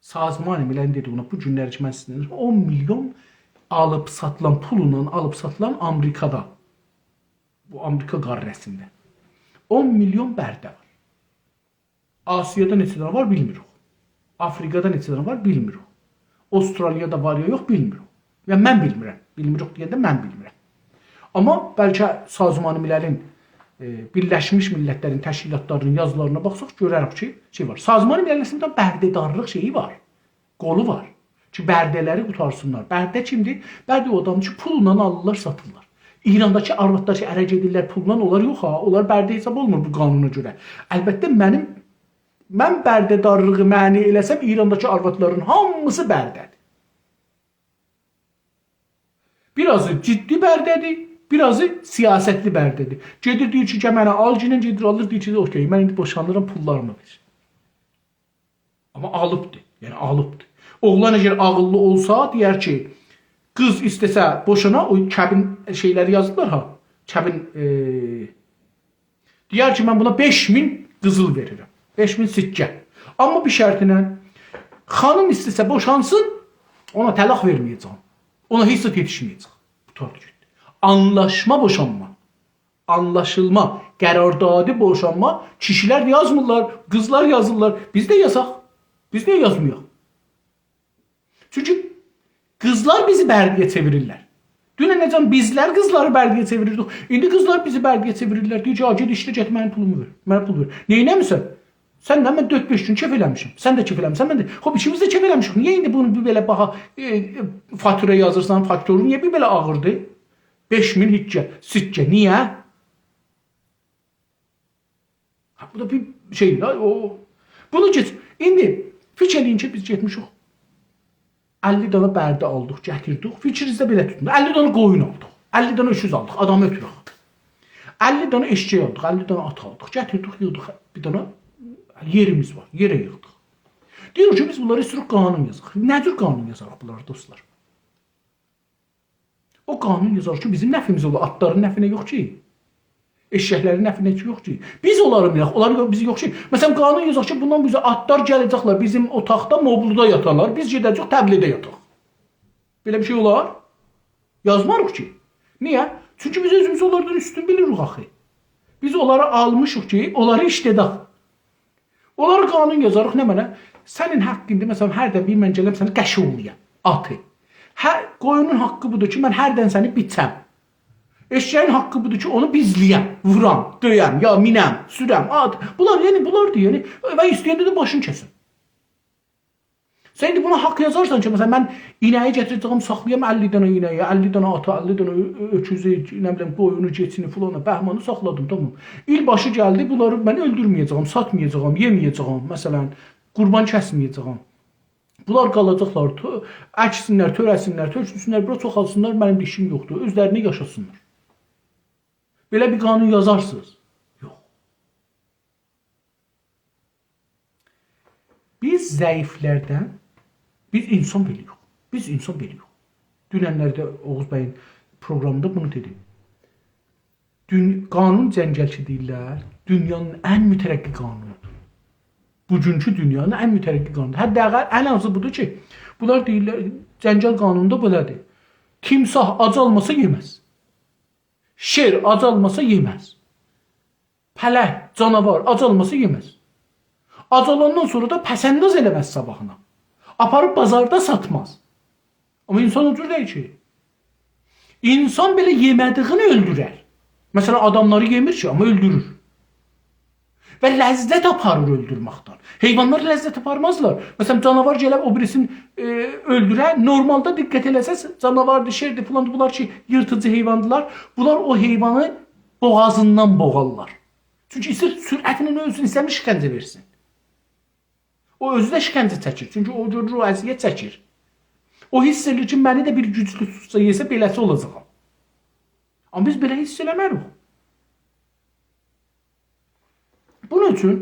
سازمان مللین دئدیگینه، بو گونلری کی، من سیزینله، اون میلیون آلیب ساتیلان، پولونان آلیب ساتیلان آمریکادا، بو آمریکا قاره‌سینده اون میلیون برده وار. آسیادا نئچه دنه وار، بیلمیریک. آفریقادا نئچه دنه وار، بیلمیریک. استرالیادا وار یا یوخ، بیلمیریک. یعنی، من بیلمیرم. بیلمیریک دئینده من بیلمیرم. آمما بلکه سازمان مللین، ائ، بیرلشمیش میللتلرین تشکیلاتلارینین یازیلارینا باخساق، گؤرریک کی، شئی وار. سازمان مللین اصلینده برده‌دارلیق شئیی وار. قولو وار کی، برده‌لری قوتارسینلار. برده کیمدیر؟ برده او آدام کی، پوللا آلیرلار، ساتیرلار. ایرانداکی آروادلار کی، اره گئدیرلر پوللا، اونلار یوخ ها، اونلار برده حساب اولمور بو قانونا گؤره. البته، منیم، من برده‌دارلیغی معنی ائله‌سم، ایرانداکی آروادلارین هامیسی برده‌دیر. بیر آزی جدی برده‌دیر، بیر آزی سیاستلی برده‌دیر. گئدیر، دئییر کی، «گل منه آل»، گینن گئدیر، آلیر، دئییر کی، «اوکئی، من ایندی بوشانیرام، پوللاریمی وئر.» آمما آلیبدیر، یعنی آلیبدیر. اوغلان اگر عاغیللی اولسا، دئیر کی، قیز ایسته‌سه بوشانا، او کبین شئیلری یازیبلار ها، کبین، ائ، دئیر کی، «من بونا بئش مین قیزیل وئریرم، بئش مین سکه. آمما بیر شرطینن، خانیم ایسته‌سه بوشانسین، اونا طلاق وئرمه‌یه‌جم. اونا هئچ زاد یئتیشمه‌یه‌جک.» قوتاردی گئتدی. آنلاشما بوشانما. آنلاشیلما، قراردادی بوشانما. کیشیلر ده یازمیرلار، قیزلار یازیرلار. بیز ده یازاق. بیز نییه یازمایاق؟ چونکی قیزلار بیزی برده‌یه چئویریرلر. دوننه‌جن بیزلر قیزلاری برده‌یه چئویریردیک. ایندی قیزلار بیزی برده‌یه چئویریرلر. دئییر کی، «آ، گئت ایشله، گئت منیم پولومو وئر. منه پول وئر.» نئینه‌میسن؟ سن ده، من دؤرد-بئش گون کئف ائله‌میشم. سن ده کئف ائله‌میسن، من ده. خوب، ایکیمیز ده کئف ائله‌میشیک. نییه ایندی بونو بیر بئله باها، ائ، ائ، فاتورا یازیرسان، فاکتورون نییه بیر بئله آغیردی؟ بئش مین هیککه، سیککه. نییه؟ ها، بو دا بیر شئی ده، او. بونو کئچ. ایندی فیکیر ائله‌یین کی، بیز گئتمیشیک، اللی دنه برده آلدیق، گتیردیک. فیکرینیزده بئله توتون. اللی دنه قویون آلدیق. اللی دنه اؤکوز آلدیق، آدامی اؤتورک. اللی دنه ائششک آلدیق، اللی دنه آت آلدیق. گتیردیک، ییغدیق. بیر دنه یئریمیز وار، یئره ییغدیق. دئییر کی، بیز بونلاری ایسته‌ییریک قانون یازاق. نه جور قانون یازاریق بونلارا، دوستلار؟ او قانون یازار کی، بیزیم نفعیمیزه اولا، آتلارین نفعینه یوخ کی. ائششکلرین نفعینه یوخ کی. بیز اونلاری بیلک، اونلار بیزی یوخ کی. مثلا، قانون یازار کی، بوندان بو اوزه آتلار گله‌جکلر بیزیم اوتاقدا، مبلدا یاتارلار، بیز گئده‌جه‌ییک تبلده یاتاق. بئله بیر شئی اولار؟ یازماریق کی. نییه؟ چونکی بیز اؤزوموزو اونلاردان اوستون بیلیریک آخی. بیز اونلاری آلمیشیق کی، اونلاری ایشله‌دک. اونلارا قانون یازاریق، نمنه؟ سنین حاققیندیر، مثلا، هردن بیر من گلم سنی قشنگ اولایام، آتی. هه، قویونون حاققی بودور کی، من هردن سنی بیچم. ائششه‌یین حاققی بودور کی، اونو بیزله‌یم، وورام، دؤیم، یا مینم، سورم، آت. بونلار، یعنی، بونلاردیر، یعنی، و ایسته‌ینده ده باشینی کسم. سن ایندی بونا حاق یازارسان کی، مثلا، من اینه‌یی گتیره‌جه‌یم، ساخلایام اللی دنه اینه‌یی، اللی دنه آتی، اللی دنه اؤ-، اؤ-، اؤکوزو، نه بیلیم، قویونو، کئچینی، فلانی، بهمانی ساخلادیم، تامام. ایل باشی گلدی، بونلاری من اؤلدورمه‌یه‌جه‌یم، ساتمایاجاغام، یئمه‌یه‌جه‌یم، مثلا، قوربان کسمه‌یه‌جه‌یم. بونلار قالاجاقلار، تو-، اکسینلر، تؤره‌سینلر، تؤکولسونلر، بورا چوخالسینلار، منیم ده ایشیم یوخدور، اؤزلرینه یاشاسینلار. بئله بیر قانون یازارسینیز؟ یوخ. بیز ضعیفلردن، بیز اینسان بئله‌ییک. بیز اینسان بئله‌ییک. دوننلرده اوغوز بیین پروقرامیندا بونو دئدیم. دون-، قانون جنگل کی دئییرلر، دونیانین ان مترقی قانونودور. بوگونکو دونیانین ان مترقی قانونودور. حداقل ان آزی بودور کی، بونلار دئییرلر، جنگل قانونوندا بئله‌دیر. تیمساح آج آلماسا یئمز. شیر آج آلماسا یئمز. پلنگ، جاناوار آج آلماسا یئمز. آج اولاندان سونرا دا پس‌انداز ائله‌مز صاباحینا. آپاریب بازاردا ساتماز. آمما اینسان او جور دئییل کی. اینسان بئله یئمه‌دیگینی اؤلدورر. مثلا، آداملاری یئمیر کی، آمما اؤلدورور. و لذت آپاریر اؤلدورمکدن. حیوانلار لذت آپارمازلار. مثلا، جاناوار گله او بیریسینی، ائ، اؤلدوره، نورمالدا دقت ائله‌سز، جاناواردیر، شیردیر، فلاندیر، بونلار کی، ییرتیجی حیواندیلار، بونلار او حیوانی بوغازیندان بوغارلار. چونکی ایسته‌ییر سرعتله اؤلسون، ایسته‌میر شکنجه وئرسین. او اؤزو ده شکنجه چکیر. چونکی او گؤرور، او اذیت چکیر. او حس ائدیر کی، منی ده بیر گوجلو توتسا، یئسه، بئله‌سی اولاجاغام. آمما بیز بئله حس ائله‌مه‌ریک. بونون اوچون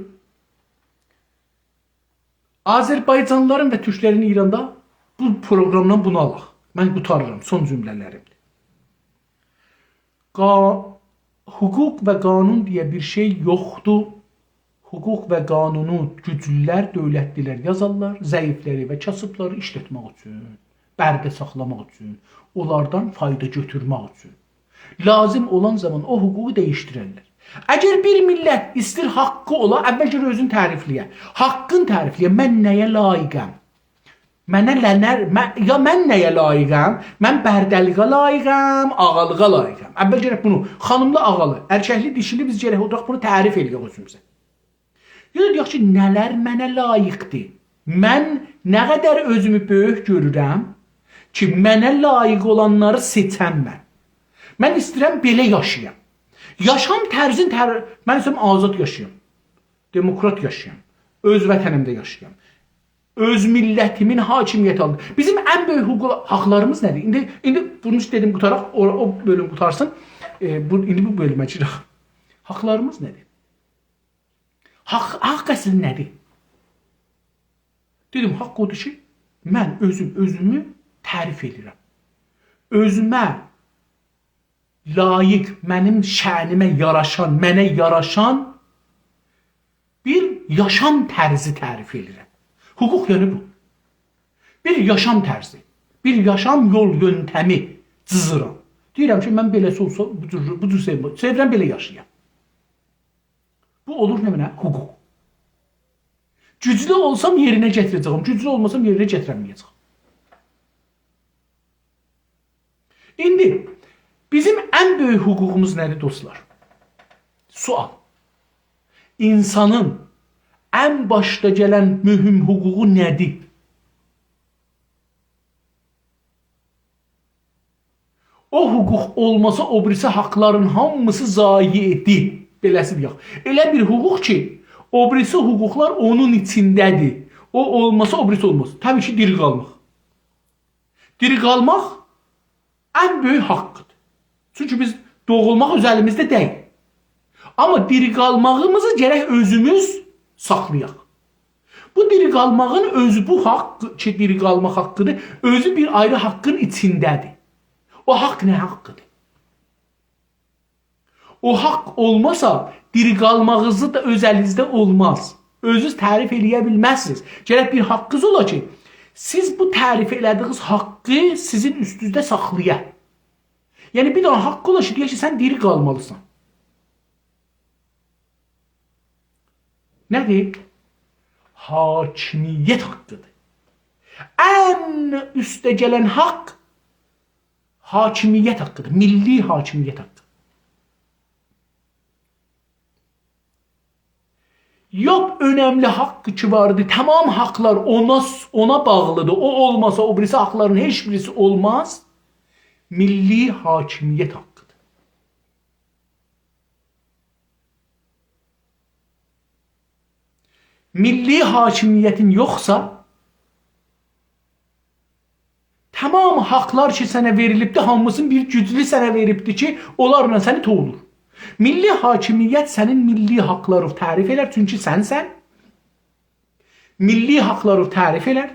آذربایجانلیلارین و تورکلرین ایراندا بو پروگرامدان بونو آلاق. من قوتاریرام، سون جمله‌لریمدیر. قا-، حقوق و قانون دئیه بیر شئی یوخدور. حقوق و قانونو گوجلولر، دؤولتلیلر یازارلار، ضعیفلری و کاسیبلاری ایشلتمک اوچون، برده ساخلاماق اوچون، اونلاردان فایدا گؤتورمک اوچون. لازیم اولان زامان او حقوقو دییشدیررلر. اگر بیر میللت ایسته‌ییر حاققی اولا، اول گرک اؤزونو تعریفله‌یه. حاققین تعریفله‌یه. من نه‌یه لایقم؟ منه لنر، من، یا من نه‌یه لایقم؟ من برده‌لیگه لایقم، آغالیغا لایقم. اول گرک بونو، خانیملی، آغالی، ارککلی، دیشیلی، بیز گرک اوتوراق بونو تعریف ائله‌یک اؤزوموزه. یا دا دئیک کی، نه‌لر منه لایقدیر؟ من نه قدر اؤزومو بؤیوک گؤرورم کی، منه لایق اولانلاری سئچم من؟ من ایسته‌ییرم بئله یاشایام. یاشام طرزین تر-، من ایسته‌ییرم آزاد یاشایام. دموکرات یاشایام. اؤز وطنیمده یاشایام. اؤز میللتیمین حاکمیتی آلتیندا. بیزیم ان بؤیوک حقوق، حاقلاریمیز نه‌دیر؟ ایندی، ایندی بونو دئدیم، قوتاراق، او، او بؤلوم قوتارسین. ائ، بو، ایندی بو بؤلومه گیرک. حاقلاریمیز نه‌دیر؟ حاق، حاق اصلینده نه‌دیر؟ دئدیم، حاق اودور کی، من اؤزوم اؤزومو تعریف ائدیرم. اؤزومه لایق، منیم شأنیمه یاراشان، منه یاراشان بیر یاشام طرزی تعریف ائدیرم. حقوق یعنی بو. بیر یاشام طرزی، بیر یاشام یول یؤنتمی جیزیرام. دئییرم کی، من بئله‌سی اولسا، بو جور، بو جور سئویرم، سئویرم بئله یاشایام. بو اولور نمنه؟ حقوق. گوجلو اولسام یئرینه گتیره‌جه‌یم، گوجلو اولماسام یئرینه گتیره‌مه‌یه‌جه‌یم. ایندی بیزیم ان بؤیوک حقوقوموز نه‌دیر، دوستلار؟ سؤال. اینسانین ان باشدا گلن مهم حقوقو نه‌دیر؟ او حقوق اولماسا، او بیریسی حاقلارین هامیسی ضایعدیر. بئله‌سی دئیک. ائله بیر حقوق کی، او بیریسی حقوقلار اونون ایچینده‌دیر. او اولماسا، او بیریسی اولماز. طبیعی کی، دیری قالماق. دیری قالماق ان بؤیوک حاققیدیر. چونکی بیز دوغولماق اؤز الیمیزده دئییل. آمما دیری قالماغیمیزی گرک اؤزوموز ساخلایاق. بو دیری قالماغین اؤزو، بو حاق کی، دیری قالماق حاققیدیر، اؤزو بیر آیری حاققین ایچینده‌دیر. او حاق نه حاققیدیر؟ او حاق اولماسا، دیری قالماغینیز دا اؤز الینیزده اولماز. اؤزونوز تعریف ائله‌یه بیلمزسینیز. گرک بیر حاققینیز اولا کی، سیز بو تعریف ائله‌دیگینیز حاققی سیزین اوستونوزده ساخلایا. یعنی، بیر دنه حاق اولا کی، دئیه کی، سن دیری قالمالیسان. نه‌دیر؟ حاکمیت حاققیدیر. ان اوسته گلن حاق حاکمیت حاققیدیر، میللی حاکمیت حاققی. یوخ، اؤنملی حاق کی واردی، تمام حاقلار اونا، اونا باغلیدیر. او اولماسا، او بیریسی حاقلارین هئچ بیریسی اولماز. میللی حاکمیت حاققیدیر. میللی حاکمیتین یوخسا، تمام حاقلار کی سنه وئریلیبدی، هامیسینی بیر گوجلو سنه وئریبدی کی، اونلارلا سنی توولور. میللی حاکمیت سنین میللی حاقلاری تعریف ائلر، چونکی سنسن. میللی حاقلاری تعریف ائلر.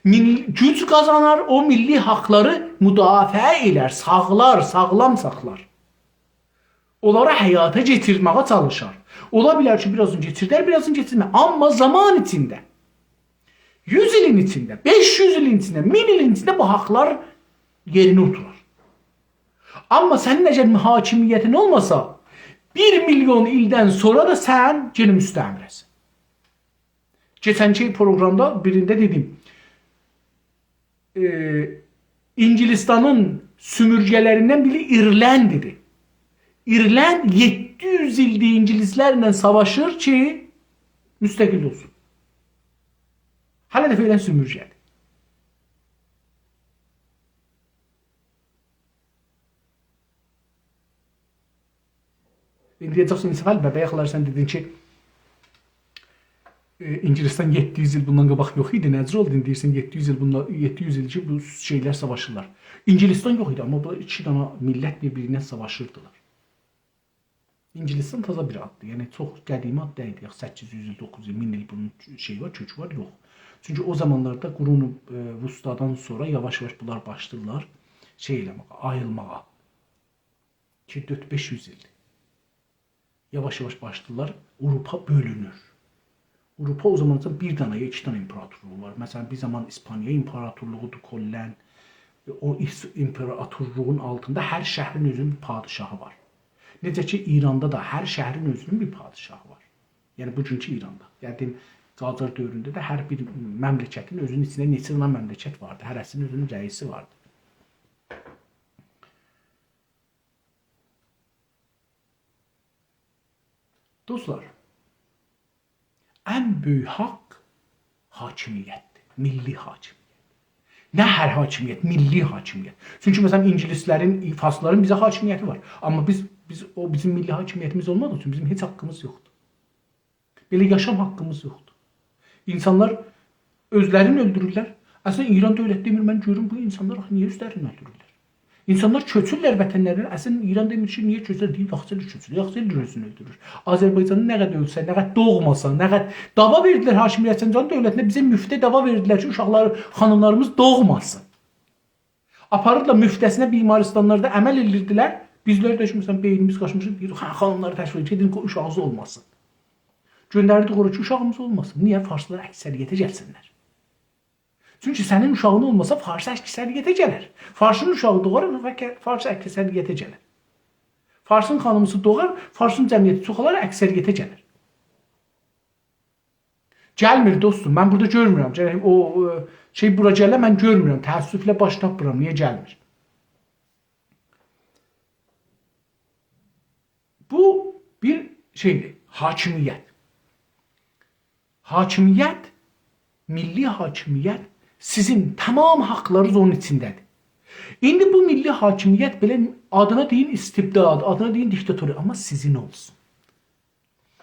میل-، گوج قازانار، او میللی حاقلاری مدافعه ائلر، ساخلار، ساغلام ساخلار. اونلاری حیاتا کئچیرمه‌یه چالیشار. اولا بیلر کی، بیر آزین کئچیردر، بیر آزین کئچیرمه. آمما زامان ایچینده، یوز ایلین ایچینده، بئش یوز ایلین ایچینده، مین ایلین ایچینده بو حاقلار یئرینه اوتورار. آمما سنین اگر حاکمیتین اولماسا، بیر میلیون ایلدن سونرا دا سن یئنه مستعمره‌سن. کئچنکی پروگرامدا بیرینده دئدیم. ائ، اینگیلیستانین سومورگه‌لریندن بیری ایرلندی‌دیر. ایرلند یئددی یوز ایلدیر اینگیلیسلرله ساواشیر کی، مستقل اولسون. هله ده فعلاً سومورگه‌دیر. ایندی دئیه‌جکسن، «انصافعلی، بابا، آخی سن دئدین کی، ائ، اینگیلیستان یئددی یوز ایل بوندان قاباق یوخ ایدی، نه جور اولدو ایندی دئییرسن یئددی یوز ایل بوندان، یئددی یوز ایل کی، بو شئیلر ساواشیرلار؟» اینگیلیستان یوخ ایدی، آمما بو ایکی دنه میللت بیر-بیرینه ساواشیردیلار. اینگیلیستان تازا بیر آددیر. یعنی، چوخ قدیمی آد دئییل. یوخ، سککیز یوز ایل، دوققوز یوز ایل، مین ایل بونون شئیی وار، کؤکو وار، یوخ. چونکی او زامانلاردا قرون، ائ، وسطی‌دان سونرا یاواش-یاواش بونلار باشلاییرلار شئی ائله‌مه‌یه، آییلماغا. کی، دؤرد-بئش یوز ایلدیر. یاواش-یاواش باشلاییرلار، آوروپا بؤلونور. آوروپا او زامانجا بیر دنه یا ایکی دنه ایمپراتورلوغو وار. مثلاً، بیر زامان ایسپانیا ایمپراتورلوغودور کلاً. او ایس-، ایمپراتورلوغون آلتیندا هر شهرین اؤزونون بیر پادشاهی وار. نئجه کی، ایراندا دا هر شهرین اؤزونون بیر پادشاهی وار. یعنی، بوگونکو ایراندا. یعنی، دئییم، قاجار دؤورونده ده هر بیر مملکتین اؤزونون ایچینده نئچه دنه مملکت واردی. هره‌سینین اؤزونون رئیسی واردی. دوستلار، ان بؤیوک حاق حاکمیتدیر، میللی حاکمیت. نه هر حاکمیت، میللی حاکمیت. چونکی، مثلاً، اینگیلیسلرین، فارسلارین بیزه حاکمیتی وار. آمما بیز، بیز، او بیزیم میللی حاکمیتیمیز اولمادیغی اوچون بیزیم هئچ حاققیمیز یوخدور. بئله یاشام حاققیمیز یوخدور. اینسانلار اؤزلرینی اؤلدورورلر. اصلینده ایران دؤولتی دئمیر، من گؤروم بو اینسانلار آخی نییه اؤزلرینی اؤلدورورلر؟ اینسانلار کؤچورلر وطنلرینه. اصلینده ایران دئمیر کی، نییه کؤچورلر؟ دئییر، یاخشی ائله‌ییر، کؤچور. یاخشی ائله‌ییر، اؤزونو اؤلدورور. آذربایجانین نه قدر اؤلسه، نه قدر دوغماسا، نه قدر دعوا وئردیلر حاکمیت سنجانین دؤولتینه، بیزه مفته دعوا وئردیلر کی، اوشاقلار، خانیملاریمیز دوغماسین. آپاریردیلار مفته‌سینه بیمارستانلاردا عمل ائدیردیلر. بیزلر ده کی، مثلاً، بئینیمیز قاچمیشدی، دئییریک، «هه، خانیملاری تشویق ائدین، قوی اوشاغینیز اولماسین.» گؤندریردیک اورا کی، اوشاغیمیز اولماسین. نییه؟ فارسلار اکثریته گلسینلر. چونکی سنین اوشاغین اولماسا، فارس اکثریته گلر. فارسین اوشاغی دوغار، فارس اکثریته گلر. فارسین خانیمیسی دوغار، فارسین جمعیتی چوخالار، اکثریته گلر. گلمیر، دوستوم، من بورادا گؤرمورم. گرک او، ائ، شئی بورا گله، من گؤرمورم. تأسفله باش تاپمیرام. نییه گلمیر؟ بو بیر شئیدیر، حاکمیت. حاکمیت، میللی حاکمیت، سیزین تمام حاقلارینیز اونون ایچینده‌دیر. ایندی بو میللی حاکمیت بئله آدینا دئیین استبداد، آدینا دئیین دیکتاتوری، آمما سیزین اولسون.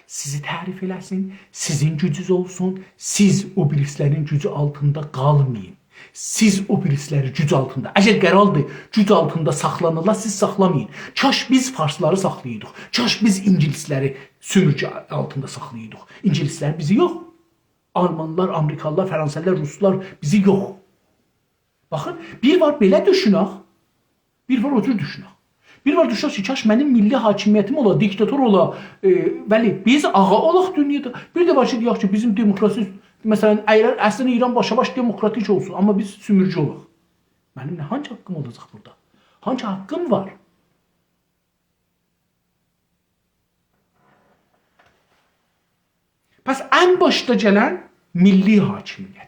سیزی تعریف ائله‌سین، سیزین گوجونوز اولسون، سیز او بیریسی‌لرین گوجو آلتیندا قالمایین. سیز او بیریسی‌لری گوج آلتیندا، اگر قراردیر گوج آلتیندا ساخلانیرلار، سیز ساخلامایین. کاش بیز فارسلاری ساخلاییدیق، کاش بیز اینگیلیسلری سومورگه آلتیندا ساخلاییدیق. اینگیلیسلر بیزی یوخ، آلمانلار، آمریکالیلار، فرانسه‌لیلار، روسلار بیزی یوخ. باخین، بیر وار بئله دوشونک، بیر وار او جور دوشونک. بیر وار دوشونک کی، کاش منیم میللی حاکمیتیم اولا، دیکتاتور اولا، ائ، بلی، بیز آغا اولاق دونیادا. بیر ده وار کی، دئیک کی، بیزیم دموکراسی، مثلاً، اگر اصلینده ایران باشاباش دموکراتیک اولسون، آمما بیز سومورگه اولاق. منیم نه، هانسی حاققیم اولاجاق بورادا؟ هانسی حاققیم وار؟ پس ان باشدا گلن میللی حاکمیتدیر.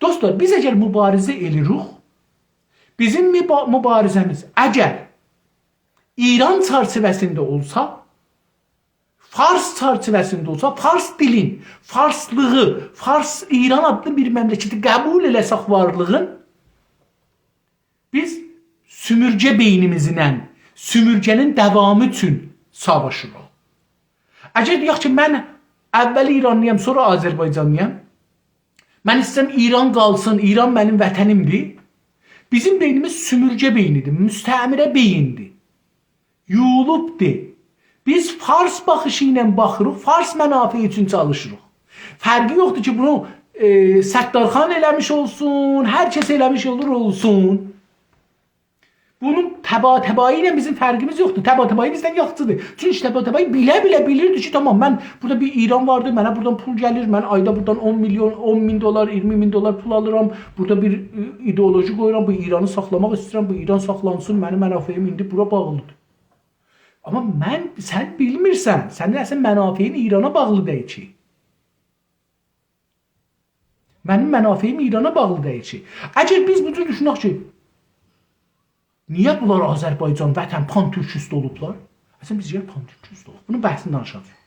دوستلار، بیز اگر مبارزه ائله‌ییریک، بیزیم مبا-، مبارزه‌میز اگر ایران چرچیوه‌سینده اولسا، فارس چرچیوه‌سینده اولسا، فارس دیلین، فارسلیغی، فارس ایران آدلی بیر مملکتی قبول ائله‌سک وارلیغین، بیز سومورگه بئینیمیزله سومورگه‌نین داوامی اوچون ساواشیریق. اگر دئیک کی، من اول ایرانلی‌یام، سونرا آذربایجانلی‌یام، من ایسته‌ییرم ایران قالسین، ایران منیم وطنیمدیر، بیزیم بئینیمیز سومورگه بئینیدیر، مستعمره بئییندیر. یویولوبدور. بیز فارس باخیشی ایله باخیریق، فارس منافعی اوچون چالیشیریق. فرقی یوخدور کی، بونو، ائ، ستارخان ائله‌میش اولسون، هر کس ائله‌میش اولور اولسون. بونون طباطبایی ایله بیزیم فرقیمیز یوخدور. طباطبایی بیزدن یاخشیدیر. چونکی طباطبایی بیله-بیله بیلیردی کی، تامام، من بورادا بیر ایران واردی، منه بورادان پول گلیر، من آیدا بورادان اون میلیون، اون مین دلار، اییرمی مین دلار پول آلیرام، بورادا بیر، ائ، ایدئولوژی قویورام، بو ایرانی ساخلاماق ایسته‌ییرم، بو ایران ساخلانسین، منیم منافعیم ایندی بورا باغلیدیر. آمما من، سن بیلمیرسن، سنین اصلینده منافعین ایرانا باغلی دئییل کی. منیم منافعیم ایرانا باغلی دئییل کی. اگر بیز بو جور دوشونک کی، نییه بونلار آذربایجان، وطن، پان‌تورکیست اولوبلار؟ اصلاً بیز نییه پان‌تورکیست اولوب؟ بونون بحثینی دانیشاجاغیق.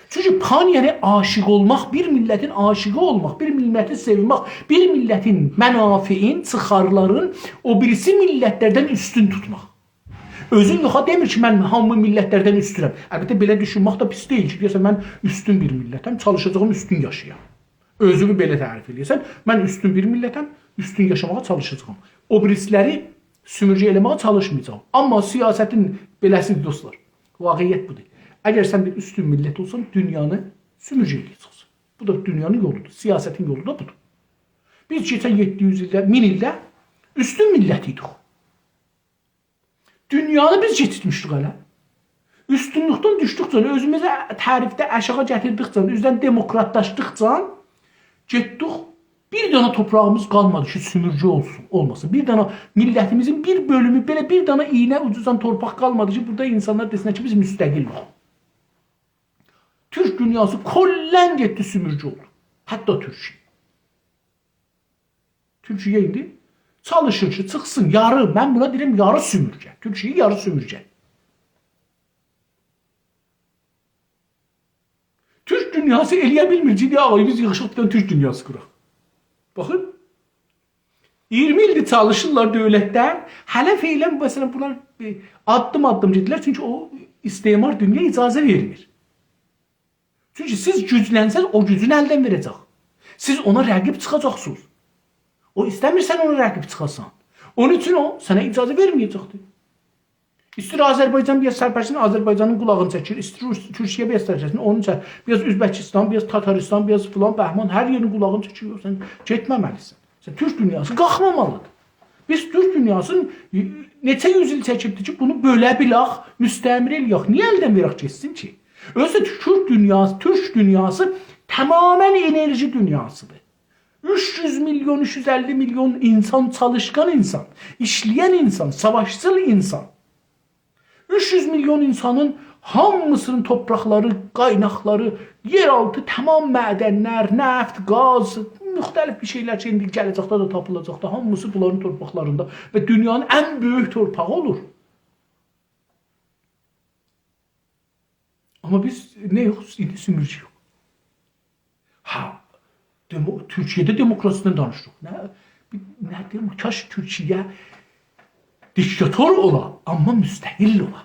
چونکی پان، یعنی عاشق اولماق، بیر میللتین عاشقی اولماق، بیر میللتی سئومک، بیر میللتین منافعین، چیخارلارین او بیریسی میللتلردن اوستون توتماق. اؤزون یوخا دئمیر کی، من هامی میللتلردن اوستونم. البته، بئله دوشونمک ده پیس دئییل کی، دئیه‌سن، من اوستون بیر میللتم، چالیشاجاغام اوستون یاشایام. اؤزومو بئله تعریف ائله‌یه‌سن، من اوستون بیر میللتم، اوستون یاشاماغا چالیشاجاغام. او بیریسیلری سومورگه ائله‌مه‌یه چالیشمایاجاغام. آمما سیاستین بئله‌سیدیر، دوستلار. واقعیت بودور. اگر سن بیر اوستون میللت اولسان، دونیانی سومورگه ائله‌یه‌جکسن. بو دا دونیانین یولودور. سیاستین یولو دا بودور. بیز کئچن یئددی یوز ایلده، مین ایلده اوستون میللت ایدیک. دونیانی بیز کئچیرتمیشدیک هله. اوستونلوکدن دوشدوکجه، اؤزوموزو تعریفده آشاغی گتیردیکجه، اوزدن دموکراتلاشدیقجا گئتدیک. بیر دنه تورپاغیمیز قالمادی کی، سومورگه اولسون، اولماسین. بیر دنه میللتیمیزین بیر بؤلومو، بئله بیر دنه ایینه اوجوزدان تورپاق قالمادی کی، بورادا اینسانلار دئسینلر کی، بیز مستقلیک. تورک دونیاسی کلاً گئتدی، سومورگه اولدو. حتی تورکیه. تورکیه ایندی چالیشیر کی، چیخسین یاری، من بونا دئییرم یاری سومورگه. تورکیه یاری سومورگه. تورک دونیاسی ائله‌یه بیلمیر کی، دئیه، «آی، بیز ییغیشیب بیر دنه تورک دونیاسی قوراق.» باخین، اییرمی ایلدیر چالیشیرلار دؤولتده، هله فعلاً، مثلاً، بونلار، ائ، آددیم-آددیم گئدیرلر، چونکی او استعمار دونیا اجازه وئرمیر. چونکی سیز گوجلنسز، او گوجونو الدن وئره‌جک. سیز اونا رقیب چیخاجاقسینیز. او ایسته‌میر سن اونا رقیب چیخاسان. اونون اوچون او سنه اجازه وئرمه‌یه‌جکدیر. ایستیر آذربایجان بیر آز سرپرستین، آذربایجانین قولاغینی چکیر. ایستیر روس-، تورکیه بیر آز سرپرستین، اونو چک. بیر آز اؤزبکیستان، بیر آز تاتاریستان، بیر آز فلان بهمان، هر یئرین قولاغینی چکیر. یوخ، سن گئتمه‌مه‌لیسن. سن تورک دونیاسی قالخمامالیدیر. بیز تورک دونیاسینی نئچه یوز ایل چکیبدیر کی، بونو بؤله بیلک، مستعمره ائله‌یک. نییه الدن وئرک گئتسین کی؟ اؤزو ده تورک دونیاسی، تورک دونیاسی تماماً انرژی دونیاسیدیر. اوچ یوز میلیون، اوچ یوز اللی میلیون اینسان، چالیشقان اینسان، ایشله‌ین اینسان، ساواشچیل اینسان. اوچ یوز میلیون اینسانین هامیسینین تورپاقلاری، قایناقلاری، یئرآلتی تمام معدنلر، نفت، گاز، مختلف بیر شئیلر کی، ایندی گله‌جکده ده تاپیلاجاقدیر. هامیسی بونلارین تورپاقلاریندا و دونیانین ان بؤیوک تورپاغی اولور. آمما بیز نه یوخ، ایندی سومورگه‌یوخ. هه، دمو-، تورکیه‌ده دموکراسیدان دانیشیریق. نه، بیر، نه دئییم، کاش تورکیه دیکتاتور اولا، آمما مستقل اولا.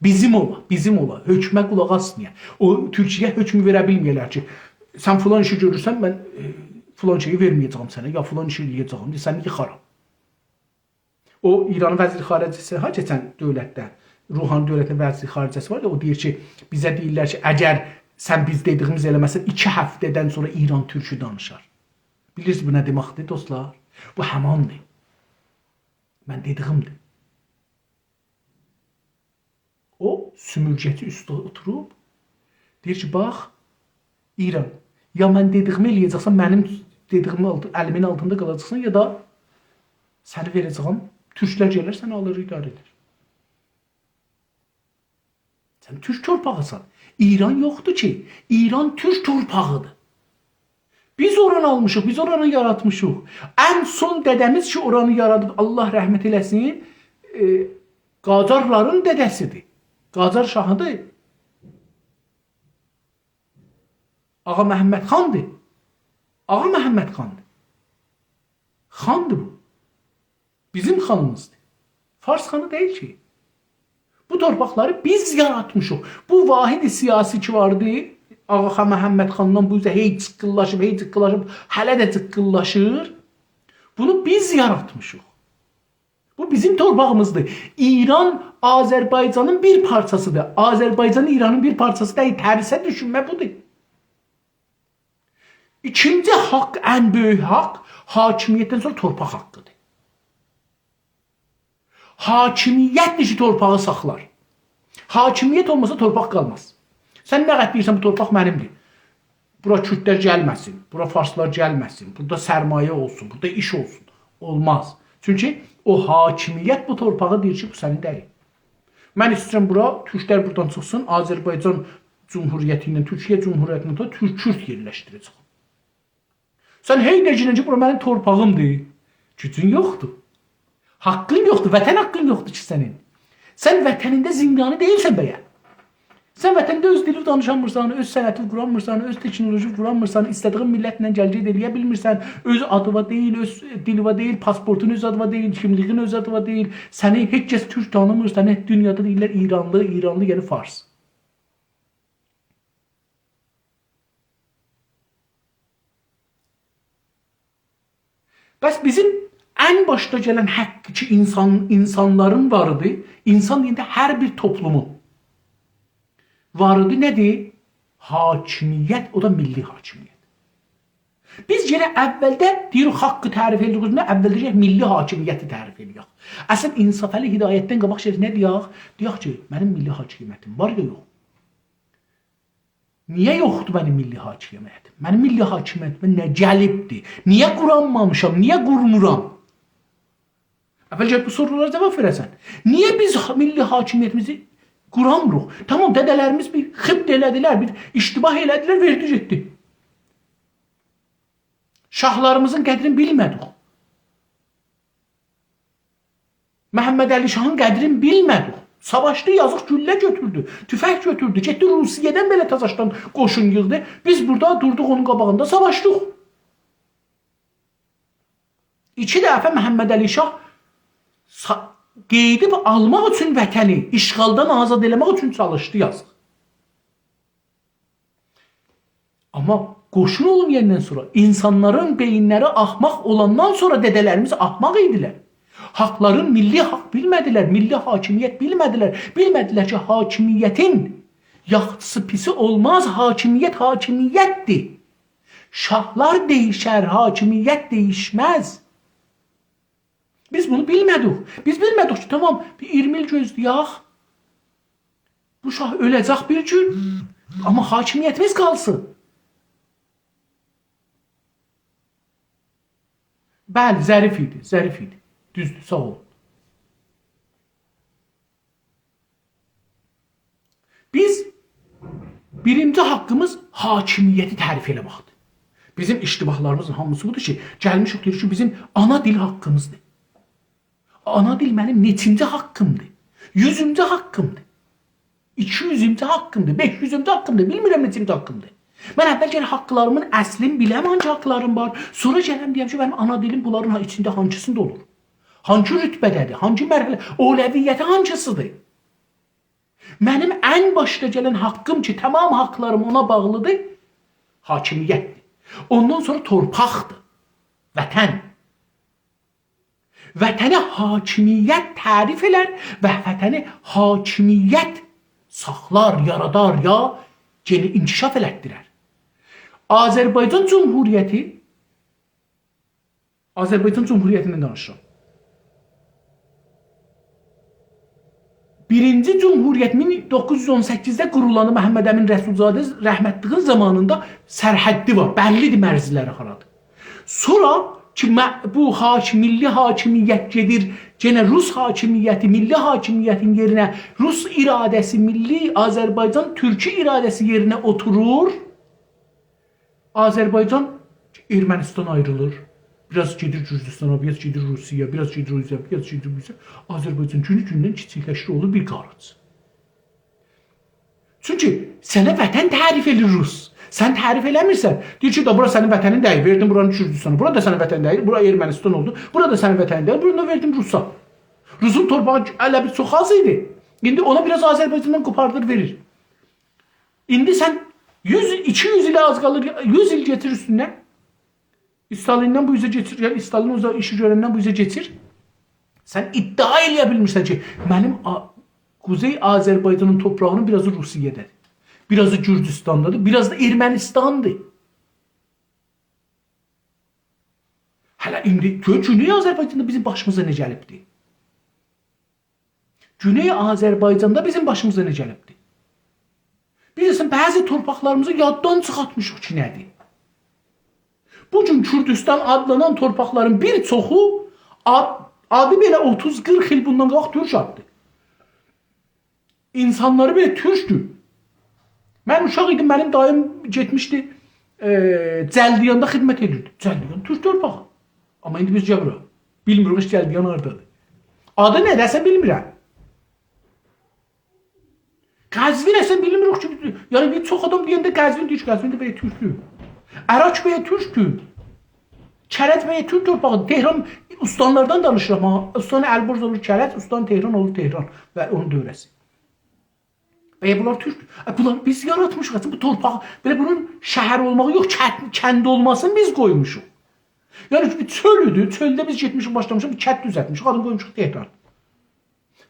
بیزیم اولا، بیزیم اولا. حؤکمه قولاق آسمایا. او تورکیه حؤکم وئره بیلمه‌یه‌لر کی، سن فلان ایشی گؤرورسن، من، ائ، فلان شئیی وئرمه‌یه‌جه‌یم سنه، یا فلان ایشی ائله‌یه‌جه‌یم، سنی ییخارام. او ایرانین وزیر خارجه‌سی ها، کئچن دؤولتده، روحانی دؤولتین وزیر خارجه‌سی وار یا، او دئییر کی، بیزه دئییرلر کی، اگر سن بیز دئدیگیمیزی ائله‌مه‌سن، ایکی هفته‌دن سونرا ایران تورکو دانیشار. بیلیرسینیز بو نه دئمکدیر، دوستلار؟ بو هماندیر. من دئدیگیمدیر. او سومورگه‌چی اوسته اوتوروب دئییر کی، باخ، ایران، یا من دئدیگیمی ائله‌یه‌جکسن، منیم دئدیگیمین آلتی-، الیمین آلتیندا قالاجاقسان، یا دا سنی وئره‌جه‌یم، تورکلر گلر، سنی آلیر، اداره ائدر. سن تورک تورپاغیسان. ایران یوخدور کی، ایران تورک تورپاغیدیر. بیز اورانی آلمیشیق، بیز اورانی یاراتمیشیق. ان سون دده‌میز کی، اورانی یارادیب، الله رحمت ائله‌سین، ائ، قاجارلارین دده‌سیدیر. قاجار شاهیدیر. آغا محمد خاندیر. آغا محمد خاندیر. خاندیر بو. بیزیم خانیمیزدیر. فارس خانی دئییل کی. بو تورپاقلاری بیز یاراتمیشیق. بو واحد سیاسی کی واردی، آغا خان محمد خاندان بو اوزه هئی جیققیللاشیب، هئی جیققیللاشیب، هله ده جیققیللاشیر. بونو بیز یاراتمیشیق. بو بیزیم تورپاغیمیزدیر. ایران آذربایجانین بیر پارچاسیدیر. آذربایجان ایرانین بیر پارچاسی دئییل. ترسه دوشونمه بودور. ایکینجی حاق، ان بؤیوک حاق، حاکمیتدن سونرا تورپاق حاققیدیر. حاکمیتدیر کی، تورپاغی ساخلار. حاکمیت اولماسا تورپاق قالماز. سن نه قدر دئییرسن، بو تورپاق منیمدیر، بورا کوردلر گلمه‌سین، بورا فارسلار گلمه‌سین، بورادا سرمایه اولسون، بورادا ایش اولسون. اولماز. چونکی او حاکمیت بو تورپاغی دئییر کی، بو سنین دئییل. من ایسته‌ییرم بورا، تورکلر بورادان چیخسین، آذربایجان جمهوریتی ایله، تورکیه جمهوریتی ایله تورک، کورد یئرلشدیره‌جک. سن هئی دئییرسن کی، بورا منیم تورپاغیمدیر. گوجون یوخدور. حاققین یوخدور، وطن حاققین یوخدور کی سنین. سن وطنینده زندانی دئییلسن به‌یه. سن وطنده اؤز دیلی دانیشانمیرسان، اؤز صنعتی قورانمیرسان، اؤز تکنولوژی قورانمیرسان، ایسته‌دیگین میللتله گل‌گئت ائله‌یه بیلمیرسن، اؤز آدیوا دئییل، اؤز دیلیوا دئییل، پاسپورتون اؤز آدیوا دئییل، کیملیگین اؤز آدیوا دئییل. سنی هئچ کس تورک تانیمیر، سنی دونیادا دئییرلر ایرانلی، ایرانلی، یعنی فارس. بس بیزیم ان باشدا گلن حاق کی، اینسان، اینسانلارین واریدی. اینسان دئینده هر بیر توپلومون واریدی نه‌دیر؟ حاکمیت، او دا میللی حاکمیت. بیز یئنه اولده دئییریک، حاققی تعریف ائدیریک، اولده گرک میللی حاکمیتی تعریف ائله‌یک. اصلاً انصافعلی هدایتدن قاباق گرک نه دئیک؟ دئیک کی، منیم میللی حاکمیتیم وار یا یوخ؟ نییه یوخدور منیم میللی حاکمیتیم؟ منیم میللی حاکمیتیمه نه گلیبدیر؟ نییه قورانمامیشام؟ نییه قورمورام؟ اول گرک بو سورولارا جاواب وئره‌سن. نییه بیز حا-، میللی حاکمیتیمیزی قورانمیریق؟ تامام، دده‌لریمیز بیر خیبط ائله‌دیلر، بیر اشتباه ائله‌دیلر، وئردی گئتدی. شاهلاریمیزین قدرینی بیلمه‌دیک. محمدعلی شاهین قدرینی بیلمه‌دیک. ساواشدی، یازیق، گولله گؤتوردو، توفنگ گؤتوردو، گئتدی روسیه‌دن بئله تازاشدان قوشون ییغدی. بیز بورادا دوردوق اونون قاباغیندا ساواشدیق. ایکی دفعه محمدعلی شاه سا-، قئییدیب آلماق اوچون وطنی، اشغالدان آزاد ائله‌مک اوچون چالیشدی، یازیق. آمما قوشون اولمایاندان سونرا، اینسانلارین بئیینلری احمق اولاندان سونرا دده‌لریمیز احمق ایدیلر. حاقلارین میللی حاق بیلمه‌دیلر، میللی حاکمیت بیلمه‌دیلر. بیلمه‌دیلر کی، حاکمیتین یاخشیسی، پیسی اولماز، حاکمیت حاکمیتدیر. شاهلار دَییشر، حاکمیت دَییشمز. بیز بونو بیلمه‌دیک. بیز بیلمه‌دیک کی، تامام، بیر اییرمی ایل گؤزله‌یک. بو شاه اؤله‌جک بیر گون، آمما حاکمیتیمیز قالسین. بلی، ظریف ایدی، ظریف ایدی. دوزدور، ساغ اولون. بیز بیرینجی حاققیمیز حاکمیتی تعریف ائله‌مکدیر. بیزیم اشتباهلاریمیزین هامیسی بودور کی، گلمیشیک دئییریک کی، بیزیم آنا دیل حاققیمیزدیر. آنا دیل منیم نئچینجی حاققیمدیر؟ یوزونجو حاققیمدیر؟ ایکی یوزونجو حاققیمدیر؟ بئش یوزونجو حاققیمدیر؟ بیلمیرم نئچینجی حاققیمدیر. من اول گرک حاقلاریمین اصلینی بیلم، هانسی حاقلاریم وار. سونرا گلم دئیم کی، منیم آنا دیلیم بونلارین ایچینده هانسیندا اولور؟ هانسی رتبه‌ده‌دیر؟ هانسی مرحله؟ اولویتی هانسیسیدیر؟ منیم ان باشدا گلن حاققیم کی، تامام حاقلاریم اونا باغلیدیر، حاکمیتدیر. اوندان سونرا تورپاقدیر، وطن. وطنی حاکمیت تعریف ائلر و وطنی حاکمیت ساخلار، یارادار یا یئنی انکشاف ائلتدیرر. آذربایجان جمهوریتی، آذربایجان جمهوریتیندن دانیشیرام. بیرینجی جمهوریت مین دوققوز یوز اون سککیزده قورولانی محمد امین رسول‌زاده رحمتلیگین زامانیندا سرحدی وار. بللیدیر مرزلری هارادیر. سونرا کی، مه-، بو حاک-، میللی حاکمیت گئدیر، یئنه روس حاکمیتی، میللی حاکمیتین یئرینه روس اراده‌سی، میللی آذربایجان تورکی اراده‌سی یئرینه اوتورور. آذربایجان ارمنیستان آیریلیر. بیر آز گئدیر گورجوستانا، بیر آز گئدیر روسیایا، بیر آز گئدیر روسیایا، بیر آز گئدیر روسیایا. آذربایجان گونو گوندن کیچیکلشیر، اولور بیر قاریج. چونکی سنه وطن تعریف ائله‌ییر روس. سن تعریف ائله‌میرسن. دئییر کی، دا بورا سنین وطنین دئییل، وئردیم بورانی گورجوستانا. بورا دا سنین وطنین دئییل، بورا ارمنیستان اولدو. بورا دا سنین وطنین دئییل، بورانی دا وئردیم روسا. روسون تورپاغی ائله بیر چوخ آز ایدی. ایندی اونا بیر آز آذربایجاندان قوپاردیر، وئریر. ایندی سن یوز، ایکی یوز ایله آز قالیر، یوز ایل کئچیر اوستوندن. استالیندن بو اوزه کئچیر، یعنی استالین او ایشی گؤرندن بو اوزه کئچیر. سن ادعا ائله‌یه بیلمیرسن کی، منیم آ-، قوزئی آذربایجانین تورپاغینین بیر آزی روسیه‌ده‌دیر، بیر آزی گورجوستاندادیر، بیر آزی دا ارمنیستاندیر. هله ایندی گؤر، گونئی آذربایجاندا بیزیم باشیمیزا نه گلیبدی. گونئی آذربایجاندا بیزیم باشیمیزا نه گلیبدی؟ بیز اصلاً بعضی تورپاقلاریمیزی یاددان چیخارتمیشیق کی، نه‌دیر؟ بو گون کوردوستان آدلانان تورپاقلارین بیر چوخو آد-، آدی بئله اوتوز قیرخ ایل بوندان قاباق تورک آددیر. اینسانلاری بئله تورکدور. من اوشاق ایدیم، منیم داییم گئتمیشدی ائ، جلدیاندا خدمت ائدیردی. جلدیان تورک تورپاغی. آمما ایندی بیز گلیریک بورا. بیلمیریک هئچ جلدیان هاردادیر. آدی نه‌دیر، اصلاً بیلمیرم. قزوین اصلاً بیلمیریک کی، یعنی بیر چوخ آدام دئینده قزوین دئییر کی، قزوین ده بیر تورکدور. اراک بیر تورکدور. کرج بیر تورک تورپاغی. تهران استانلاردان دانیشیرام ها. استان البرز اولور کرج، استان تهران اولور تهران و اونون دؤوره‌سی. بیر بونلار تورک، ائ، بونلار بیز یاراتمیشیق. اصلاً بو تورپاق، بئله بونون شهر اولماغی یوخ، کند، کند اولماسینی بیز قویموشوق. یعنی بیر چؤل ایدی، چؤلده بیز گئتمیشیک، باشلامیشیق، بیر کند دوزلتمیشیک، آدینی قویموشوق تهران.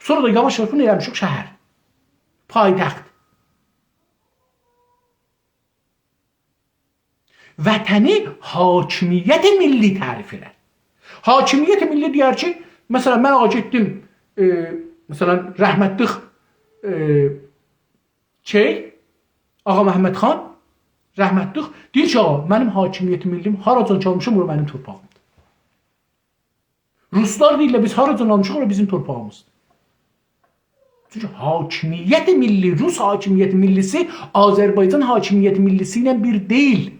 سونرا دا یاواش-یاواش بونو ائله‌میشیک شهر. پایتخت. وطنی حاکمیت ملی تعریف ائدر. حاکمیت ملی دئیر کی، مثلاً، من آقا گئتدیم، ائ، مثلاً، رحمتلیک، ائ، شئی، آقا محمد خان، رحمتلیک، دئییر کی، آقا، منیم حاکمیت ملیم هاراجان کی آلمیشام، اورا منیم تورپاغیمدیر. روسلار دئییرلر، بیز هاراجان آلمیشیق، اورا بیزیم تورپاغیمیزدیر. چونکی حاکمیت ملی، روس حاکمیت ملی‌سی آذربایجان حاکمیت ملی‌سی ایله بیر دئییل.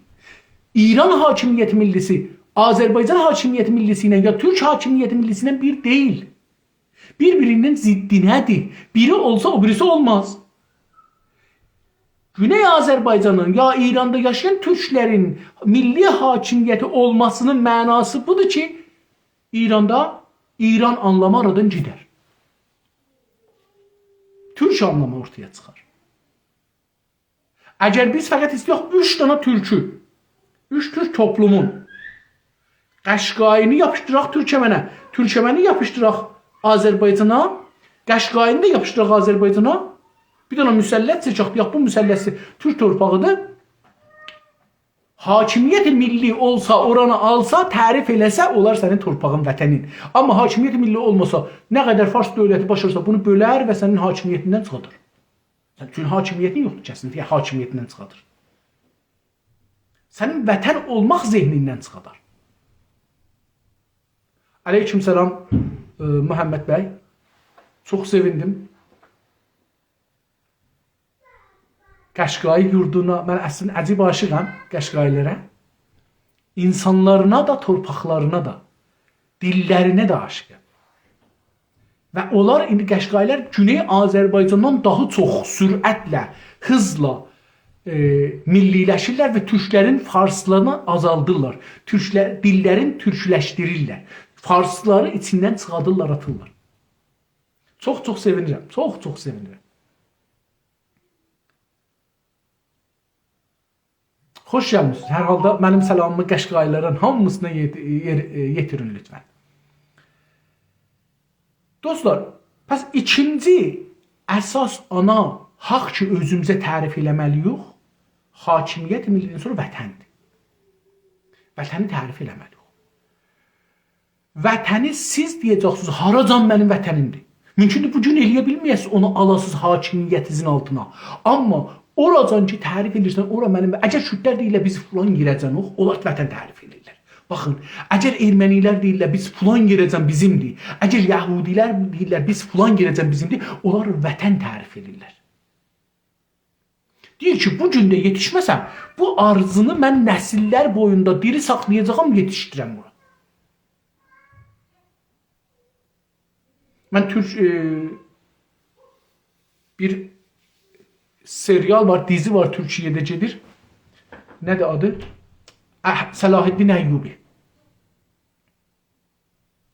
ایران حاکمیت ملی‌سی آذربایجان حاکمیت ملی‌سی ایله یا تورک حاکمیت ملی‌سی ایله بیر دئییل. بیر-بیری‌نین ضدینه‌دیر. بیری اولسا، او بیریسی اولماز. گونئی آذربایجانین یا ایراندا یاشایان تورکلرین ملی حاکمیتی اولماسینین معناسی بودور کی، ایراندا ایران آنلامی آرادان گئدر. تورک آنلامی اورتایا چیخار. اگر بیز فقط ایسته‌یک اوچ دنه تورکو، اوچ تورک توپلومون قشقایینی یاپیشدیراق تورکمنه، تورکمنی یاپیشدیراق آذربایجانا، قشقایینی دا یاپیشدیراق آذربایجانا، بیر دنه مثلث چکک، دئیک، بو مثلثی تورک تورپاغیدیر. حاکمیت ملی اولسا، اورانی آلسا، تعریف ائله‌سه، اولار سنین تورپاغین، وطنین. آمما حاکمیت ملی اولماسا، نه قدر فارس دؤولتی باشارسا، بونو بؤلر و سنین حاکمیتیندن چیخادار. سن، چونکی حاکمیتین یوخدور، کسینتیله حاکمیتیندن چیخادار. سنین وطن اولماق ذهنیندن چیخادار. علیکم سلام، ائ، محمد بی. چوخ سئویندیم. قشقایی یوردونا، من اصلینده عجیب عاشیغام قشقایی‌لره. اینسانلارینا دا، تورپاقلارینا دا، دیللرینه ده عاشیغام. و اونلار ایندی قشقایی‌لر گونئی آذربایجاندان داها چوخ سرعتله، هیزلا، ائ، ملی‌لشیرلر و تورکلرین فارسلیغینی آزالدیرلار. تورکلر، دیللرین تورکلشدیریرلر. فارسلاری ایچیندن چیخادیرلار، آتیرلار. چوخ چوخ سئوینیرم، چوخ چوخ سئوینیرم. خوش گلمیسینیز. هر حالدا منیم سلامیمی قشقایی‌لارین هامیسینا یئت-، یئر-، ائ، یئتیرین لطفاً. دوستلار، پس ایکینجی اساس آنا حاق کی، اؤزوموزه تعریف ائله‌مه‌لی‌ییک، حاکمیت ملی‌دن سونرا وطندیر. وطنی تعریف ائله‌مه‌لی‌ییک. وطنی سیز دئیه‌جکسینیز، هاراجان منیم وطنیمدیر. مومکوندور، بو گون ائله‌یه بیلمه‌یه‌سینیز اونو آلاسینیز حاکمیتینیزین آلتینا. آمما اوراجان کی، تعریف ائدیرسن، اورا منیم و-، اگر کوردلر دئییرلر، «بیز فلان یئره‌جنوخ»، اونلار وطن تعریف ائدیرلر. باخین، اگر ارمنی‌لر دئییرلر، «بیز فلان یئره‌جن بیزیمدیر»، اگر یهودی‌لر دئییرلر، «بیز فلان یئره‌جن بیزیمدیر»، اونلار وطن تعریف ائدیرلر. دئییر کی، بو گون ده یئتیشمه‌سم، بو آرزینی من نسیللر بویوندا دیری ساخلایاجاغام، یئتیشدیرم بورا. من تورک، ائ، بیر سریال وار، دیزی وار، تورکیه‌ده گئدیر. نه‌دیر آدی؟ اح-، صلاح‌الدین ایوبی.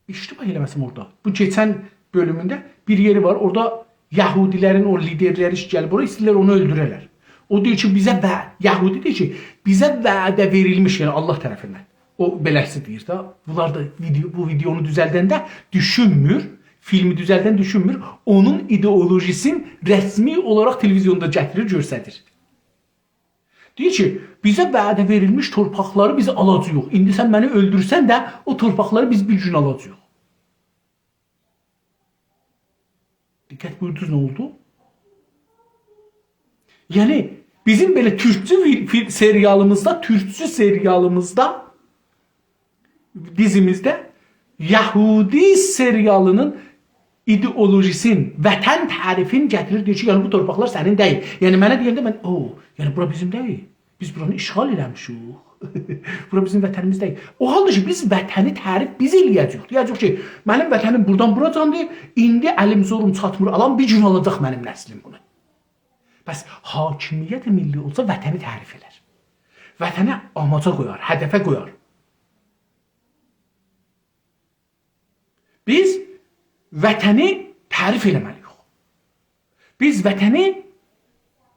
اشتباه ائله‌مه‌سم اورادا. بو کئچن بؤلومونده بیر یئری وار. اورادا یهودی‌لرین او لیدرلری گلیب اورا، ایسته‌ییرلر اونو اؤلدوره‌لر. او دئییر کی، بیزه وع-، یهودی دئییر کی، «بیزه وعده وئریلمیش»، یعنی الله طرفیندن. او بئله‌سی دئییر ده. بونلار دا ویدئو، بو ویدئونو دوزلدنده دوشونمور، فیلمی دوزلدن دوشونمور، اونون ایدئولوژی‌سین رسمی اولاراق تلویزیوندا گتیریر، گؤستریر. دئییر کی، «بیزه وعده وئریلمیش تورپاقلاری بیز آلاجاغیق. ایندی سن منی اؤلدورسن ده، او تورپاقلاری بیز بیر گون آلاجاغیق.» دقت بویوردونوز، نه اولدو؟ یعنی، بیزیم بئله تورکچو فی-، فی-، سریالیمیزدا، تورکچو سریالیمیزدا، دیزیمیزده یهودی سریالینین ایدئولوژی‌سین، وطن تعریفین گتیریر، دئییر کی، یعنی بو تورپاقلار سنین دئییل. یعنی منه دئینده من، «او، یعنی بورا بیزیم دئییل.» بیز بورانی اشغال ائله‌میشیک. بورا بیزیم وطنیمیز دئییل. او حالدا کی، بیز وطنی تعریف بیز ائله‌یه‌جه‌ییک. دئیه‌جه‌ییک کی، منیم وطنیم بورادان بورادان‌دیر، ایندی الیم زوروم چاتمیر آلام، بیر گون آلاجاق منیم نسلیم بونو. پس حاکمیت ملی اولسا وطنی تعریف ائلر. وطنی آماجا قویار، هدفه قویار. بیز وطنی تعریف ائله‌مه‌لی‌ییک. بیز وطنی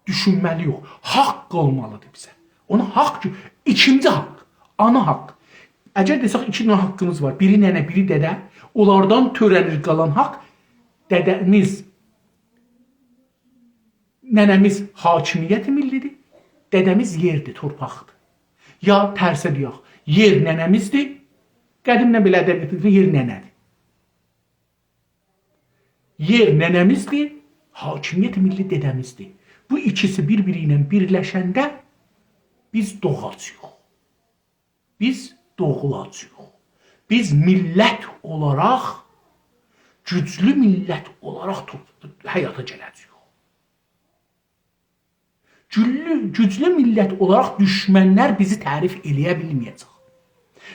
دوشونمه‌لی‌ییک. حاق اولمالی‌دیر بیزه. اونا حاق کی، ایکینجی حاق، آنا حاق. اگر دئسک، ایکی دنه حاققیمیز وار. بیری ننه، بیری دده. اونلاردان تؤره‌نیر قالان حاق. دده‌میز، ننه‌میز حاکمیت ملی‌دیر. دده‌میز یئردیر، تورپاقدیر. یا ترسه دئیک، یئر ننه‌میزدیر. قدیمدن بئله ادبیاتدا یئر ننه‌دیر. یئر ننه‌میزدیر، حاکمیت ملی دده‌میزدیر. بو ایکیسی بیر-بیری ایله بیرلشنده بیز دوغاجاغیق. بیز دوغولاجاغیق. بیز میللت اولاراق، گوجلو میللت اولاراق توپ-، حیاتا گله‌جه‌ییک. گوللو-، گوجلو میللت اولاراق دوشمنلر بیزی تعریف ائله‌یه بیلمه‌یه‌جک.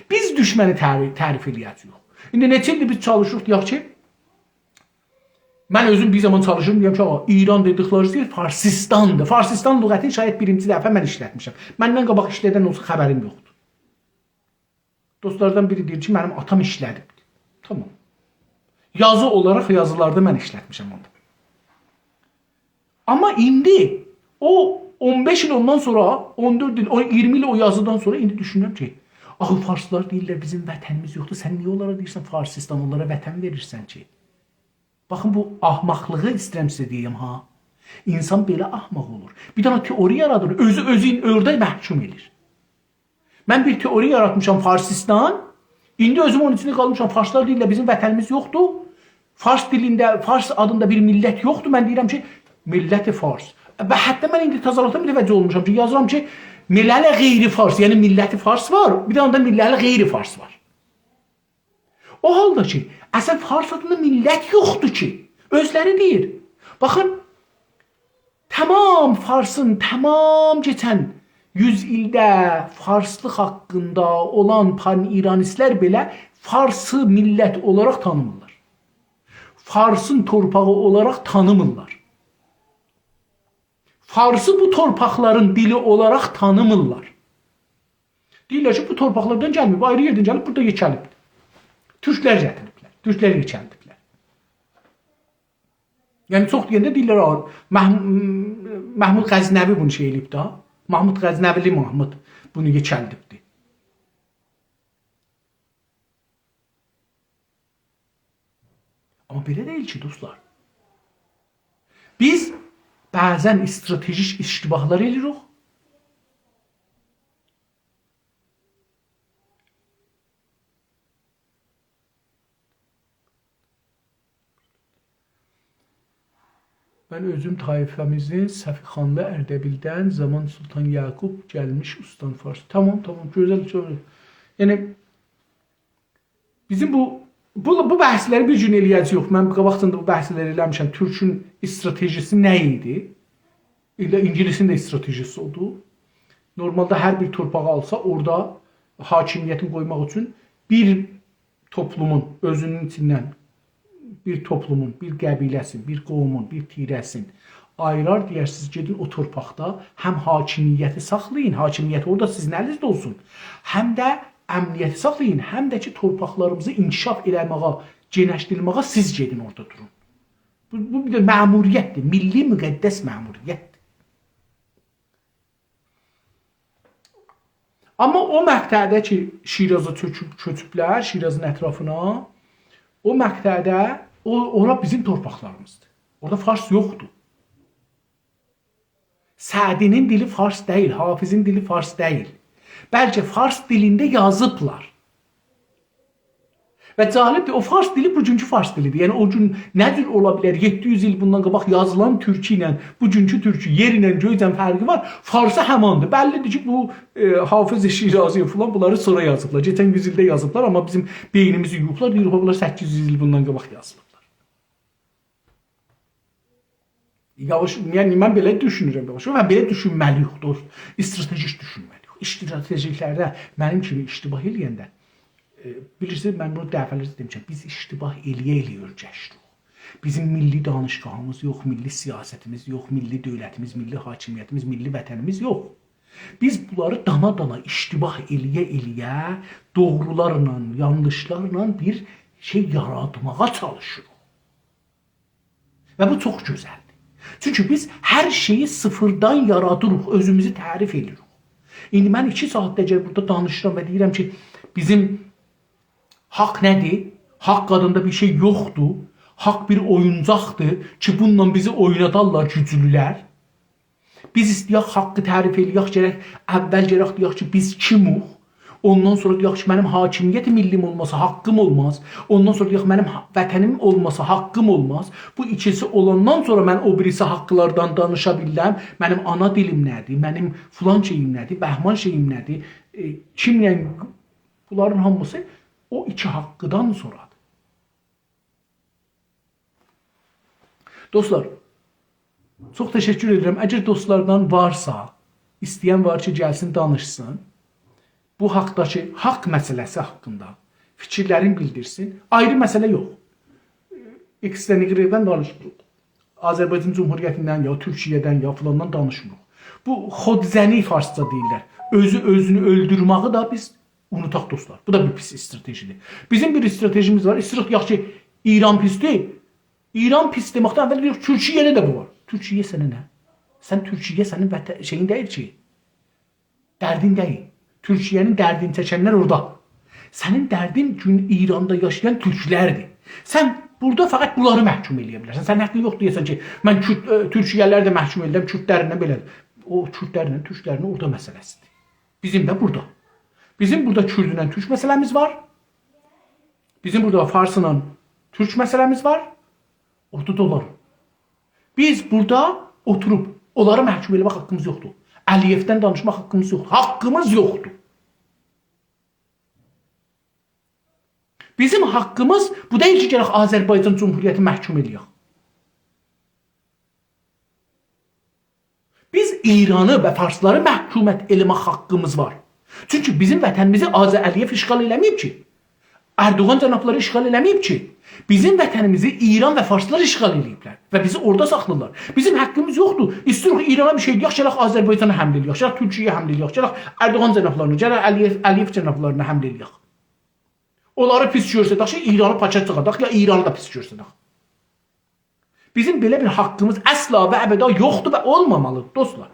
بیز دوشمنی تعری-، تعریف ائله‌یه‌جه‌ییک. ایندی نئچه ایلدیر بیز چالیشیریق، دئیک کی، من اؤزوم بیر زامان چالیشیرام، دئییرم کی، «آغا، ایران دئدیکلری دئییر، فارسیستاندیر.» فارسیستان لغتینی شاید بیرینجی دفعه من ایشلتمیشم. مندن قاباق ایشلدن اولسا خبریم یوخدور. دوستلاردان بیری دئییر کی، منیم آتام ایشله‌دیبدیر. تامام. یازی اولاراق یازیلاردا من ایشلتمیشم اونو. آمما ایندی او اون بئش ایل اوندان سونرا، اون دؤرد ایل، او اییرمی ایل او یازیدان سونرا ایندی دوشونورم کی، آخی فارسلار دئییرلر، بیزیم وطنیمیز یوخدور. سن نییه اونلارا دئییرسن فارسیستان، اونلارا وطن وئریرسن کی؟ باخین، بو احمقلیغی ایسته‌ییرم سیزه دئییم ها. اینسان بئله احمق اولور. بیر دنه تئوری یارادیر، اؤزو اؤزون اورادا محکوم ائله‌ییر. من بیر تئوری یاراتمیشام، فارسیستان. ایندی اؤزوم اونون ایچینده قالمیشام. فارسلار دئییرلر، بیزیم وطنیمیز یوخدور. فارس دیلینده، فارس آدیندا بیر میللت یوخدور. من دئییرم کی، میللت فارس. و حتی من ایندی تظاهراتا متوجه اولموشام کی، یازیرام کی، ملل غیر فارس، یعنی میللت فارس وار، بیر دنه ده ملل غیر فارس وار. او حالدا کی، اصلاً فارس آدیندا میللت یوخدور کی، اؤزلری دئییر. باخین، تمام فارسین، تمام کئچن یوز ایلده فارسلیق حاقیندا اولان پان‌ایرانیستلر بئله فارسی میللت اولاراق تانیمیرلار. فارسین تورپاغی اولاراق تانیمیرلار. فارسی بو تورپاقلارین دیلی اولاراق تانیمیرلار. دئییرلر کی، بو تورپاقلاردان گلمه‌ییب، آیری یئردن گلیب، بورادا یئکه‌لیبدیر. تورکلر گتیریبلر، تورکلر یئکه‌لیبلر. یعنی، چوخ دئینده دئییرلر، «آ، مح-، محمود غزنوی بونو شئی ائله‌ییب ده. محمود غزنوی‌لی محمود بونو یئکه‌لیبدیر.» آمما بئله دئییل کی، دوستلار. بیز بعضاً استراتژیک اشتباهلار ائله‌ییریک. من اؤزوم طایفه‌میزین صفی‌خانلی اردبیلدن زامان سلطان یعقوب گلمیش استان فارس. تامام، تامام، گؤزل، گؤزل. یعنی، بیزیم بو، بو، بو بحثلری بیر گون ائله‌یه‌جه‌ییک. من قاباقجادان دا بو بحثلری ائله‌میشم. تورکون استراتژی‌سی نه ایدی؟ ائله اینگیلیسین ده استراتژی‌سی اودور. نورمالدا هر بیر تورپاغی آلسا، اورادا حاکمیتین قویماق اوچون بیر توپلومون اؤزونون ایچیندن بیر توپلومون، بیر قبیله‌سین، بیر قومون، بیر تیره‌سین آییرار، دئیرسیز، گئدین او تورپاقدا هم حاکمیتی ساخلایین، حاکمیت اورادا سیزین الینیزده اولسون، هم ده امنیتی ساخلایین، هم ده کی، تورپاقلاریمیزی انکشاف ائله‌مه‌یه، گئنیشدیرمه‌یه سیز گئدین اورادا دورون. بو، بو بیر ده مأموریت‌دیر، میللی مقدس مأموریت‌دیر. آمما او مقطعده کی، شیرازا چؤکوب، کؤچوبلر، شیرازین اطرافینا، او مقطعده او، اورا بیزیم تورپاقلاریمیزدیر. اورادا فارس یوخدور. سعدی‌نین دیلی فارس دئییل، حافظین دیلی فارس دئییل. بلکه فارس دیلینده یازیبلار. و جالبدیر، او فارس دیلی بوگونکو فارس دیلیدیر. یعنی، او گون نه جور اولا بیلر، یئددی یوز ایل بوندان قاباق یازیلان تورکو ایله بوگونکو تورکو، یئر ایله گؤیله فرقی وار. فارسی هماندیر. بللیدیر کی، بو، ائ، حافظ شیرازی فلان بونلاری سونرا یازیبلار. کئچن یوز ایلده یازیبلار، آمما بیزیم بئینیمیزی یویوبلار، دئییر، بونلار سککیز یوز ایل بوندان قاباق یازیلیبلار. یاواش، یعنی من بئله دوشونورم، یاواش، و بئله دوشونمه‌لی‌ییک، دوست. استراتژیک دوشونمه‌لی‌ییک. استراتژیک‌لرده منیم کیمی اشتباه ائله‌ینده، ائ، بیلیرسینیز، من بونو دفعه‌لرجه دئمیشم، بیز اشتباه ائله‌یه-ائله‌یه اؤیرشیریک. بیزیم میللی دانشگاهیمیز یوخ، میللی سیاستیمیز یوخ، میللی دؤولتیمیز، میللی حاکمیتیمیز، میللی وطنیمیز یوخ. بیز بونلاری دانا-دانا، اشتباه ائله‌یه-ائله‌یه، دوغرولارلا، یانلیشلارلا بیر شئی یاراتماغا چالیشیریق. و بو چوخ گؤزلدیر. چونکی بیز هر شئیی صفردن یارادیریق، اؤزوموزو تعریف ائدیریک. ایندی من ایکی ساعاتدیر اگر بورادا دانیشیرام و دئییرم کی، بیزیم حاق نه‌دیر؟ حاق آدیندا بیر شئی یوخدور. حاق بیر اویونجاقدیر کی، بونونلا بیزی اوینادارلار گوجلولر. بیز ایسته‌یک حاقی تعریف ائله‌یک، گرک اول گرک دئیک کی، بیز کیموخ؟ اوندان سونرا دئیک کی، منیم حاکمیت میللیم اولماسا حاققیم اولماز. اوندان سونرا دئیک، منیم ها-، وطنیم اولماسا حاققیم اولماز. بو ایکیسی اولاندان سونرا من او بیریسی حاقلاردان دانیشا بیلرم. منیم آنا دیلیم نه‌دیر؟ منیم فلان شئییم نه‌دیر؟ بهمان شئییم نه‌دیر؟ ائ، کیمله؟ بونلارین هامیسی او ایکی حاققیدان سونرادیر. دوستلار، چوخ تشکر ائدیرم. اگر دوستلاردان وارسا، ایسته‌ین وار کی، گلسین، دانیشسین، بو حاقداکی، حاق مسئله‌سی حاقیندا فیکیرلرینی بیلدیرسین. آیری مسئله یوخ. ایکسدن، ایگرکدن دانیشمیریق. آذربایجان جمهوریتیندن، یا تورکیه‌دن، یا فلاندان دانیشمیریق. بو خودزنی فارسجا دئییرلر. اؤزو اؤزونو اؤلدورمه‌یی ده بیز اونوتاق، دوستلار. بو دا بیر پیس استراتژی‌دیر. بیزیم بیر استراتژیمیز وار. ایسته‌ییریک دئیک کی، ایران پیسدیر. ایران پیس دئمکدن اول دئییریک، تورکیه‌ده ده بو وار. تورکیه سنه نه؟ سن تورکیه سنین وطن-، شئیین دئییل کی. دردین دئییل. تورکیه‌نین دردینی چکنلر اورادا. سنین دردین گون ایراندا یاشایان تورکلردیر. سن بورادا فقط بونلاری محکوم ائله‌یه بیلرسن. سنین حاققین یوخدور دئیه‌سن کی، من کورد، ائ، تورکیه‌لری ده محکوم ائله‌ییرم، کوردلرینن بئله. او کوردلرله تورکلرین اوردا مسئله‌سی‌دیر. بیزیم ده بورادا. بیزیم بورادا کوردونن تورک مسئله‌میز وار. بیزیم بورادا فارسلا تورک مسئله‌میز وار. اورتادا اولار. بیز بورادا اوتوروب اونلاری محکوم ائله‌مک حاققیمیز یوخدور. علی‌یئودن دانیشماق حاققیمیز یوخدور. حاققیمیز یوخدور. بیزیم حاققیمیز بو دئییل کی، گرک آذربایجان جمهوریتی محکوم ائله‌یک. بیز ایرانی و فارسلاری محکومت ائله‌مک حاققیمیز وار. چونکی بیزیم وطنیمیزی آذر علی‌یئو اشغال ائله‌مه‌ییب کی. اردوغان جنابلاری اشغال ائله‌مه‌ییب کی. بیزیم وطنیمیزی ایران و فارسلار اشغال ائله‌ییبلر و بیزی اورادا ساخلاییرلار. بیزیم حاققیمیز یوخدور. ایسته‌ییریک ایرانه بیر شئی دئیک، گلک آذربایجانا حمله ائله‌یک، گلک تورکیه‌یه حمله ائله‌یک، گلک اردوغان جنابلارینا، گلک علی‌یئو، علی‌یئو جنابلارینا حمله ائله‌یک. اونلاری پیس گؤرسدک کی، ایرانی پاکا چیخارداق، یا ایرانی دا پیس گؤرسدک. بیزیم بئله بیر حاققیمیز اصلا و ابدا یوخدور و اولمامالیدیر، دوستلار.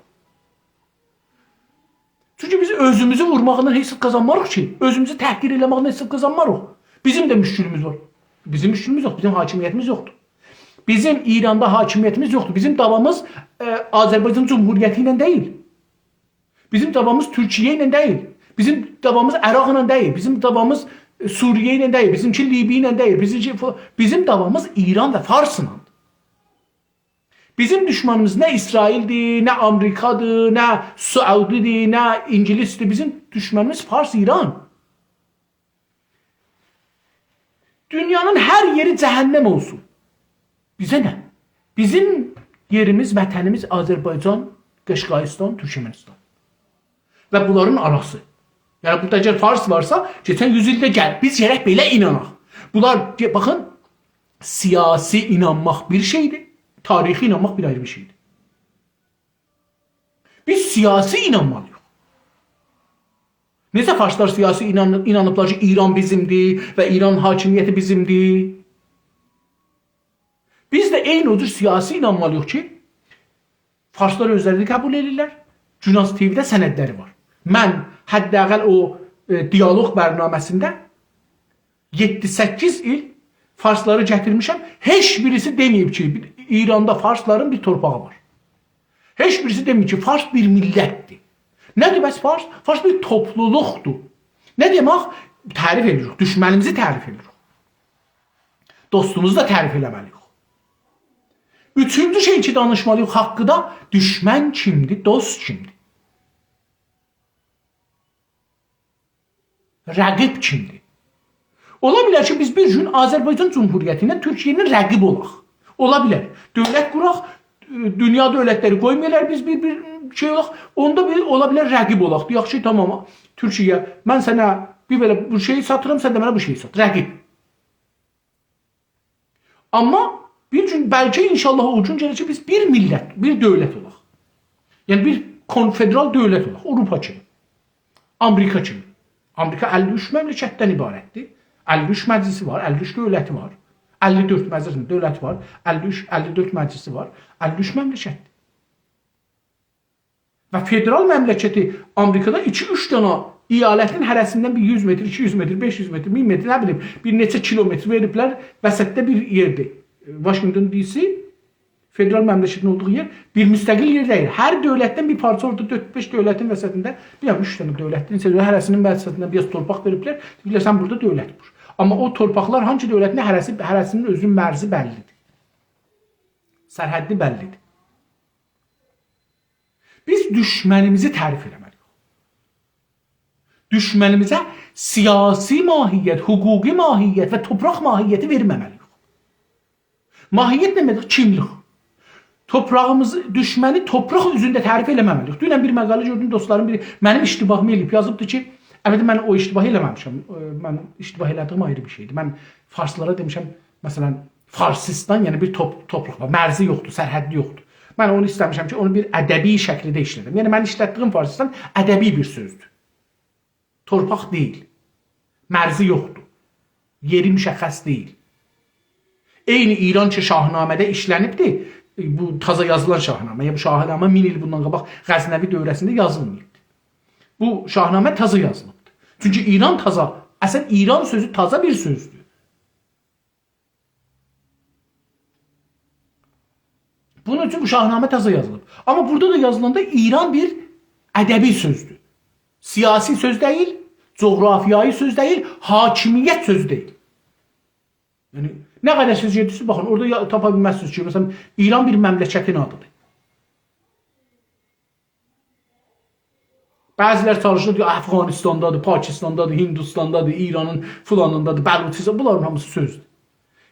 چونکی بیز اؤزوموزو وورماقدان هئچ زاد قازانماریق کی، اؤزوموزو تحقیر ائله‌مکدن هئچ زاد قازانماریق. بیزیم ده مشکلیمیز وار. بیزیم مشکلیمیز یوخ، بیزیم حاکمیتیمیز یوخدور. بیزیم ایراندا حاکمیتیمیز یوخدور. بیزیم دعوامیز، ائ، آذربایجان جمهوریتی ایله دئییل. بیزیم دعوامیز تورکیه ایله دئییل. بیزیم دعوامیز عراقلا دئییل. بیزیم دعوامیز، ائ، سوریه ایله دئییل. بیزیمکی لیبی ایله دئییل. بیزیمکی فو-، بیزیم دعوامیز ایران و فارسلا. بیزیم دوشمانیمیز نه اسرائیلدیر، نه آمریکادیر، نه سعودی‌دیر، نه اینگیلیسدیر. بیزیم دوشمانیمیز فارس، ایران. دونیانین هر یئری جهنم اولسون. بیزه نه؟ بیزیم یئریمیز، وطنیمیز آذربایجان، قشقاییستان، تورکمنیستان. و بونلارین آراسی. یعنی، بورادا اگر فارس وارسا، کئچن یوز ایلده گل-، بیز گرک بئله ایناناق. بونلار، گه-، باخین، سیاسی اینانماق بیر شئیدیر، تاریخی اینانماق بیر آیری بیر شئیدیر. بیز سیاسی اینانمالی‌ییق. نئجه فارسلار سیاسی اینان-، اینانیبلار کی، ایران بیزیمدیر و ایران حاکمیتی بیزیمدیر؟ بیز ده عینی او جور سیاسی اینانمالی‌ییق کی، فارسلار اؤزلری قبول ائدیرلر. گوناز تی‌وی‌ده سندلری وار. من حداقل او، ائ، دیالوگ برنامه‌سینده یئددی-سککیز ایل فارسلاری گتیرمیشم. هئچ بیریسی دئمه‌ییب کی، ایراندا فارسلارین بیر تورپاغی وار. هئچ بیریسی دئمه‌ییب کی، فارس بیر میللتدیر. نه‌دیر بس فارس؟ فارس بیر توپلولوقدور. نه دئمک؟ تعریف ائدیریک، دوشمنیمیزی تعریف ائدیریک. دوستوموزو دا تعریف ائله‌مه‌لی‌ییک. اوچونجو شئی کی، دانیشمالی‌ییق حاققیندا، دوشمن کیمدیر، دوست کیمدیر؟ رقیب کیمدیر؟ اولا بیلر کی، بیز بیر گون آذربایجان جمهوریتی ایله، تورکیه ایله رقیب اولاق. اولا بیلر. دؤولت قوراق، دونیا دؤولتلری قویمایالار، بیز بیر، بیر شئی اولاق، اوندا بیر اولا بیلر رقیب اولاق. دئیک کی، تامام، تورکیه، من سنه بیر بئله بو شئیی ساتیرام، سن ده منه بو شئیی سات. رقیب. آمما بیر گون، بلکه انشاءالله او گون گله‌جک، بیز بیر میللت، بیر دؤولت اولاق. یعنی بیر کنفدرال دؤولت اولاق، آوروپا کیمی، آمریکا کیمی. آمریکا اللی اوچ مملکتدن عبارتدیر. اللی اوچ مجلسی وار، اللی اوچ دؤولتی وار. اللی دؤرد مجلسی، دؤولتی وار، اللی اوچ، اللی دؤرد مجلسی وار، اللی اوچ مملکتدیر. و فدرال مملکتی آمریکادا ایکی-اوچ دنه ایالتین هره‌سیندن بیر یوز متر، ایکی یوز متر، بئش یوز متر، مین متر، نه بیلیم، بیر نئچه کیلومتر وئریبلر، وسطده بیر یئردیر. واشینگتون دی سی، فدرال مملکتین اولدوغو یئر بیر مستقل یئر دئییل. هر دؤولتدن بیر پارچا اورادا، دؤرد-بئش دؤولتین وسطینده، بیر دنه اوچ دنه دؤولتین، هره‌سینین وسطینده بیر آز تورپاق وئریبلر. دئییرلر، سن بورادا دؤولت قور. آمما او تورپاقلار هانسی دؤولتین، هره‌سی، هره‌سینین اؤزونون مرزی بللیدیر. سرحدی بللیدیر. بیز دوشمنیمیزی تعریف ائله‌مه‌لی‌ییک. دوشمنیمیزه سیاسی ماهیت، حقوقی ماهیت و تورپاق ماهیتی وئرمه‌مه‌لی‌ییک. ماهیت نه دئمکدیر؟ کیملیک. تورپاغیمیزی، دوشمنی تورپاق اوزونده تعریف ائله‌مه‌مه‌لی‌ییک. دونن بیر مقاله گؤردوم، دوستلارین بیری، منیم اشتباهیمی ائله‌ییب، یازیبدی کی، البته، من او اشتباهی ائله‌مه‌میشم. ائ، من اشتباه ائله‌دیگیم آیری بیر شئیدیر. من فارسلارا دئمیشم، مثلا، فارسیستان، یعنی بیر توپ-، تورپاق وار، مرزی یوخدور، سرحدی یوخدور. من اونو ایسته‌میشم کی، اونو بیر ادبی شکیلده ایشله‌دیم. یعنی، من ایشلتدیگیم فارسیستان ادبی بیر سؤزدور. تورپاق دئییل. مرزی یوخدور. یئری مشخص دئییل. عینی ایران کی، شاهنامه‌ده ایشله‌نیبدیر، بو تازا یازیلان شاهنامه، یا بو شاهنامه مین ایل بوندان قاباق غزنوی دوره‌سینده یازیلماییبدیر. بو شاهنامه تازا یازیلیبدیر. چونکی ایران تازا، اصلا ایران سؤزو تازا بیر سؤزدور. بونون اوچون بو شاهنامه تازا یازیلیب. آمما بورادا دا یازیلاندا ایران بیر ادبی سؤزدور. سیاسی سؤز دئییل، جغرافیایی سؤز دئییل، حاکمیت سؤزو دئییل. یعنی، نه قدر سیز گئدیرسینیز، باخین، اورادا یا-، تاپا بیلمزسینیز کی، مثلا، ایران بیر مملکتین آدیدیر. بعضی‌لر چالیشیر، دئییر، افغانیستاندادیر، پاکیستاندادیر، هیندوستاندادیر، ایرانین فلانیندادیر، بلوچیستان، بونلارین هامیسی سؤزدور.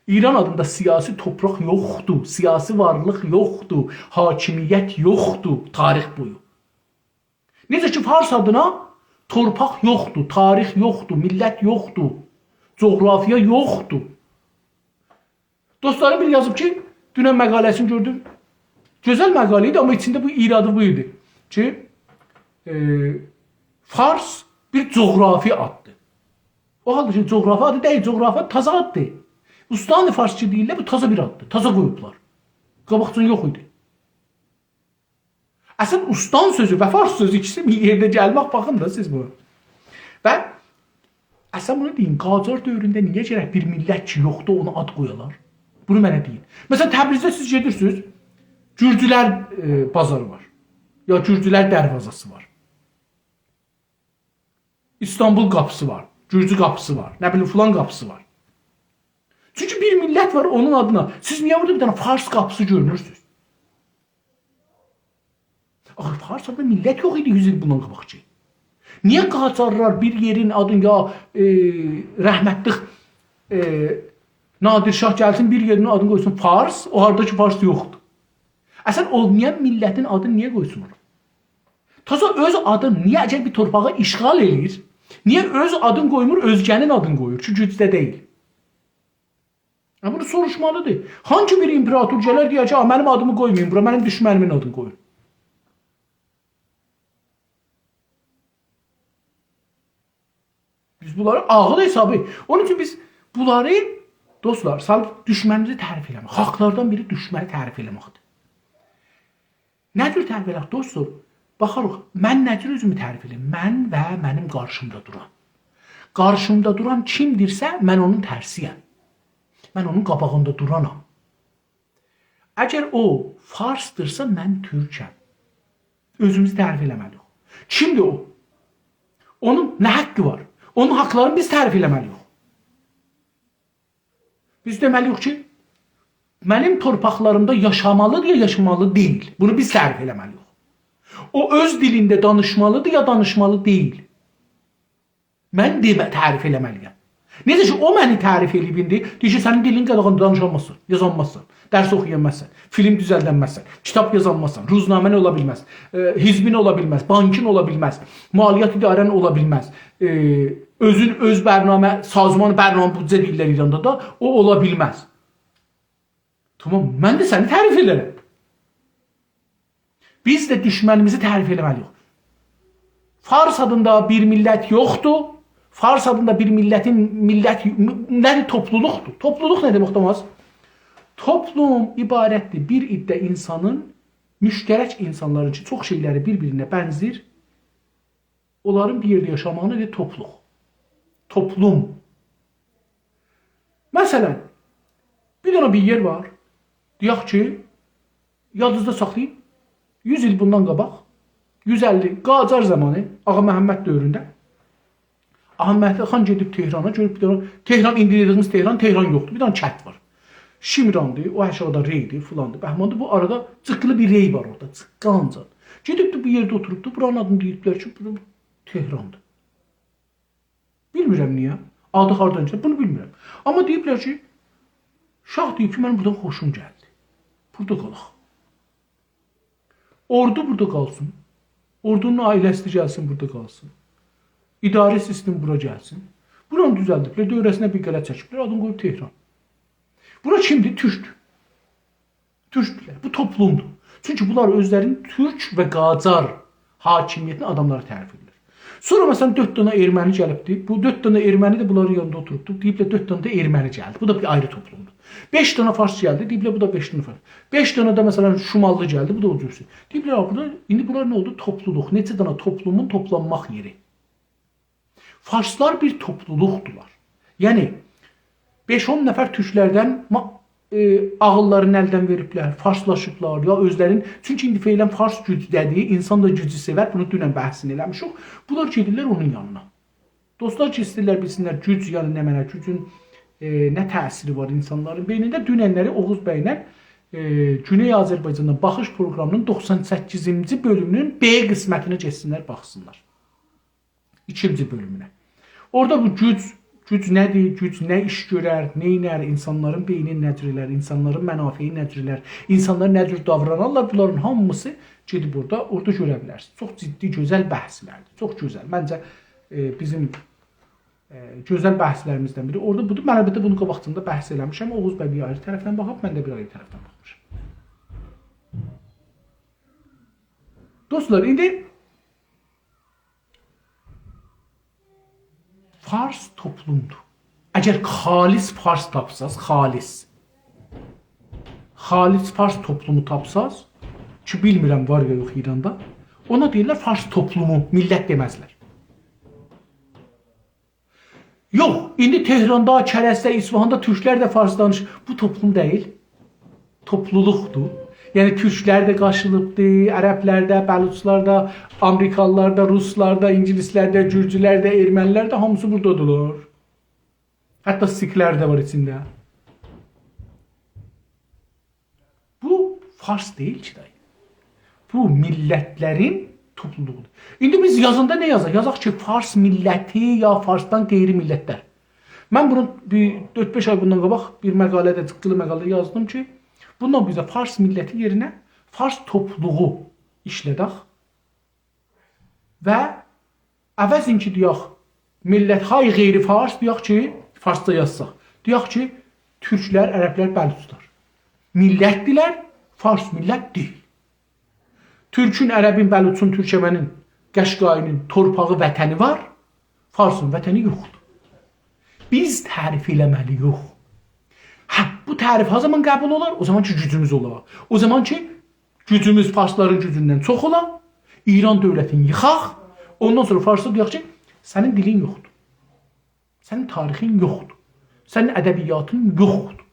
ایران آدیندا سیاسی تورپاق یوخدور، سیاسی وارلیق یوخدور، حاکمیت یوخدور تاریخ بویو. نئجه کی، فارس آدینا تورپاق یوخدور، تاریخ یوخدور، میللت یوخدور، جغرافیا یوخدور. دوستلاریم بیری یازیب کی، دونن مقاله‌سینی گؤردوم. گؤزل مقاله ایدی، آمما ایچینده بو ایرادی بو ایدی کی، ائ، فارس بیر جغرافی آددیر. او حالدا کی، جغرافی آدی دئییل، جغرافی تازا آددیر. استان فارس کی دئییرلر، بو تازا بیر آددیر، تازا قویوبلار. قاباقجان یوخ ایدی. اصلا استان سؤزو و فارس سؤزو ایکیسی بیر یئرده گلمک، باخین دا سیز بو. و اصلا بونو دئییم، قاجار دؤورونده نییه گرک بیر میللت کی یوخدور، اونا آد قویالار؟ بونو منه دئیین. مثلا، تبریزده سیز گئدیرسینیز، گورجولر، ائ، بازاری وار. یا گورجولر دروازه‌سی وار. ایستانبول قاپیسی وار، گورجو قاپیسی وار، نه بیلیم، فلان قاپیسی وار. چونکی بیر میللت وار، اونون آدینا. سیز نییه بورادا بیر دنه فارس قاپیسی گؤرمورسونوز؟ آخی فارس آدیندا میللت یوخ ایدی یوز ایل بوندان قاباق کی. نییه قاجارلار بیر یئرین آدینی، یا، ائ، رحمتلیک، ائ، نادر شاه گلسین، بیر یئرین آدینی قویسون فارس، او هاردا کی فارس یوخدور؟ اصلا اولمایان میللتین آدینی نییه قویسون اورا؟ تازا اؤز آدین، نییه اگر بیر تورپاغی اشغال ائله‌ییر، نییه اؤز آدین قویمور، اؤزگه‌نین آدینی قویور کی، گوجده دئییل؟ ها، بونو سوروشمالیدیر. هانسی بیر ایمپراتور گلر، دئیر کی، «آ، منیم آدیمی قویمایین بورا، منیم دوشمنیمین آدینی قویون.» بیز بونلاری عاغیل حسابی. اونون اوچون بیز بونلاری، دوستلار، سالیب دوشمنیمیزی تعریف ائله‌مک. حاقلاردان بیری دوشمنی تعریف ائله‌مکدیر. نه جور تعریف ائله‌یک، دوستلار؟ باخاریق، من نه جور اؤزومو تعریف ائله‌ییم؟ من و منیم قارشیمدا دوران. قارشیمدا دوران کیمدیرسه، من اونون ترسی‌یم. من اونون قاباغیندا دورانام. اگر او فارسدیرسا، من تورکم. اؤزوموزو تعریف ائله‌مه‌لی‌ییک. کیمدیر او؟ اونون نه حاقی وار؟ اونون حاقلارینی بیز تعریف ائله‌مه‌لی‌ییک. بیز دئمه‌لی‌ییک کی، منیم تورپاقلاریمدا یاشامالیدیر یا یاشامالی دئییل. بونو بیز تعریف ائله‌مه‌لی‌ییک. او اؤز دیلینده دانیشمالیدیر یا دانیشمالی دئییل. من دئمه، تعریف ائله‌مه‌لی‌یم. نئجه کی، او منی تعریف ائله‌ییب ایندی، دئییر کی، سنین دیلین قاداغاندیر، دانیشانمازسان، یازانمازسان، درس اوخویانمازسان، فیلم دوزلدنمزسن، کیتاب یازانمازسان، روزنامه‌ن اولا بیلمز، ائ، حزبین اولا بیلمز، بانکین اولا بیلمز، مالیات اداره‌ن اولا بیلمز، ائ، اؤزون، اؤز برنامه، سازمان برنامه بودجه دئییرلر ایراندا دا، او اولا بیلمز. تامام، من ده سنی تعریف ائدیرم. بیز ده دوشمنیمیزی تعریف ائله‌مه‌لی‌ییک. فارس آدیندا بیر میللت یوخدور. فارس آدیندا بیر میللتین، میللت، م-، نه‌دیر؟ توپلولوقدور. توپلولوق نه دئمک، توماس؟ توپلوم عبارتدیر بیر عده اینسانین، مشترک اینسانلارین کی، چوخ شئیلری بیر-بیرینه بنزیر، اونلارین بیر یئرده یاشاماغینا دئییر توپلوق. توپلوم. مثلا، بیر دنه بیر یئر وار. دئیک کی، یادینیزدا ساخلایین، یوز ایل بوندان قاباق، یوز اللی، قاجار زامانی، آغا محمد دؤورونده آغا محمد خان گئدیب تهرانا، گؤروب بیر دنه، تهران، ایندی دئدیگیمیز تهران، تهران یوخدور، بیر دنه کند وار. شیمراندیر، او آشاغیدا ری‌دیر، فلاندیر، بهماندیر. بو آرادا جیققیلی بیر ری وار اورادا، جیققانجا. گئدیبدی، بو یئرده اوتوروبدو، بورانین آدینی دئییبلر کی، بو تهراندیر. بیلمیرم نییه، آدی هاردان گلیر، بونو بیلمیرم. آمما دئییبلر کی، شاه دئییب کی، منیم بورادان خوشوم گلدی. بورادا قالاق. اوردو بورادا قالسین. اوردونون عائله‌سی ده گلسین، بورادا قالسین. اداره سیستم بورا گلسین. بورانی دوزلدیبلر، دؤوره‌سینه بیر قلعه چکیبلر، آدینی قویوب تهران. بورا کیمدیر؟ تورکدور. تورکدولر. بو توپلومدور. چونکی بونلار اؤزلرینی تورک و قاجار حاکمیتین آداملاری تعریف ائدیرلر. سونرا، مثلا، دؤرد دنه ارمنی گلیبدی. بو دؤرد دنه ارمنی ده بونلارین یانیندا اوتوروبدو. دئییبلر، دؤرد دنه ده ارمنی گلدی. بو دا بیر آیری توپلومدور. بئش دنه فارس گلدی. دئییبلر، بو دا بئش دنه فارس. بئش دنه ده، مثلا، شماللی گلدی. بو دا او جورسو. دئییبلر، «آ، بورادا ایندی بونلار نه اولدو؟ توپلولوق. نئچه دنه توپلومون توپلانماق یئری.» فارسلار بیر توپلولوقدولار. یعنی، بئش-اون نفر تورکلردن ما-، ائ، عاغیللارینی الدن وئریبلر، فارسلاشیبلار، یا اؤزلرین، چونکی ایندی فعلا فارس گوجده‌دیر، اینسان دا گوجو سئور، بونو دونن بحثینی ائله‌میشیک. بونلار گئدیرلر اونون یانینا. دوستلار کی، ایسته‌ییرلر بیلسینلر گوج، یعنی نمنه، گوجون، ائ، نه تأثیری وار اینسانلارین بئینینده. دوننلری اوغوز بَی‌له، ائ، گونئی آذربایجاندان باخیش پروقرامینین دوخسان سککیزینجی بؤلومونون B قسمتینه گئتسینلر، باخسینلار. ایکینجی بؤلومونه. اورادا بو گوج، گوج نه‌دیر، گوج نه ایش گؤرر، نئینر، اینسانلارین بئینینی نه جور ائلر، اینسانلارین منافعینی نه جور ائلر، اینسانلار نه جور داورانارلار، بونلارین هامیسی گئدیب اورادا، اورادا گؤره بیلرسینیز. چوخ جدی، گؤزل بحثلردیر. چوخ گؤزل. منجه، ائ، بیزیم، ائ، گؤزل بحثلریمیزدن بیری اورادا بودور. من، البته، بونو قاباقجادا بحث ائله‌میشم. اوغوز بَی بیر آیری طرفدن باخیب، من ده بیر آیری طرفدن باخمیشام. دوستلار، ایندی فارس توپلومدور. اگر خالص فارس تاپساز، خالص، خالص فارس توپلومو تاپساز، کی، بیلمیرم وار یا یوخ ایراندا، اونا دئییرلر فارس توپلومو، میللت دئمزلر. یوخ، ایندی تهراندا، کرجده، اصفهاندا تورکلر ده فارس دانیشیر. بو توپلوم دئییل. توپلولوقدور. یعنی تورکلر ده قاتیلیبدی، عربلر ده، بلوچلار دا، آمریکالیلار دا، روسلار دا، اینگیلیسلر ده، گورجولر ده، ارمنیلر ده، هامیسی بورادادیرلار. حتی سیکلر ده وار ایچینده. بو فارس دئییل کی، دایی. بو میللتلرین توپلولوغودور. ایندی بیز یازاندا نه یازاق؟ یازاق کی، فارس میللتی یا فارسدان غیری میللتلر. من بونو بیر دؤرد-بئش آی بوندان قاباق بیر مقاله‌ده، جیققیلی مقاله‌ده یازدیم کی، بوندان بیزه فارس میللتی یئرینه فارس توپلولوغو ایشله‌دک. و عوضین کی، دئیک، میللت‌های غیر فارس، دئیک کی، فارسجا یازساق، دئیک کی، تورکلر، عربلر، بلوچلار میللتدیرلر، فارس میللت دئییل. تورکون، عربین، بلوچون، تورکمنین، قشقایی‌نین تورپاغی، وطنی وار، فارسین وطنی یوخدور. بیز تعریف ائله‌مه‌لی‌یوخ. هه، بو تعریف ها زامان قبول اولار؟ او زامان کی، گوجوموز اولا. او زامان کی، گوجوموز فارسلارین گوجوندن چوخ اولا، ایران دؤولتینی ییخاق، اوندان سونرا فارسا دئیک کی، سنین دیلین یوخدور. سنین تاریخین یوخدور. سنین ادبیاتین یوخدور.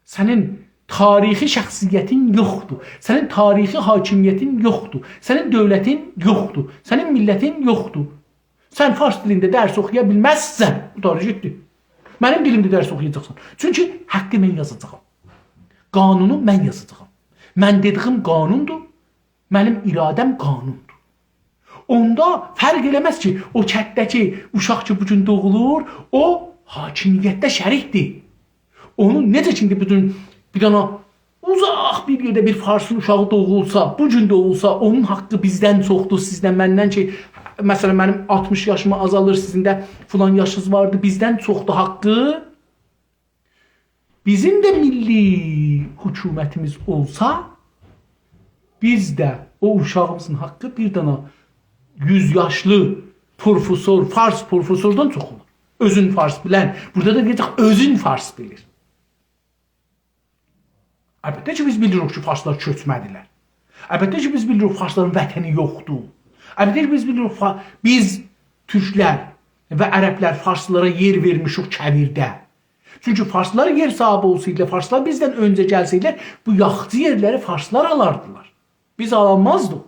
سنین تاریخی شخصیتین یوخدور. سنین تاریخی حاکمیتین یوخدور. سنین دؤولتین یوخدور. سنین میللتین یوخدور. سن فارس دیلینده درس اوخویا بیلمزسن، قوتاردی گئتدی. منیم دیلیمده درس اوخویاجاقسان. چونکی حقی من یازاجاغام. قانونو من یازاجاغام. من دئدیگیم قانوندور. منیم اراده‌م قانوندور. اوندا فرق ائله‌مز کی، او کتده‌کی اوشاق کی، بو گون دوغولور، او حاکمیتده شریکدیر. اونون نئجه کی، ایندی بو گون بیر دنه اوزاق بیر یئرده بیر فارسین اوشاغی دوغولسا، بو گون دوغولسا، اونون حاققی بیزدن چوخدور سیزدن، مندن کی، مثلا، منیم آلتمیش یاشیما آزالیر، سیزین ده فلان یاشینیز واردی، بیزدن چوخدور حاققی. بیزیم ده میللی حکومتیمیز اولسا، بیز ده او اوشاغیمیزین حاققی بیر دنه یوز یاشلی پروفسور، فارس پروفسوردان چوخ اولور. اؤزون فارس بیلن، بورادا دا دئیه‌جک، اؤزون فارس بیلیر. البته کی، بیز بیلیریک کی، فارسلار کؤچمه‌دیلر. البته کی، بیز بیلیریک، فارسلارین وطنی یوخدور. البته کی، بیز بیلیریک، فا-، بیز تورکلر و عربلر فارسلارا یئر وئرمیشیک کویرده. چونکی فارسلار یئر صاحیبی اولسایدیلار، فارسلار بیزدن اؤنجه گلسه‌یدیلر، بو یاخچی یئرلری فارسلار آلاردیلار. بیز آلانمازدیق.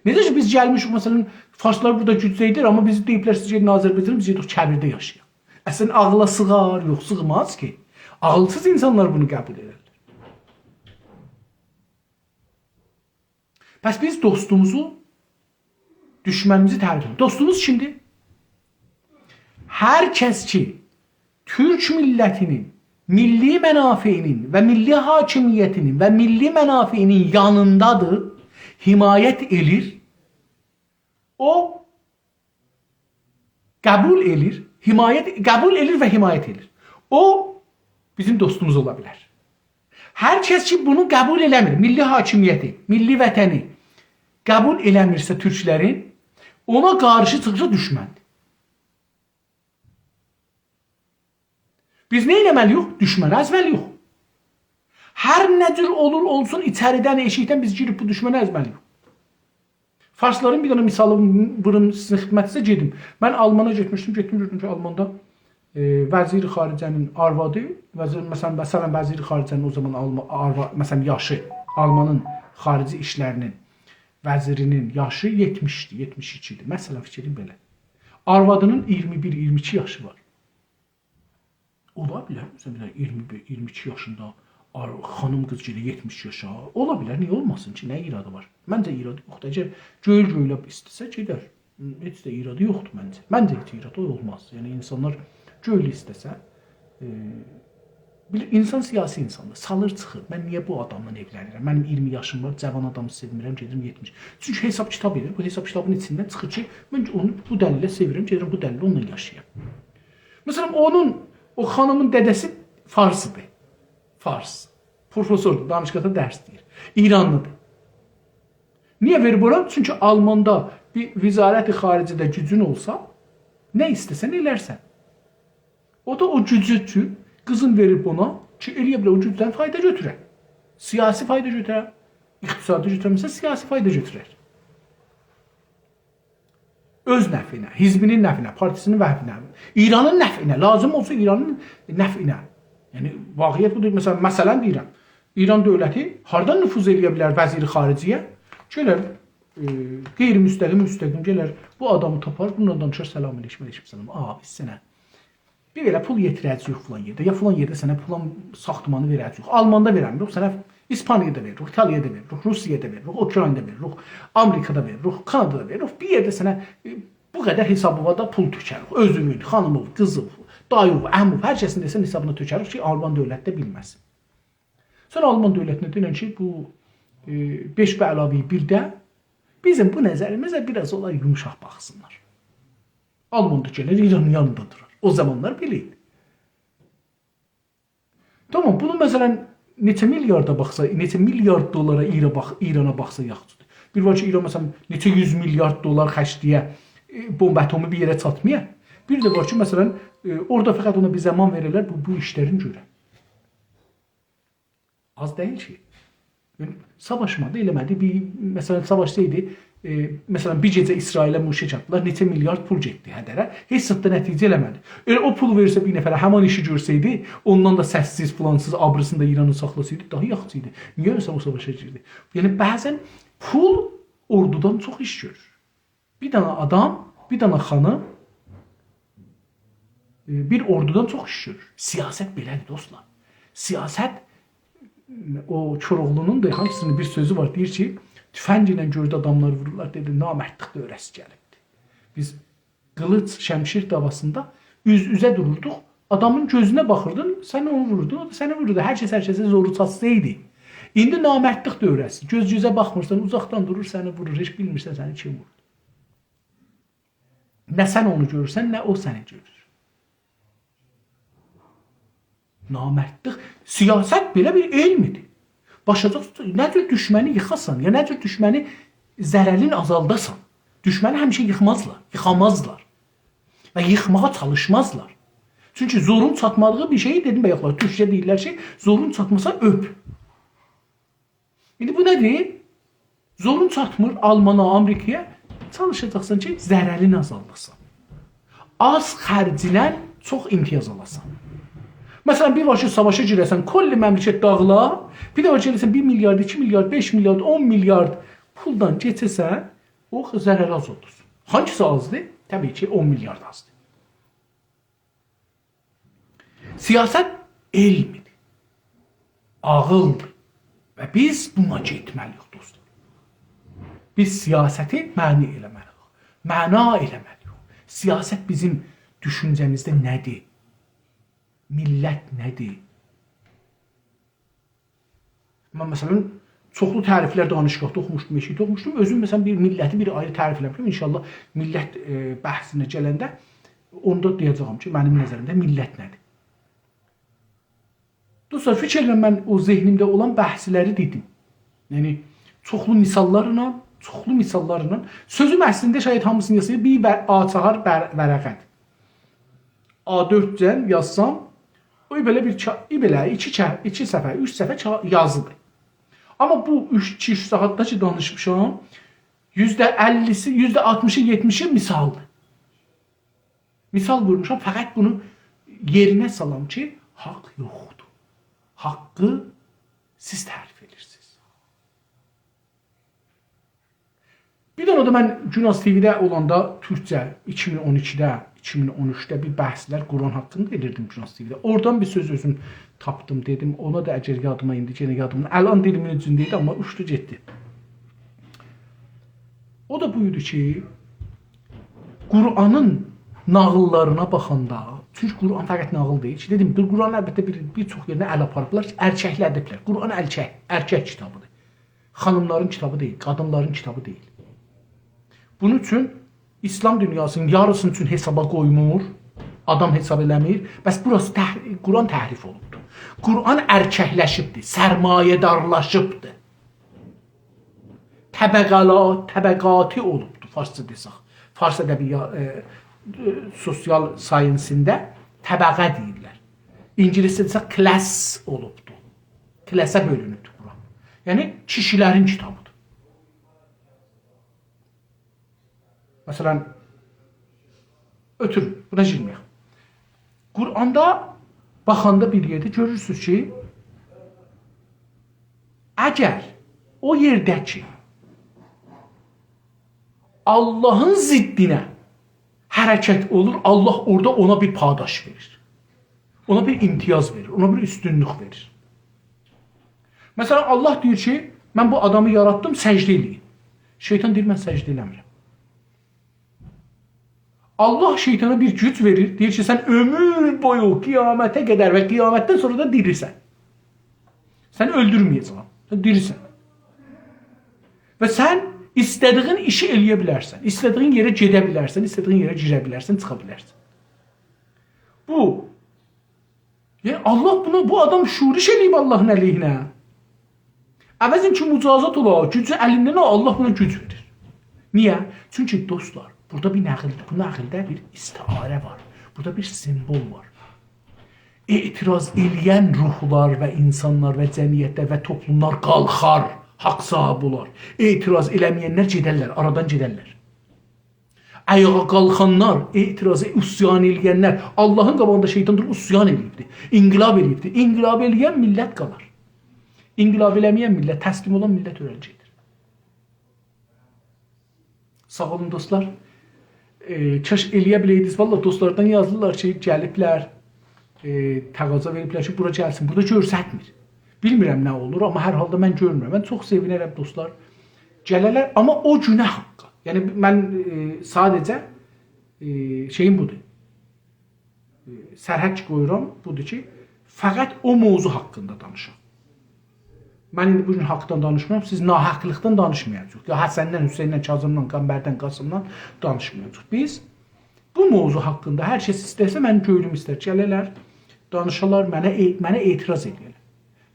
نئجه کی، بیز گلمیشیک، مثلا، فارسلار بورادا گوجلو ایدی، آمما بیزی دئییبلر، «سیز گئدین آذربایجانا»، بیز گئدیریک کویرده یاشایاق. اصلا، عاغلا سیغار؟ یوخ، سیغماز کی. عاغیلسیز اینسانلار بونو قبول ائدرلر. پس بیز دوستوموزو، دوشمنیمیزی تعریف ائدیریک. دوستوموز کیمدیر؟ هر کس کی، تورک میللتینین میللی منافعینین و میللی حاکمیتینین و میللی منافعینین یانیندادیر، حمایت ائلیر، او قبول ائلیر، حمایت، قبول ائلیر و حمایت ائلیر. او بیزیم دوستوموز اولا بیلر. هر کس کی، بونو قبول ائله‌میر، میللی حاکمیتی، میللی وطنی قبول ائله‌میرسه تورکلرین، اونا قارشی چیخیرسا دوشمندیر. بیز نه ائله‌مه‌لی‌ییک؟ دوشمنی ازمه‌لی‌ییک. هر نه جور اولور اولسون، ایچریدن، ائشیکدن بیز گیریب بو دوشمنی ازمه‌لی‌ییک. فارسلارین بیر دنه مثالی ووروم سیزین خدمتینیزه، گئدیم. من آلمانا گئتمیشدیم، گئتدیم، گؤردوم کی، آلماندا، ائ، وزیر خارجه‌نین آروادی، وزیر، مثلا، مثلا، وزیر خارجه‌نین او زامان آلما-، آروا-، مثلا، یاشی، آلمانین خاریجی ایشلرینین وزیرینین یاشی یئتمیشدی، یئتمیش ایکی ایدی. مثلا، فیکریم بئله. آروادینین اییرمی بیر، اییرمی ایکی یاشی وار. اولا بیلر، مثلا، بیر دنه اییرمی بیر، اییرمی ایکی یاشیندا آر-، خانیم قیز گئده یئتمیش یاشا. اولا بیلر، نییه اولماسین کی؟ نه ایرادی وار؟ منجه ایرادی یوخدور. اگر گؤیول گؤیوله ایسته‌سه، گئدر. هئچ ده ایرادی یوخدور منجه. منجه هئچ ایرادی اولماز. یعنی، اینسانلار گؤیول ایسته‌سه، ائ، بیلیر، اینسان سیاسی اینساندیر. سالیر چیخیر. من نییه بو آداملا ائولنیرم؟ منیم اییرمی یاشیم وار، جاوان آدامی سئومیرم، گئدیرم یئتمیش. چونکی حساب کیتاب ائدیر. بو حساب کیتابین ایچیندن چیخیر کی، من اونو بو دلیله سئویرم، گئدیرم بو دلیله اونونلا یاشایام. مثلا، اونون، او خانیمین دده‌سی فارسیدیر. فارس. پروفسوردور، دانشگاهدا درس دئییر. ایرانلیدیر. نییه وئریب اورا؟ چونکی آلماندا بیر وزارت خارجه‌ده گوجون اولسا، نه ایسته‌سن ائلرسن. او دا او گوجو اوچون قیزین وئریب اونا کی، ائلیه بیلر او گوجدن فایدا گؤتوره. سیاسی فایدا گؤتوره، اقتصادی گؤتورمه‌سه، سیاسی فایدا گؤتورر. اؤز نفعینه، حزبینین نفعینه، پارتیسینین نفعینه، ایرانین نفعینه، لازیم اولسا ایرانین نفعینه. یعنی، واقعیت بودور. مثلا، مثلا دئییرم، ایران دؤولتی هاردان نفوذ ائلیه بیلر وزیر خارجه‌یه؟ گلر، ائ، غیر مستقیم، مستقیم گلر، بو آدامی تاپار، بونونلا دانیشار، سلام علیکم، علیکم سلام. آ، بیز سنه بیر بئله پول یئتیره‌جه‌ییک فلان یئرده، یا فلان یئرده سنه فلان ساختمانی وئره‌جه‌ییک. آلماندا وئرمیریک، سنه ایسپانیادا وئریریک، ایتالیادا وئریریک، روسیادا وئریریک، اوکراینادا وئریریک، آمریکادا وئریریک، کانادادا وئریریک. بیر یئرده سنه، ائ، بو قدر حسابیوا دا پول تؤکریک. اؤزونون، خانیمین، قیزین، دایین، عمین، هر کسین دئسن حسابینا تؤکریک کی، آلمان دؤولتی ده بیلمه‌سین. سونرا آلمان دؤولتینه دئینن کی، بو، ائ، بئش به علاوه بیرده بیزیم بو نظریمیزه بیر آز اونلار یومشاق باخسینلار. آلمان دا گلیر، ایرانین یانیندا دورار. او زامانلار بئله ایدی. تامام، بونو، مثلا، نئچه میلیاردا باخسا، نئچه میلیارد دلارا ایرا باخ-، ایرانا باخسا یاخشیدیر. بیر وار کی، ایران، مثلا، نئچه یوز میلیارد دلار خرجله‌یه، ائ، بمب اتمی بیر یئره چاتمایا. بیر ده وار کی، مثلا، ائ، اورادا فقط اونا بیر زامان وئررلر، بو، بو ایشلرین گؤره. آز دئییل کی. یعنی، ساواشمادی، ائله‌مه‌دی. بیر، مثلا، ساواشسایدی، ائ، مثلا، بیر گئجه اسرائیله موشک آتدیلار، نئچه میلیارد پول گئتدی هدره، هئچ زاد دا نتیجه ائله‌مه‌دی. ائله او پولو وئرسه بیر نفره، همان ایشی گؤرسه‌یدی، اوندان دا سس‌سیز، فلان‌سیز، آبریسینی دا ایرانین ساخلاسایدی، داها یاخشی ایدی. نییه اؤیسه او ساواشا گیردی؟ یعنی، بعضا پول اوردودان چوخ ایش گؤرور. بیر دنه آدام، بیر دنه خانیم، ائ، بیر اوردودان چوخ ایش گؤرور. سیاست بئله‌دیر، دوستلار. سیاست، او کوراوغلونون دا هامیسینین بیر سؤزو وار، دئییر کی، تفنگ ایله گؤردو آداملار وورورلار، دئدی، «نامردلیک دؤوره‌سی گلیبدیر.» بیز قیلیج، شمشیر دعواسیندا اوز-اوزه دوروردوق، آدامین گؤزونه باخیردین، سن اونو ووروردون، او دا سنی ووروردو. هر کس هر کسه زورو چاتسایدی. ایندی نامردلیک دؤوره‌سی. گؤز گؤزه باخمیرسان، اوزاقدان دورور، سنی وورور. هئچ بیلمیرسن سنی کیم ووردو. نه سن اونو گؤرورسن، نه او سنی گؤرور. نامردلیک، سیاست بئله بیر علمدیر. باشاجاقسان، نه جور دوشمنی ییخاسان، یا نه جور دوشمنی ضررین آزالداسان. دوشمنی همیشه ییخمازلار، ییخامازلار. و ییخماغا چالیشمازلار. چونکی زورون چاتمادیغی بیر شئیی دئدیم، بایاقلار، تورکجه دئییرلر کی، زورون چاتماسا اؤپ. ایندی بو نه‌دیر؟ زورون چاتمیر آلمانا، آمریکایا، چالیشاجاقسان کی، ضررینی آزالداسان. آز خرجینن چوخ امتیاز آلاسان. مثلا، بیر وار کی، ساواشا گیره‌سن، کلی مملکت داغیلا، بیر ده وار کی، ائله‌سن بیر میلیارد، ایکی میلیارد، بئش میلیارد، اون میلیارد پولدان کئچه‌سن، او ضرری آز اولدور. هانگیسی آزدیر؟ طبیعی کی، اون میلیارد آزدیر. سیاست علمدیر، عاغیلدیر و بیز بونا گئتمه‌لی‌ییک، دوستلار. بیز سیاستی معنی ائله‌مه‌لی‌ییک، معنا ائله‌مه‌لی‌ییک. سیاست بیزیم دوشونجه‌میزده نه‌دیر؟ میللت نه‌دیر؟ من، مثلا، چوخلو تعریفلر دانشگاهدا اوخوموشدوم، ائشیکده اوخوموشدوم. اؤزوم، مثلا، بیر میللتی بیر آیری تعریف ائله‌میشم. انشاءالله میللت، ائ، بحثینه گلنده اوندا دئیه‌جه‌یم کی، منیم نظریمده میللت نه‌دیر؟ دوستلار، فیکیر ائدیرم، من او ذهنیمده اولان بحثلری دئدیم. یعنی، چوخلو مثاللارلا، چوخلو مثاللارلا. سؤزوم اصلینده شاید هامیسینی یازسایدیم، بیر و-، آ چهار بر-، ورقه‌دیر. آ دؤرد جن یازسام، او بئله بیر کا-، بئله ایکی کا-، ایکی صفحه، اوچ صفحه کا-، یازیدیر. آمما بو اوچ، ایکی، اوچ ساعاتدا کی دانیشمیشام، یوزده اللی‌سی، یوزده آلتمیشی، یئتمیشی مثالدیر. مثال وورموشام، فقط بونو یئرینه سالام کی، حاق یوخدور. حاقی سیز تعریف ائدیرسینیز. بیر دنه ده من گوناز تی‌وی‌ده اولاندا تورکجه ایکی مین اون ایکیده، ایکی مین اون اوچده بیر بحثلر قرآن حاقیندا ائدیردیم گوناز تی‌وی‌ده. اورادان بیر سؤز اؤزوم تاپدیم، دئدیم. اونا دا اگر یادیما ایندی، یئنه یادیمدان، الان دیلیمین اوجونده ایدی، آمما اوچدو گئتدی. او دا بویدو کی، قرآنین ناغیللارینا باخاندا، چونکی قرآن فقط ناغیل دئییل کی، دئدیم، بیر قرآن البته بیر، بیر چوخ یئرینه ال آپاریبلار، ارککله‌دیبلر. قرآن ارکک، ارکک کیتابیدیر. خانیملارین کیتابی دئییل، قادینلارین کیتابی دئییل. بونون اوچون ایسلام دونیاسینین یاریسینی اوچون حسابا قویمور، آدام حساب ائله‌میر. بس بوراسی تح-، قرآن تحریف اولوبدور. قرآن ارککلشیبدیر، سرمایه‌دارلاشیبدیر. طبقه‌لا-، طبقاتی اولوبدور، فارسجا دئسک. فارس ادبی یا-، ائ، ائ، سوسیال ساینسینده طبقه دئییرلر. اینگیلیسجه دئسک، class اولوبدور. Class-ه بؤلونوبدور بورا. یعنی، کیشیلرین کیتابیدیر. مثلا، اؤتورون، بونا گیرمه‌یک. قرآندا باخاندا بیر یئرده گؤرورسونوز کی، اگر او یئرده کی، آللاهین ضدینه حرکت اولور، آللاه اورادا اونا بیر پاداش وئریر. اونا بیر امتیاز وئریر، اونا بیر اوستونلوک وئریر. مثلا، آللاه دئییر کی، من بو آدامی یاراتدیم، سجده ائله‌یین. شیطان دئییر، من سجده ائله‌میرم. آللاه شیطانا بیر گوج وئریر، دئییر کی، سن عؤمور بویو قیامته قدر و قیامتدن سونرا دا دیریسن. سنی اؤلدورمه‌یه‌جم، سن دیریسن. و سن ایسته‌دیگین ایشی ائله‌یه بیلرسن، ایسته‌دیگین یئره گئده بیلرسن، ایسته‌دیگین یئره گیره بیلرسن، چیخا بیلرسن. بو یعنی، آللاه بونا، بو آدام شورش ائله‌ییب آللاهین علیهینه. عوضین کی، مجازات اولا، گوجو الیندن آلا، آللاه بونا گوج وئریر. نییه؟ چونکی، دوستلار، بورادا بیر ناغیل، بو ناغیلده بیر استعاره وار. بورادا بیر سیمبول وار. اعتراض ائله‌ین روحلار و اینسانلار و جمعیتلر و توپلوملار قالخار، حاق صاحیبی اولار. اعتراض ائله‌مه‌ینلر گئدرلر، آرادان گئدرلر. آیاغا قالخانلار، اعتراض، عصیان ائله‌ینلر، آللاهین قاباغیندا شیطان دوروب عصیان ائله‌ییبدی، انقلاب ائله‌ییبدی. انقلاب ائله‌ین میللت قالار. انقلاب ائله‌مه‌ین میللت، تسلیم اولان میللت اؤلر گئدیر. ساغ اولون، دوستلار. ائ، کاش ائله‌یه بیله‌یدینیز. والله، دوستلاردان یازیرلار کی، گلیبلر، ائ، تقاضا وئریبلر کی، بورا گلسین. بورادا گؤرستمیر. بیلمیرم نه اولور، آمما هر حالدا من گؤرمورم. من چوخ سئوینرم، دوستلار گله‌لر، آمما او گونه حاققی. یعنی، من، ائ، ساده‌جه، ائ، شئییم بودور. سرحد کی قویورام، بودور کی، فقط او موضوع حاقیندا دانیشام. من ایندی بو گون حاقدان دانیشمیرام، سیز ناحقلیقدان دانیشمایاجاغیق. یا حسندن، حسیندن، کاظمدان، قنبردن، قاسمدان دانیشمایاجاغیق. بیز بو موضوع حاقیندا هر کس ایسته‌سه، منیم کؤنلوم ایستر، گله‌لر، دانیشالار، منه، ائ-، منه اعتراض ائله‌یه‌لر.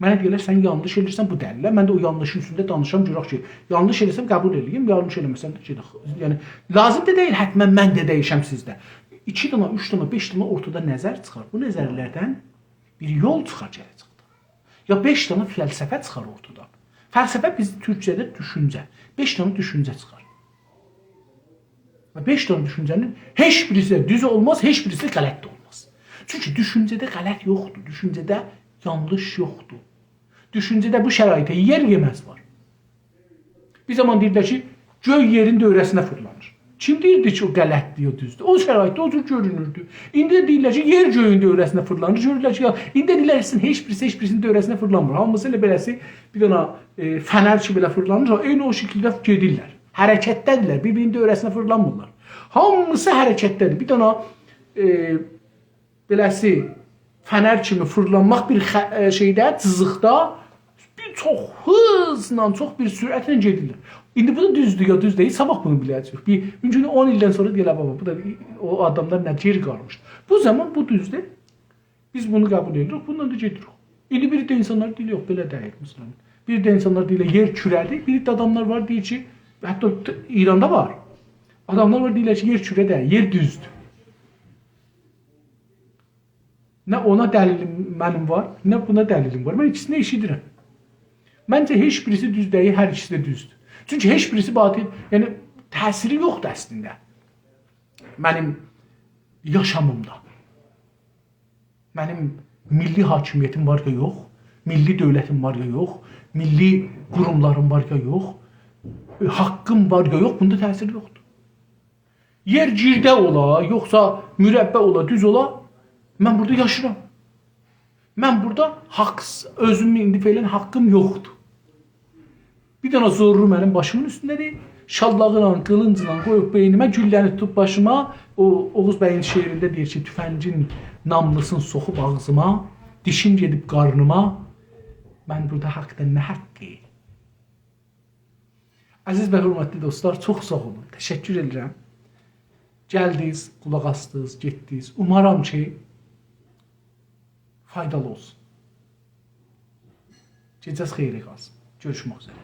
منه دئیه‌لر، «سن یانلیش ائدیرسن، بو دلیلله.» من ده او یانلیشین اوستونده دانیشام، گؤرک کی، یانلیش ائله‌سم، قبول ائله‌ییم، یانلیش ائله‌مه‌سم ده گئدک. یعنی، لازیم دا دئییل حتماً من ده دییشم سیزده. ایکی دنه، اوچ دنه، بئش دنه اورتادا نظر چیخار. بو نظرلردن بیر یول چیخار گله‌جکده. یا بئش دنه فلسفه چیخار اورتادان. فلسفه بیز تورکجه‌ده دوشونجه. بئش دنه دوشونجه چیخار. و بئش دنه دوشونجه‌نین هئچ بیریسی ده دوز اولماز، هئچ بیریسی ده غلط ده اولماز. چونکی دوشونجه‌ده غلط یوخدور، دوشونجه‌ده یانلیش یوخدور. دوشونجه‌ده بو شرایطه یئر یئمز وار. بیر زامان دئییرلر کی، گؤی یئرین دؤوره‌سینه فیرلانیر. کیم دئییردی کی، او غلطدیر، او دوزدور؟ او شرایطده او جور گؤرونوردو. ایندی ده دئییرلر کی، یئر گؤیون دؤوره‌سینه فیرلانیر. گؤرورلر کی، یا، ایندی ده دئییرلر، سیزین هئچ بیریسی هئچ بیریسینین دؤوره‌سینه فیرلانمیر. هامیسی ائله بئله‌سی بیر دنه، ائ، فنر کیمی بئله فیرلانیر. عینی او شکیلده گئدیرلر. حرکتده‌دیرلر، بیر-بیری‌نین دؤوره‌سینه فیرلانمیرلار. هامیسی حرکتده‌دیر. بیر دنه، ائ، بئله‌سی فنر کیمی فیرلانماق بیر خ-، ائ، شئیده، جیزیقدا بیر چوخ هیزله، چوخ بیر سرعتله گئدیرلر. ایندی بو دا دوزدور یا دوز دئییل، صاباح بونو بیله‌جه‌ییک. بیر، ممکن اون ایلدن سونرا دئیه‌لر، «بابا، بو دا او آداملار نه گئری قالمیشدی.» بو زامان بو دوزدور. بیز بونو قبول ائدیریک، بوندان دا گئدیریک. ایندی بیر ده اینسانلار دئییر، «یوخ، بئله دئییل»، مثلا. بیر ده اینسانلار دئییرلر، «یئر کوره‌دیر.» بیر ده آداملار وار، دئییر کی، حتی ت-، ایراندا وار. آداملار وار، دئییرلر کی، «یئر کوره دئییل، یئر دوزدور.» نه اونا دلیلیم منیم وار، نه بونا دلیلیم وار. من ایکیسینی ده ائشیدیرم. منجه، هئچ بیریسی دوز دئییل، هر ایکیسی ده دوزدور. چونکی هئچ بیریسی باطل، یعنی تأثیری یوخدور اصلینده منیم یاشامیمدا. منیم میللی حاکمیتیم وار یا یوخ، میللی دؤولتیم وار یا یوخ، میللی قوروملاریم وار یا یوخ، ائ، حاققیم وار یا یوخ، بوندا تأثیری یوخدور. یئر گیرده اولا، یوخسا مربع اولا، دوز اولا، من بورادا یاشیرام. من بورادا حاق، اؤزومو ایندی فعلاً حاققیم یوخدور. بیر دنه زورلو منیم باشیمین اوستونده‌دیر. شاللاغیلا، قیلینجلا قویوب بئینیمه، گولله‌نی توتوب باشیما. او، اوغوز بیین شعرینده دئییر کی، «تفنگین ناملوسون سوخوب آغزیما، دیشیم گئدیب قارنیما، من بورادا حاقدان نه حاققی؟» عزیز و حؤرمتلی دوستلار، چوخ ساغ اولون. تشکر ائدیرم. گلدینیز، قولاق آسدینیز، گئتدینیز. اومارام کی، فایدالی اولسون. گئجه‌ز خئیره قالسین. گؤروشمک اوزره.